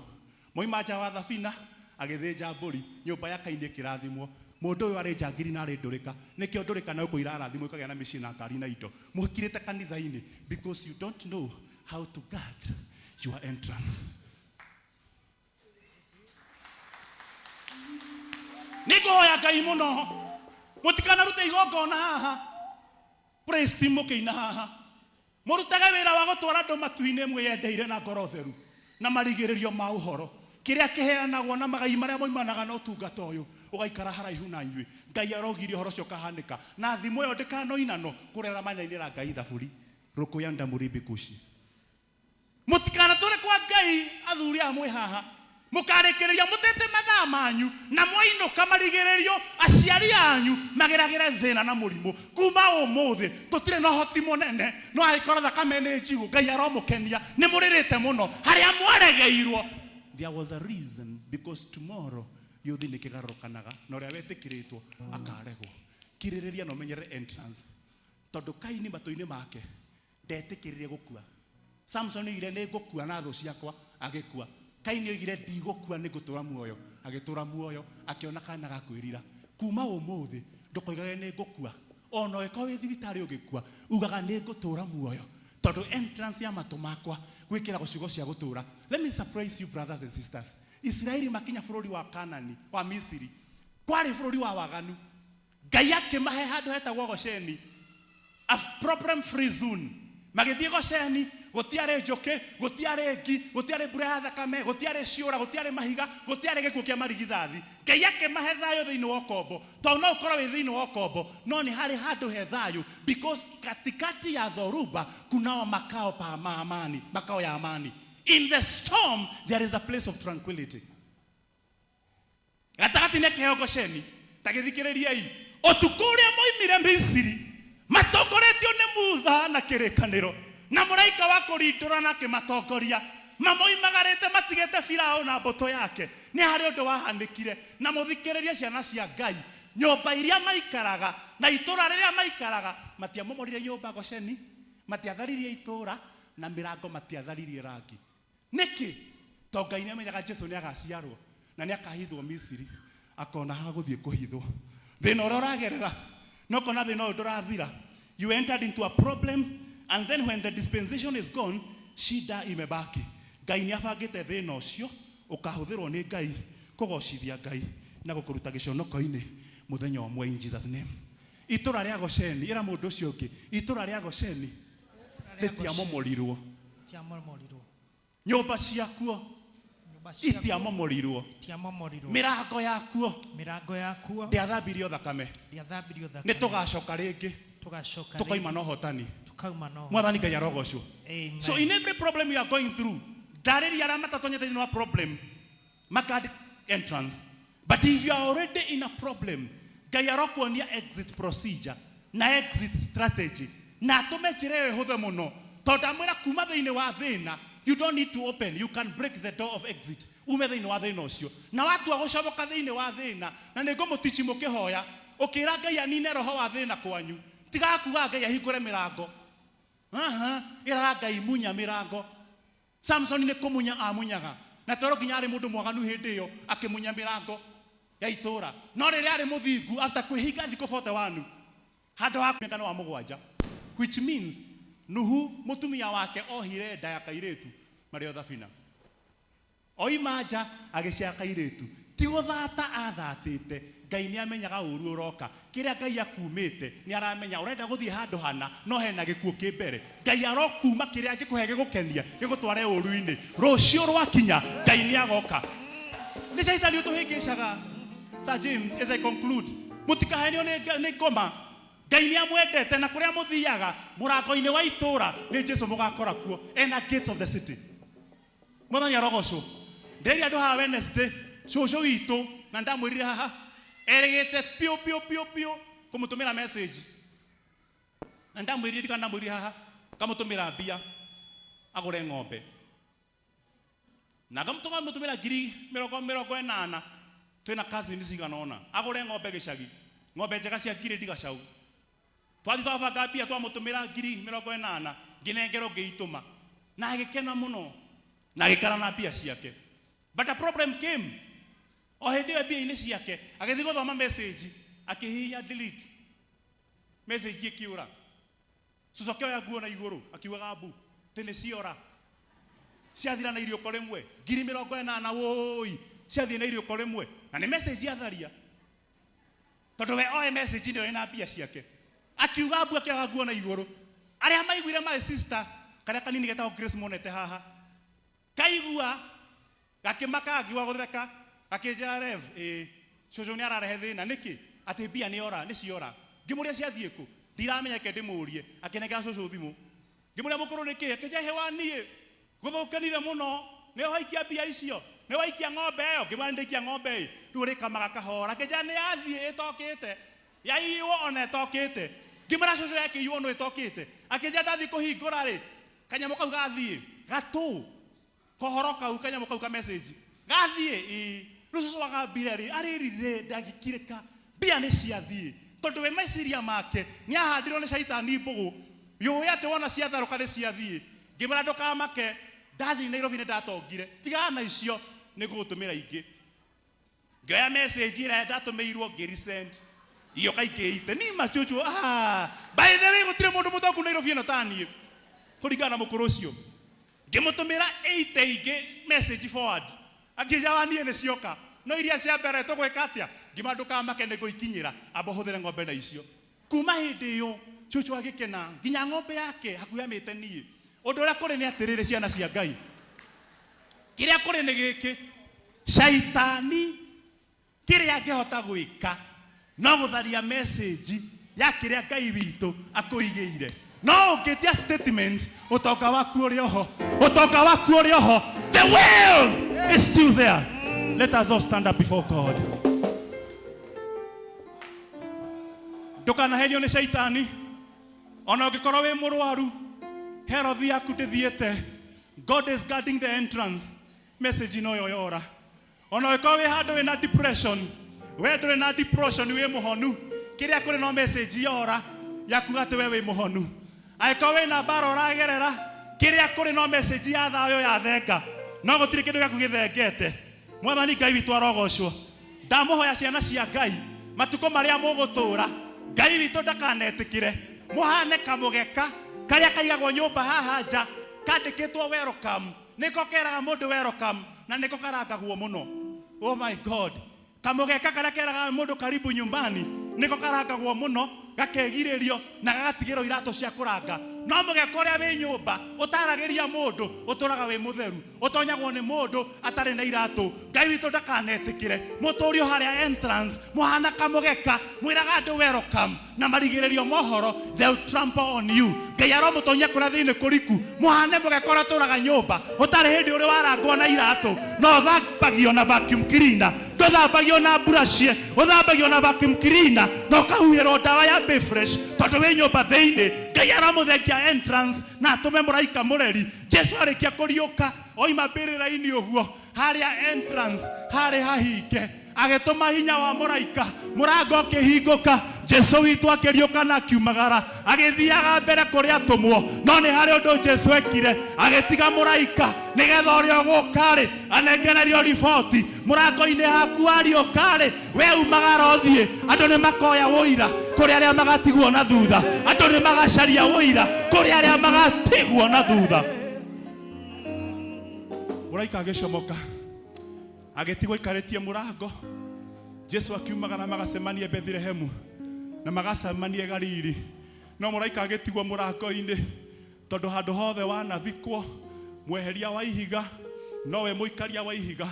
Moima nja wa thabina agĩthĩnja mbũri, nyũmba ya Kaini ĩkĩrathimwo. Mũndũ ũyũ arĩ njangiri na arĩ ndũrĩka. Nĩkĩo ndũrĩka na gũkũ irarathimwo ikagĩa na mĩciĩ na ngari na indo. Mũkirĩte kanitha-inĩ because you don't know how to guard your entrance. Nĩngũhoya Ngai mũno mũtikanarute igongona haha, praise team mũkĩina haha, mũrutage wĩra wa gũtwara andũ matu-inĩ mwĩyendeire na ngoro theru na marigĩrĩrio ma ũhoro kĩrĩa kĩheanagwo na magai marĩa moimanaga na ũtungata ũyũ ũgaikara haraihu na inyuĩ. Ngai arogiria ũhoro ũcio ũkahanĩka na thimũ ĩyo ndĩkanoinano kũrĩa manainĩra Ngai thaburi rũkũyanda mũrimbi kuci. Mũtikanatũre kwa Ngai athuri aya mwĩ haha, mũkarĩkĩrĩria mũtete mathaa manyu na mwainũka marigĩrĩrio aciari anyu mageragĩre thĩna na mũrimũ. Kuma ũmũthĩ tũtirĩ na ũhoti mũnene, no angĩkorwo thakame nĩ njigũ Ngai aromũkenia. Nĩ mũrĩrĩte mũno harĩa mwaregeirwo. There was a reason, because tomorrow gĩũthi nĩ kĩgarũrũkanaga na ũrĩa wetĩkĩrĩtwo akaregwo. Kirĩrĩria na ũmenyerere entrance, tondũ Kaini matũ-inĩ make ndetĩkĩrire gũkua. Samson oigire nĩ ngũkua na thũ ciakwa, agĩkua. Kaini oigire ndigũkua nĩ ngũtũra muoyo, agĩtũra muoyo, akĩona kana ga kwĩrira. Kuma ũmũthĩ ndũkoigage nĩ ngũkua, ona ũngĩkorwo wĩ thibitarĩ ũgĩkua, ugaga nĩ ngũtũra muoyo, tondũ entrance ya matũ makwa gwĩkĩragwo ciugo cia gũtũra. Let me surprise you brothers and sisters. Isiraeli makinya bũrũri wa Kanani, wa Misiri, kwarĩ bũrũri wa waganu. Ngai akĩmahe handũ hetagwo Gosheni, a problem free zone. Magĩthiĩ Gosheni Gũtiarĩ njũkĩ, gũtiarĩ ngi, gũtiarĩ mbura ya thakame, gũtiarĩ ciũra, gũtiarĩ mahiga, gũtiarĩ gĩkuũ kĩa marigithathi. Ngai akĩmahe thayũ thĩinĩ wa ũkombo. Tondũ no ũkorwo wĩ thĩinĩ wa ũkombo, no nĩ harĩ handũ he thayũ, because katikati ya dhoruba kunao makao pa ma amani, makao ya amani. In the storm there is a place of tranquility. Gatagatĩ-inĩ kĩheo Gosheni, ta gĩthikĩrĩriei. Ũtukũ ũrĩa moimire Misiri, matongoretio nĩ Mutha na kĩrĩkanĩro, na mũraika wa kũrindũra na akĩmatongoria, mamoimagarĩte matigĩte Firaũ na mbũtũ yake, nĩ harĩ ũndũ wahanĩkire. Na mũthikĩrĩrie ciana cia Ngai, nyũmba iria maikaraga na itũũra rĩrĩa maikaraga, matiamomorire nyũmba Gosheni, matiatharirie itũũra, na mĩrango matiatharirie rangi. Nĩkĩ? Tondũ Ngai nĩ amenyaga Jesu nĩ agaciarwo na nĩ akahithwo Misiri, akona ha gũthiĩ kũhithwo. Thĩna ũrĩa ũragerera, na ũkona thĩna ũyũ ndũrathira. You entered into a problem and then when the dispensation is gone, shida imebaki. Ngai nĩ abangĩte thĩna ũcio ũkahũthĩrwo nĩ Ngai kũgocithia Ngai na gũkũruta gĩconoko-inĩ mũthenya ũmwe in Jesus name. Itũra rĩa Gosheni, ĩra mũndũ ũcio ũngĩ, itũra rĩa Gosheni rĩtiamomorirwo. Rĩtiamomorirwo. Nyũmba ciakuo Nyũmba ciakuo itiamomorirwo. itiamomorirwo. Mĩrango yakuo Mĩrango yakuo ndĩathambirio thakame. ndĩathambirio thakame. Nĩ tũgacoka rĩngĩ. Tũgacoka Tũkoima rĩngĩ. na ũhotani. Tukauma na ũhotani. Mwathani Ngai arogocwo. Amen. So in every problem you are going through, ndarĩria arĩa matatonyete thĩinĩ wa problem, makandi entrance. But if you are already in a problem, Ngai arokuonia exit procedure na exit strategy na atũme njĩra ĩyo ĩhũthe mũno, tondũ ndamwĩra kuma thĩinĩ wa thĩna, you don't need to open, you can break the door of exit, ume thĩinĩ wa thĩna ũcio. Na watua gũcomoka thĩinĩ wa thĩna, na nĩ ngũmũtichi mũkĩhoya, ũkĩra Ngai anine roho wa thĩna kwanyu, tigaga kuga Ngai ahingũre mĩrango. Aha, ĩraga Ngai munya mĩrango. Samsoni nĩ kũmunya amunyaga, na toro nginya arĩ mũndũ mwaganu hĩndĩ ĩyo akĩmunya mĩrango ya itũũra. No rĩrĩa arĩ mũthingu after kwĩhinga thikũ 41 handũ ha mĩaka wa mũgwanja, which means Nuhu mũtumia wake ohire nda ya kairĩtu marĩ o thabina. Oima nja agĩciara kairĩtu. Ti gũthata athatĩte, Ngai nĩ amenyaga ũru ũroka. Kĩrĩa Ngai akumĩte nĩ aramenya ũrenda gũthiĩ handũ hana no hena gĩkuũ kĩ mbere. Ngai arokuma kĩrĩa angĩkũhe gĩgũkenia gĩgũtware ũru-inĩ. Rũciũ rwakinya Ngai nĩ agoka. Nĩ caitani ũtũhĩngĩcaga. Sir James, as I conclude, mũtikahenio nĩ ngoma. Ngai nĩ amwendete na kũrĩa mũthiaga mũrango-inĩ wa itũũra nĩ Jesu mũgakora kuo. Ena gates of the city. Mwathani arogocwo. Ndĩrĩria andũ haha Wednesday, cũcũ witũ, na ndamwĩrire haha, erĩgĩte piũ piũ piũ piũ kũmũtũmĩra message. Na ndamwĩrire, ndikana ndamwĩrire haha, ngamũtũmĩra mbia agũre ng'ombe. Na ngamũtũmĩra ngiri mĩrongo mĩrongo ĩnana, twĩna cousin cigana ũna, agũre ng'ombe gĩcagi, ng'ombe njega cia ngirĩndi gacau. Twathiĩ twabanga mbia twamũtũmĩra ngiri mĩrongo ĩnana, ngĩnengerwo ngĩitũma. Na agĩkena mũno, na agĩikara na mbia ciake. But a problem came. O hĩndĩ ĩyo mbia-inĩ ciake, agĩthiĩ gũthoma message, akĩhihinya delete. Message ĩkĩũra. Cucu akĩoya nguo na igũrũ, akiugaga mbu, atĩ nĩ ciora. Ciathira na iriũko rĩmwe, ngiri mĩrongo ĩnana wũi, ciathiĩ na iriũko rĩmwe. Na nĩ message atharia. Tondũ we oe message nĩyo ĩna mbia ciake. Akiuga mbu akĩoya nguo na igũrũ. Arĩa maiguire my sister, karĩa kanini getagwo Grace monete haha. Kaigua, gakĩmaka gakiuga gũtheka, gakĩnjĩra Rev, ĩĩ, cũcũ nĩ ararehe thĩna, nĩkĩ? Atĩ mbia nĩ ora, nĩ ciora. Ngĩmũria ciathiĩ kũ? Ndiramenya reke ndĩmũrie. Akĩnengera cũcũ thimũ. Ngĩmũria mũkũrũ nĩkĩ? Akĩnjĩra hĩ wa niĩ, gũthũkanire mũno, nĩ waikia mbia icio? Nĩ waikia ng'ombe ĩyo? Ngĩmwĩra nĩ ndaikia ng'ombe ĩ. Rĩu ũrĩkamaga kahora. Akĩnjĩra nĩ yathiĩ ĩtokĩte. Yaiywo ona ĩtokĩte. Ngĩmwĩra cũcũ yakĩiywo nũ ĩtokĩte? Akĩnjĩra ndathiĩ kũhingũra rĩ, kanyamũ kau gathiĩ. Gatũ. Kohoro kau, kanyamũ kau ka message. Gathiĩ, ĩĩ. Rĩu cũcũ agambire rĩ, arĩrire, ndangĩkirĩka. Mbia nĩ ciathiĩ. Tondũ we meciria make, nĩ ahandirwo nĩ caitani mbũgũ. Yũĩ atĩ wona ciatharũka nĩ ciathiĩ. Ngĩmwĩra ndũkamake, ndathiĩ Nairobi nĩ ndatongire. Tigana na icio, nĩ ngũgũtũmĩra ingĩ. Ngĩoya message ĩrĩa ndatũmĩirwo ngĩ-resend. Igĩũka ikĩite. Ni macucu, ah, by the way gũtirĩ mũndũ mũtongu Nairobi ĩno ta niĩ. Kũringana na mũkũrũ ũcio. Ngĩmũtũmĩra 80 ingĩ message forward. Akĩnjĩra wa niĩ nĩ cioka. No iria cia mbere tũgwĩka atĩa? Ngĩmwĩra ndũkamake nĩ ngũikinyĩra. Amba ũhũthĩre ng'ombe na icio. Kuma hĩndĩ ĩyo, cũcũ agĩkena, nginya ng'ombe yake hakuhĩ amĩte niĩ. Ũndũ ũrĩa kũrĩ nĩ atĩrĩrĩ, ciana cia Ngai, kĩrĩa kũrĩ nĩ gĩkĩ, shaitani kĩrĩa angĩhota gwĩka no gũtharia message ya kĩrĩa Ngai witũ akũigĩire. No ũngĩtia statement, ũtonga waku ũrĩ oho, ũtonga waku ũrĩ oho, the wealth is still there. Let us all stand up before God. Ndũkanahenio nĩ shaitani. Ona ũngĩkorwo wĩ mũrwaru, health yaku ndĩthiĩte, God is guarding the entrance. Message no yo yora. Ona ũngĩkorwo wĩ handũ wĩna depression, we ndũrĩ na depression, wĩ mũhonu. Kĩrĩa kũrĩ no message yora ya kuga atĩ we wĩ mũhonu. Angĩkorwo wĩna mbara ũragerera, kĩrĩa kũrĩ no message ya thayũ ya thenga, no gũtirĩ kĩndũ gĩaku gĩthengete. Mwathani Ngai witũ arogocwo. Ndamũhoya ciana cia Ngai, matukũ marĩa mũgũtũra, Ngai witũ ndakanetĩkĩre mũhane kamũgeka karĩa kaigagwo nyũmba haha nja kandĩkĩtwo welcome. Nĩko keraga mũndũ welcome na nĩko karangagwo mũno. Oh my God, kamũgeka karĩa keraga mũndũ karibu nyumbani nĩko karangagwo mũno, gakegirĩrio na gagatigĩrwo iratũ cia kũranga. No mũgeka ũrĩa wĩ nyũmba ũtaragĩria mũndũ ũtũraga wĩ mũtheru, ũtonyagwo nĩ mũndũ atarĩ na iratũ. Ngai witũ ndakanetĩkĩre mũtũrio harĩa entrance mũhana kamũgeka mwĩraga andũ welcome na marigĩrĩrio mohoro, they'll trample on you. Ngai aromũtonyia kũrĩa thĩinĩ kũriku, mũhane mũgeka ũrĩa ũtũraga nyũmba ũtarĩ hĩndĩ ũrĩ warangwo na iratũ, no ũthambagio na vacuum cleaner, ndũthambagio na brush, ũthambagio na vacuum cleaner na ũkahuhĩrwo ndawa ya Bayfresh tondũ wĩ nyũmba thĩinĩ. Ngai aramũthengia entrance na atũme mũraika mũreri. Jesu arĩkia kũriũka oima mbĩrĩra-inĩ ũguo, harĩa entrance harĩ hahinge, agĩtũma hinya wa mũraika, mũrango ũkĩhingũka. Jesu witũ akĩriũka na akiumagara agĩthiaga mbere kũrĩ atũmwo. No nĩ harĩ ũndũ Jesu ekire, agĩtiga mũraika nĩgetha ũrĩa ũgũka-rĩ anengererio riboti mũrango-inĩ haku. Wariũka-rĩ, we umagara ũthiĩ, andũ nĩ makoya ũira kũrĩ arĩa magatigwo na thutha. Andũ nĩ magacaria ũira kũrĩ arĩa magatigwo na thutha. Mũraika agĩcomoka, agĩtigwo aikarĩtie mũrango. Jesu akiumagara magacemanie Bethilehemu na magacemanie Galili, no mũraika agĩtigwo mũrango-inĩ, tondũ handũ hothe wanathikwo, mweheria wa ihiga nowe mũikaria wa ihiga.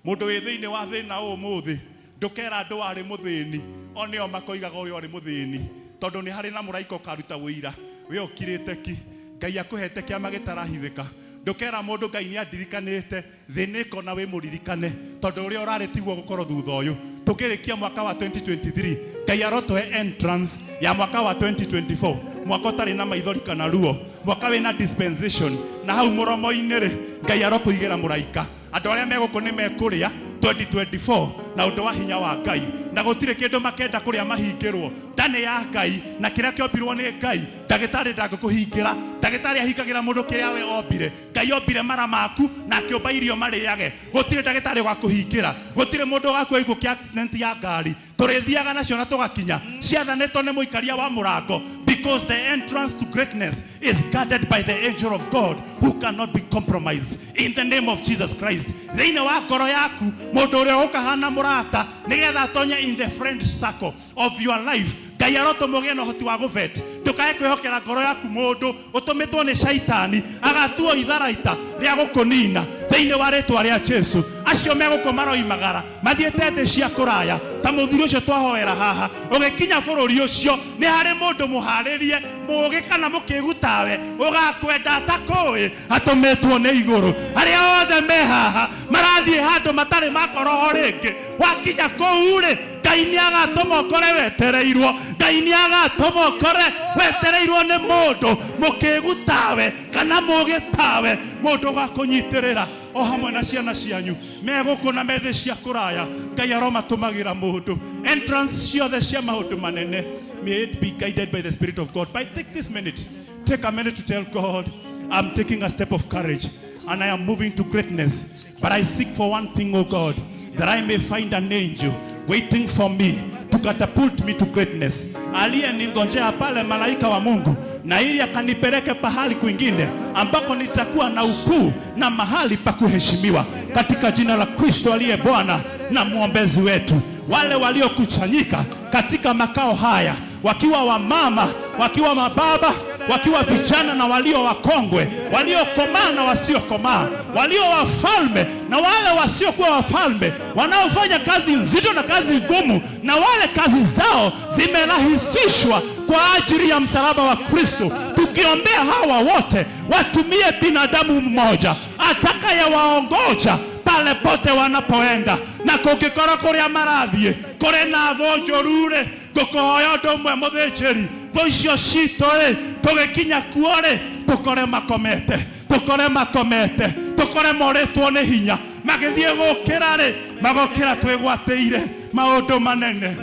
Mũndũ wĩ thĩinĩ wa thĩna ũmũthĩ, ndũkera andũ warĩ mũthĩni, o nĩo makoigaga ũyũ arĩ mũthĩni, tondũ nĩ harĩ na mũraika ũkaruta ũira. We ũkirĩte ki, Ngai akũhete kĩama gĩtarahithĩka. Ndũkera mũndũ Ngai nĩ andirikanĩte, thĩ nĩ ĩkona wĩ mũririkane, tondũ ũrĩa ũrarĩ tiguo gũkorwo thutha ũyũ. Tũkĩrĩkia mwaka wa 2023, Ngai arotũhe entrance ya mwaka wa 2024, mwaka ũtarĩ na maithori kana ruo, mwaka wĩna dispensation. Na hau mũromo-inĩ rĩ, Ngai arokũigĩra mũraika. Andũ arĩa megũkũ nĩ mekũrĩa 2024 na ũndũ wa hinya wa Ngai, na gũtirĩ kĩndũ makenda kũrĩa mahingĩrwo. Nda nĩ ya Ngai na kĩrĩa kĩombirwo nĩ Ngai, ndagĩtarĩ ndangĩkũhingĩra. Ndagĩtarĩ ahingagĩra mũndũ kĩrĩa we ombire. Ngai ombire mara maku na akĩũmba irio marĩage. Gũtirĩ ndagĩtarĩ ũgakũhingĩra, gũtirĩ mũndũ ũgakua gĩkuũ kĩa accident ya ngari. Tũrĩthiaga nacio na tũgakinya, ciathanĩtwo nĩ mũikaria wa mũrango, because the entrance to greatness is guarded by the angel of God who cannot be compromised, in the name of Jesus Christ. Thĩinĩ wa ngoro yaku, mũndũ ũrĩa ũkahana mũrata nĩgetha atonye in the friend circle of your life, Ngai arotũma ũgĩe na ũhoti wa gũvet. Ndũkae kwĩhokera ngoro yaku mũndũ ũtũmĩtwo nĩ shaitani agatuo itharaita rĩa gũkũnina, thĩinĩ wa rĩtwa rĩa Jesu. Acio megũkũ maroimagara mathiĩte thĩ cia kũraya ta mũthuri ũcio twahoera haha, ũgĩkinya bũrũri ũcio nĩ harĩ mũndũ mũharĩrie mũũgĩ kana mũkĩgu tawe ũgakwenda atakũĩ, atũmĩtwo nĩ igũrũ. Arĩa othe me haha marathiĩ handũ matarĩ makoroho rĩngĩ, wakinya kũu rĩ, Ngai nĩ agatũma ũkore wetereirwo. Ngai nĩ agatũma ũkore wetereirwo nĩ mũndũ mũkĩgu tawe kana mũgĩ tawe, mũndũ ũgakũnyitĩrĩra o hamwe na ciana cianyu megũkũ na methĩ cia kũraya. Ngai aromatũmagĩra mũndũ entrance ciothe cia maũndũ manene. May it be guided by the Spirit of God. But take this minute, take a minute to tell God, "I'm taking a step of courage and I am moving to greatness, but I seek for one thing, oh God, that I may find an angel waiting for me to catapult me to greatness." Aliyeningojea pale, malaika wa Mungu, na ili akanipeleke pahali kwingine ambako nitakuwa na ukuu na mahali pa kuheshimiwa, katika jina la Kristo aliye Bwana na mwombezi wetu. Wale waliokusanyika katika makao haya, wakiwa wamama, wakiwa mababa, wakiwa vijana na walio wakongwe, waliokomaa na wasiokomaa, walio wafalme na wale wasiokuwa wafalme, wanaofanya kazi nzito na kazi ngumu, na wale kazi zao zimerahisishwa kwa ajili ya msalaba wa Kristo. Tukiombea hawa wote watumie binadamu mmoja atakayewaongoja pale pote wanapoenda, na kũngĩkorwo kũrĩa marathiĩ kũrĩ na thũ njũru-rĩ, ngũkũhoya ũndũ ũmwe mũthĩnjĩri, thũ icio citũ-rĩ, tũgĩkinya kuo-rĩ, tũkore makomete, tũkore makomete, tũkore morĩtwo nĩ hinya, magĩthiĩ gũkĩra-rĩ, magokĩra twĩgwatĩire maũndũ manene.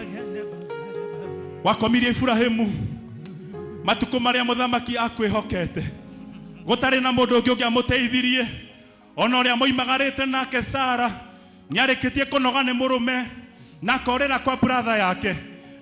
Wakomirie Iburahĩmu matukũ marĩa mũthamaki akwĩhokete, gũtarĩ na mũndũ ũngĩ ũngĩamũteithirie, ona ũrĩa moimagarĩte nake Sara nĩarĩkĩtie kũnoga nĩ mũrũme na akorĩra kwa brother yake,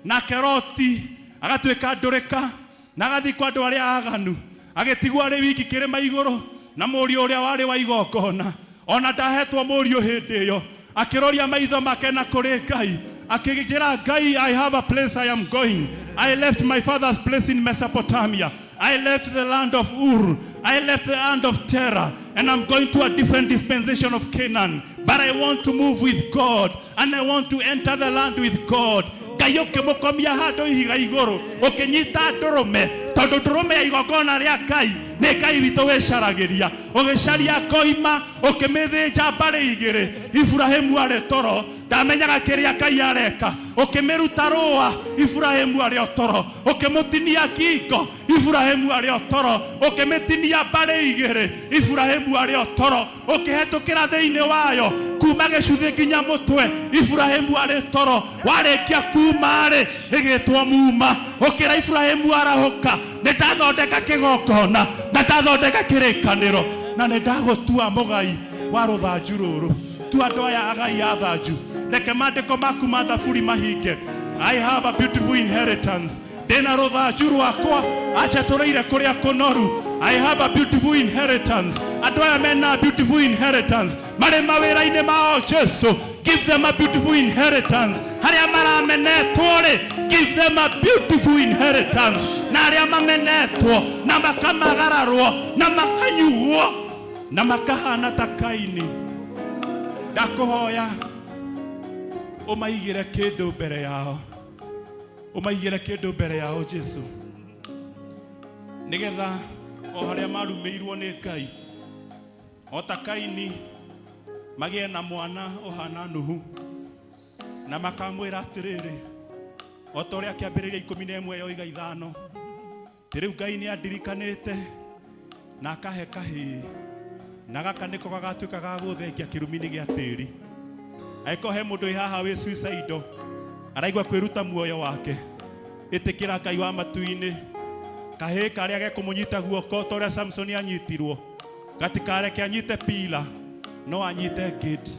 nake Loti agatuĩka ndũrĩka na agathiĩ kwa andũ arĩa aganu, agĩtigwo arĩ wiki kĩrĩma igũrũ na mũriũ ũrĩa warĩ wa igongona, ona ndahetwo mũriũ hĩndĩ ĩyo, akĩroria maitho make na kũrĩ Ngai, akĩnjĩra Ngai, I have a place I am going. I left my father's place in Mesopotamia. I left the land of Ur. I left the land of Terah. And I'm going to a different dispensation of Canaan. But I want to move with God. And I want to enter the land with God. Ngai ũkĩmũkomia handũ ihiga igũrũ, ũkĩnyita ndũrũme, tondũ ndũrũme ya igongona rĩa Ngai nĩ Ngai witũ wĩcaragĩria. Ũgĩcaria koima, ũkĩmĩthĩnja mbarĩ igĩrĩ. Iburahĩmu arĩ toro, ndamenyaga kĩrĩa Ngai areka. Ũkĩmĩruta rũa, Iburahĩmu arĩ o toro. Ũkĩmũtinia ngingo, Iburahĩmu arĩ o toro. Ũkĩmĩtinia mbarĩ igĩrĩ, Iburahĩmu arĩ o toro. Ũkĩhetũkĩra thĩinĩ wayo kuma gĩcuthĩ nginya mũtwe, Iburahĩmu arĩ toro. Warĩkia kuma-rĩ, ĩgĩtwo muma. Ũkĩra Iburahĩmu arahũka, nĩ ndathondeka kĩgongona na ndathondeka kĩrĩkanĩro, na nĩ ndagũtua mũgai wa rũthanju rũrũ. Tua andũ aya agai a thanju, reke maandĩko maku ma thaburi mahinge. I have a beautiful inheritance. Ndĩna rũthanju rwakwa anjatũrĩire kũrĩa kũnoru. I have a beautiful inheritance. Andũ aya mena beautiful inheritance marĩ mawĩra-inĩ mao. Jesu, give them a beautiful inheritance. Harĩa maramenetwo rĩ, give them a beautiful inheritance. Na arĩa mamenetwo na makamagararwo na makanyugwo na makahana ta Kaini, ndakũhoya ũmaigĩre kĩndũ mbere yao, ũmaigĩre kĩndũ mbere yao Jesu, nĩgetha o harĩa marumĩirwo nĩ Ngai o ta Kaini magĩe na mwana ũhana Nuhu, na makamwĩra atĩrĩrĩ, o ta ũrĩa kĩambĩrĩria 11 yoiga 5, atĩ rĩu Ngai nĩ andirikanĩte na akahe kahĩĩ, na gaka nĩko gagatuĩka ga gũthengia kĩrumi-inĩ gĩa tĩri. Angĩkorwo he mũndũ wĩ haha wĩ suicidal, araigua kwĩruta muoyo wake, ĩtĩkĩra Ngai wa matu-inĩ, kahĩĩ karĩa gekũmũnyita guoko ta ũrĩa Samson anyitirwo, gatikareke anyite pila, no anyite gate,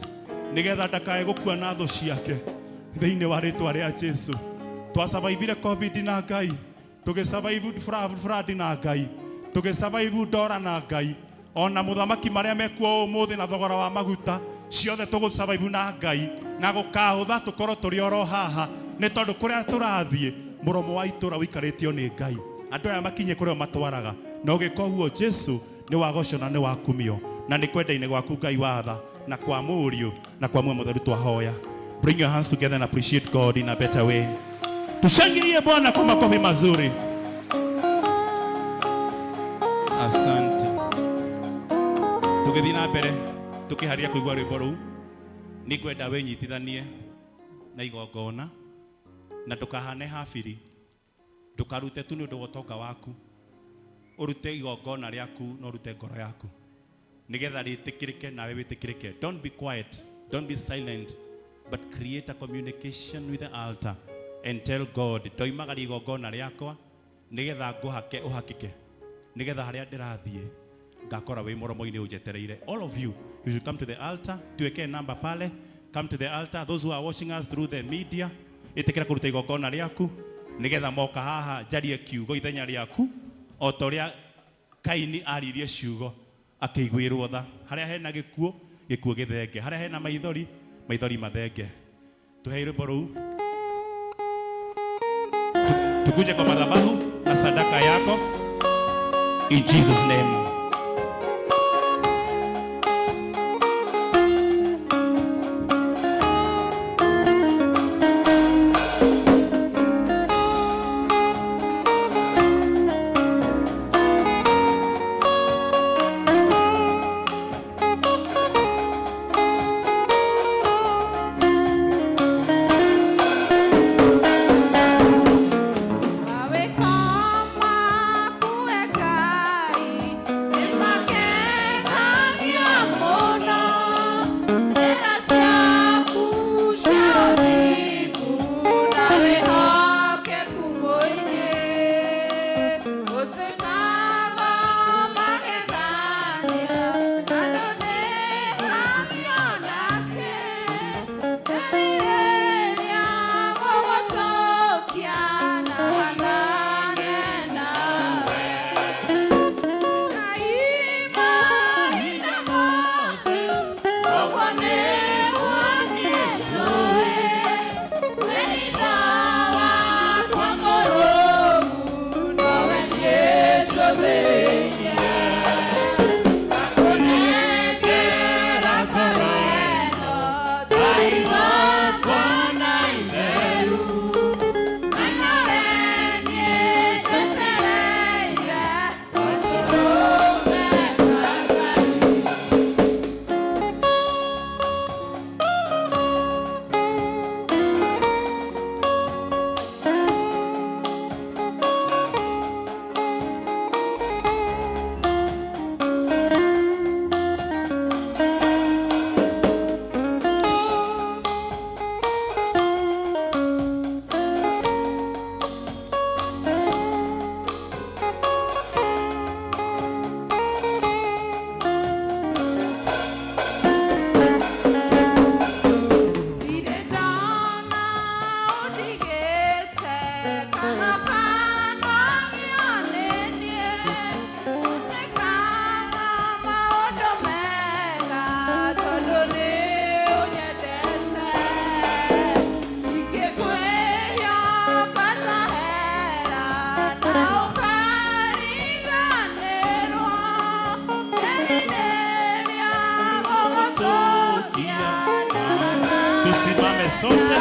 nĩgetha ndakae gũkua na thũ ciake thĩinĩ wa rĩtwa rĩa Jesu. Twasurvivire COVID na Ngai, tũgĩsurvive flood na Ngai, tũgĩsurvive ndora na Ngai, ona mũthamaki marĩa mekuo ũmũthĩ na thogora wa maguta, ciothe tũgũsurvive na Ngai, na gũkahũtha tũkorwo tũrĩ oro haha, nĩ tondũ kũrĩa tũrathiĩ mũromo wa itũra ũikarĩtio nĩ Ngai. Andũ aya makinye kũrĩa matwaraga, na ũgĩka ũguo Jesu nĩ wagocwo na nĩ wakumio, na nĩ kwenda-inĩ gwaku Ngai watha, na kwa mũriũ na kwa muoyo mũtheru twahoya. Bring your hands together and appreciate God in a better way. Tushangilie Bwana kwa makofi mazuri. Asante. Tũgĩthiĩ na mbere tũkĩharia kũigua rwĩmbo rũu, nĩ ngwenda wĩnyitithanie na igongona, na ndũkahane Habili, ndũkarute tu nĩ ũndũ wa ũtonga waku, ũrute igongona rĩaku na ũrute ngoro yaku nĩgetha rĩtĩkĩrĩke nawe wĩtĩkĩrĩke. Don't be quiet, don't be silent, but create a communication with the altar and tell God, ndoimagaria igongona rĩakwa nĩgetha ngũhake ũhakĩke, nĩgetha harĩa ndĩrathiĩ ngakora wĩ mũromo-inĩ ũnjetereire. All of you, you should come to the altar. Tuwekee namba pale. Come to the altar. Those who are watching us through the media, ĩtĩkĩra kũruta igongona rĩaku nĩgetha moka haha njarie kiugo ithenya rĩaku, o ta ũrĩa Kaini aririe ciugo akĩiguĩrwo tha. Harĩa hena gĩkuũ, gĩkuũ gĩthenge, harĩa hena maithori, maithori mathenge. Tuhe rwĩmbo rũu, tukuje kwa madhabahu na sadaka yako. In Jesus name. Tusimame sote.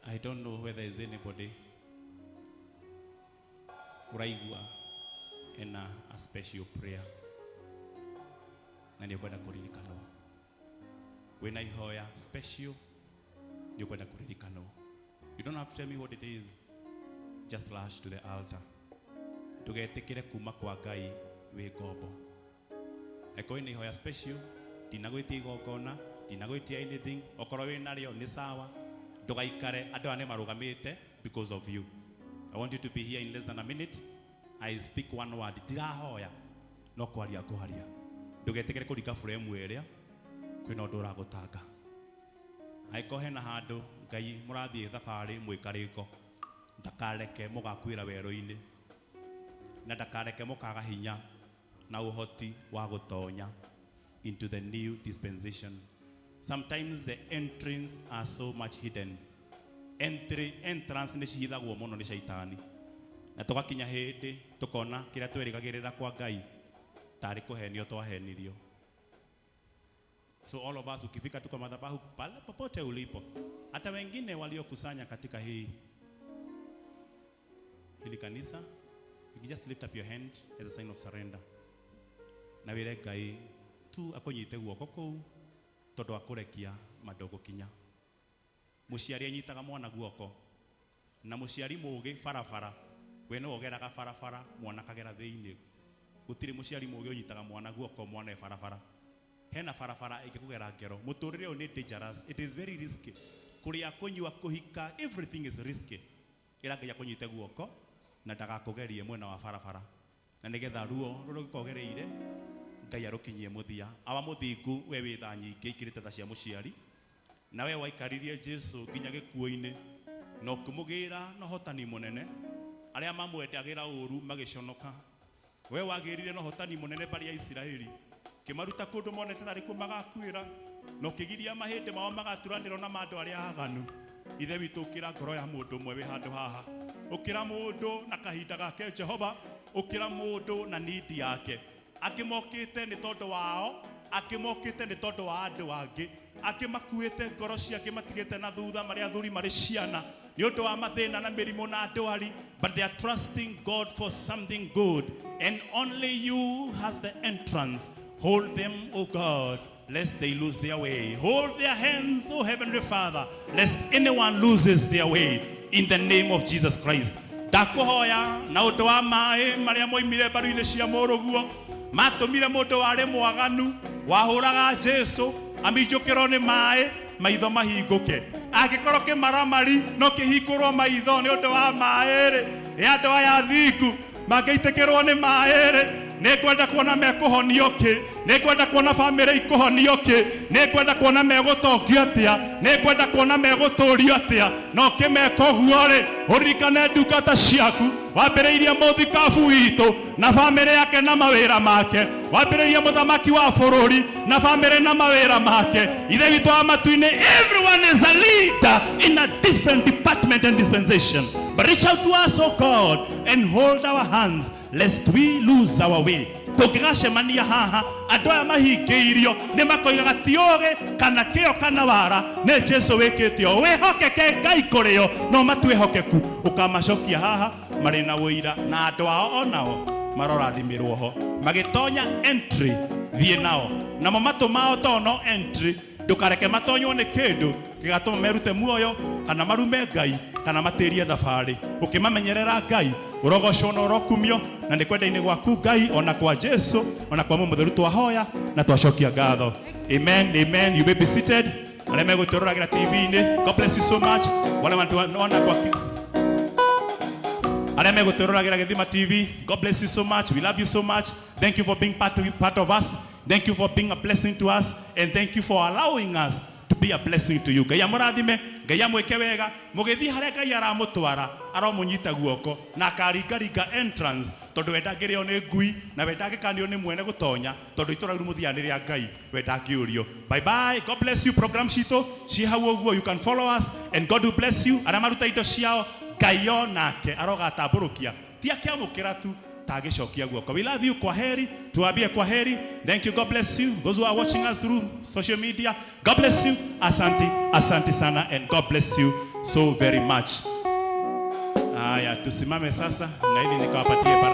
I don't know whether there's anybody uraigua ena a special prayer na nĩ ũkwenda kũririkanwo wĩna ihoya special nĩ ũkwenda kũririkanwo. You don't have to tell me what it is, just rush to the altar. Ndũgetĩkĩre kuma kwa Ngai wĩ ngombo. Angĩkorwo wĩna ihoya special, ndinagwĩtia igongona, ndinagwĩtia anything, okorwo wĩ narĩo nĩ sawa. Ndũgaikare andũ aya nĩ marũgamĩte because of you. I want you to be here in less than a minute. I speak one word. Ndirahoya no kwaria ngwaria. Ndũgetĩkĩre kũringa frame ĩrĩa kwĩna ũndũ ũragũtanga. Angĩkorwo hena handũ Ngai mũrathiĩ thabarĩ mwĩkarĩko, ndakareke mũgakuĩra werũ-inĩ, na ndakareke mũkaga hinya na ũhoti wa gũtonya into the new dispensation. Sometimes the entrance are so much hidden. Entrance nĩ cihithagwo mũno nĩ caitani, na tũgakinya hĩndĩ tũkona kĩrĩa twĩrĩgagĩrĩra kwa Ngai Tarĩ kũhenio twahenirio. So all of us, ukifika tu kwa madhabahu pale popote ulipo, hata wengine waliokusanya katika hili kanisa, you can just lift up your hand as a sign of surrender na wĩre Ngai tu akũnyite guoko kũu, tondũ akũrekia mandũgũkinya. Mũciari anyitaga mwana guoko, na mũciari mũgĩ barabara, we no ogeraga barabara, mwana akagera thĩinĩ. Gũtirĩ mũciari mũgĩ ũnyitaga mwana guoko mwana e barabara. Hena barabara ĩngĩkũgera ngero. Mũtũrĩre ũyũ nĩ dangerous, it is very risky. Kũrĩa, kũnyua, kũhika, everything is risky. Ĩra Ngai akũnyite guoko na ndagakũgerie mwena wa barabara, na nĩgetha ruo rũrĩa ũngĩkorwo ũgereire, Ngai arũkinyie mũthia. Awa mũthingu, we wĩ tha nyingĩ ikĩrĩte tha cia mũciari, na we waikaririe Jesu nginya gĩkuũ-inĩ na ũkĩmũgĩra na ũhotani mũnene, arĩa mamwendagĩra ũru magĩconoka. We wagĩrire na ũhotani mũnene mbarĩ ya Isiraeli, kĩmaruta kũndũ monete tarĩ kuo magakuĩra, na ũkĩgiria mahĩndĩ mao magaturanĩrwo na ma andũ arĩa aganu. Ithe witũ, ũkĩra ngoro ya mũndũ ũmwe wĩ handũ haha, ũkĩra mũndũ na kahinda gake. Jehova, ũkĩra mũndũ na need yake. Angĩ mokĩte nĩ tondũ wao, angĩ mokĩte nĩ tondũ wa andũ angĩ, angĩ makuĩte ngoro cia angĩ matigĩte na thutha, marĩ athuri, marĩ ciana, nĩ ũndũ wa mathĩna na mĩrimũ na ndwari, but they are trusting God for something good, and only you has the entrance. Hold them, O God, lest they lose their way. Hold their hands, O Heavenly Father, lest anyone loses their way, in the name of Jesus Christ. Ndakũhoya na ũndũ wa maĩ marĩa moimire mbaru-inĩ cia mũrũguo, matũmire mũndũ warĩ mwaganu wahũraga Jesu aminjũkĩrwo nĩ maĩ, maitho mahingũke. Angĩkorwo kĩmaramari no kĩhingũrwo maitho nĩ ũndũ wa maĩ rĩ, ĩ andũ aya thingu mangĩitĩkĩrwo nĩ maĩ rĩ? Nĩ ngwenda kuona mekũhonio kĩ, nĩ ngwenda kuona bamĩrĩ ikũhonio kĩ, nĩ ngwenda kuona megũtongio atĩa, nĩ ngwenda kuona megũtũrio atĩa. Na ũkĩmeka ũguo rĩ, ũririkane ndungata ciaku. Wambĩrĩirie mũthikabu witũ na bamĩrĩ yake na mawĩra make, wambĩrĩirie mũthamaki wa bũrũri na bamĩrĩ na mawĩra make. Ithe witũ wa matu-inĩ, everyone is a leader in a different department and dispensation, but reach out to us, O God, and hold our hands lest we lose our way. Tũngĩgacemania haha, andũ aya mahingĩirio nĩ makoigaga ti ũgĩ kana kĩo kana wara, nĩ Jesu wĩkĩte ũũ. Wĩhokeke Ngai kũrĩo no matuĩhokeku, ũkamacokia haha marĩ na ũira, na andũ ao onao marorathimĩrwo ho magĩtonya entry. Thiĩ nao namo matũ mao to no entry, ndũkareke matonywo nĩ kĩndũ gĩgatũma merute muoyo kana marume Ngai kana matĩrie thabarĩ. Ũkĩmamenyerera, Ngai, ũrogocwo na ũrokumio, na nĩ kwenda-inĩ gwaku, Ngai, ona kwa Jesu, ona kwa Mũndũ Mũtheru, twahoya na twacokia ngatho. Amen, amen. You may be seated. Arĩa megũtũroragĩra TV-inĩ, God bless you so much. Wale wanatuona kwa arĩa megũtũroragĩra Gĩthima TV, God bless you so much. We love you so much. Thank you for being part of us. Thank you for being a blessing to us, and thank you for allowing us to be a blessing to you. Ngai amũrathime, Ngai amwĩke wega. Mũgĩthiĩ harĩa Ngai aramũtwara, aromũnyita guoko na akaringaringa entrance, tondũ we ndangĩrĩo nĩ ngui na we ndangĩkanio nĩ mwene gũtonya, tondũ itũra rĩu mũthia nĩ rĩa Ngai, we ndangĩũrio. Bye bye, God bless you. Program citũ ciĩ hau ũguo, you can follow us and God will bless you. Arĩa maruta indo ciao, Ngai onake arogatambũrũkia, ti akĩamũkĩra tu, tagĩcokia guoko. We love you. Kwa heri, tuambie kwa heri. Thank you, God bless you. Those who are watching us through social media, God bless you. Asante, asante sana, and God bless you so very much. Haya, tusimame sasa na ili nikawapatie.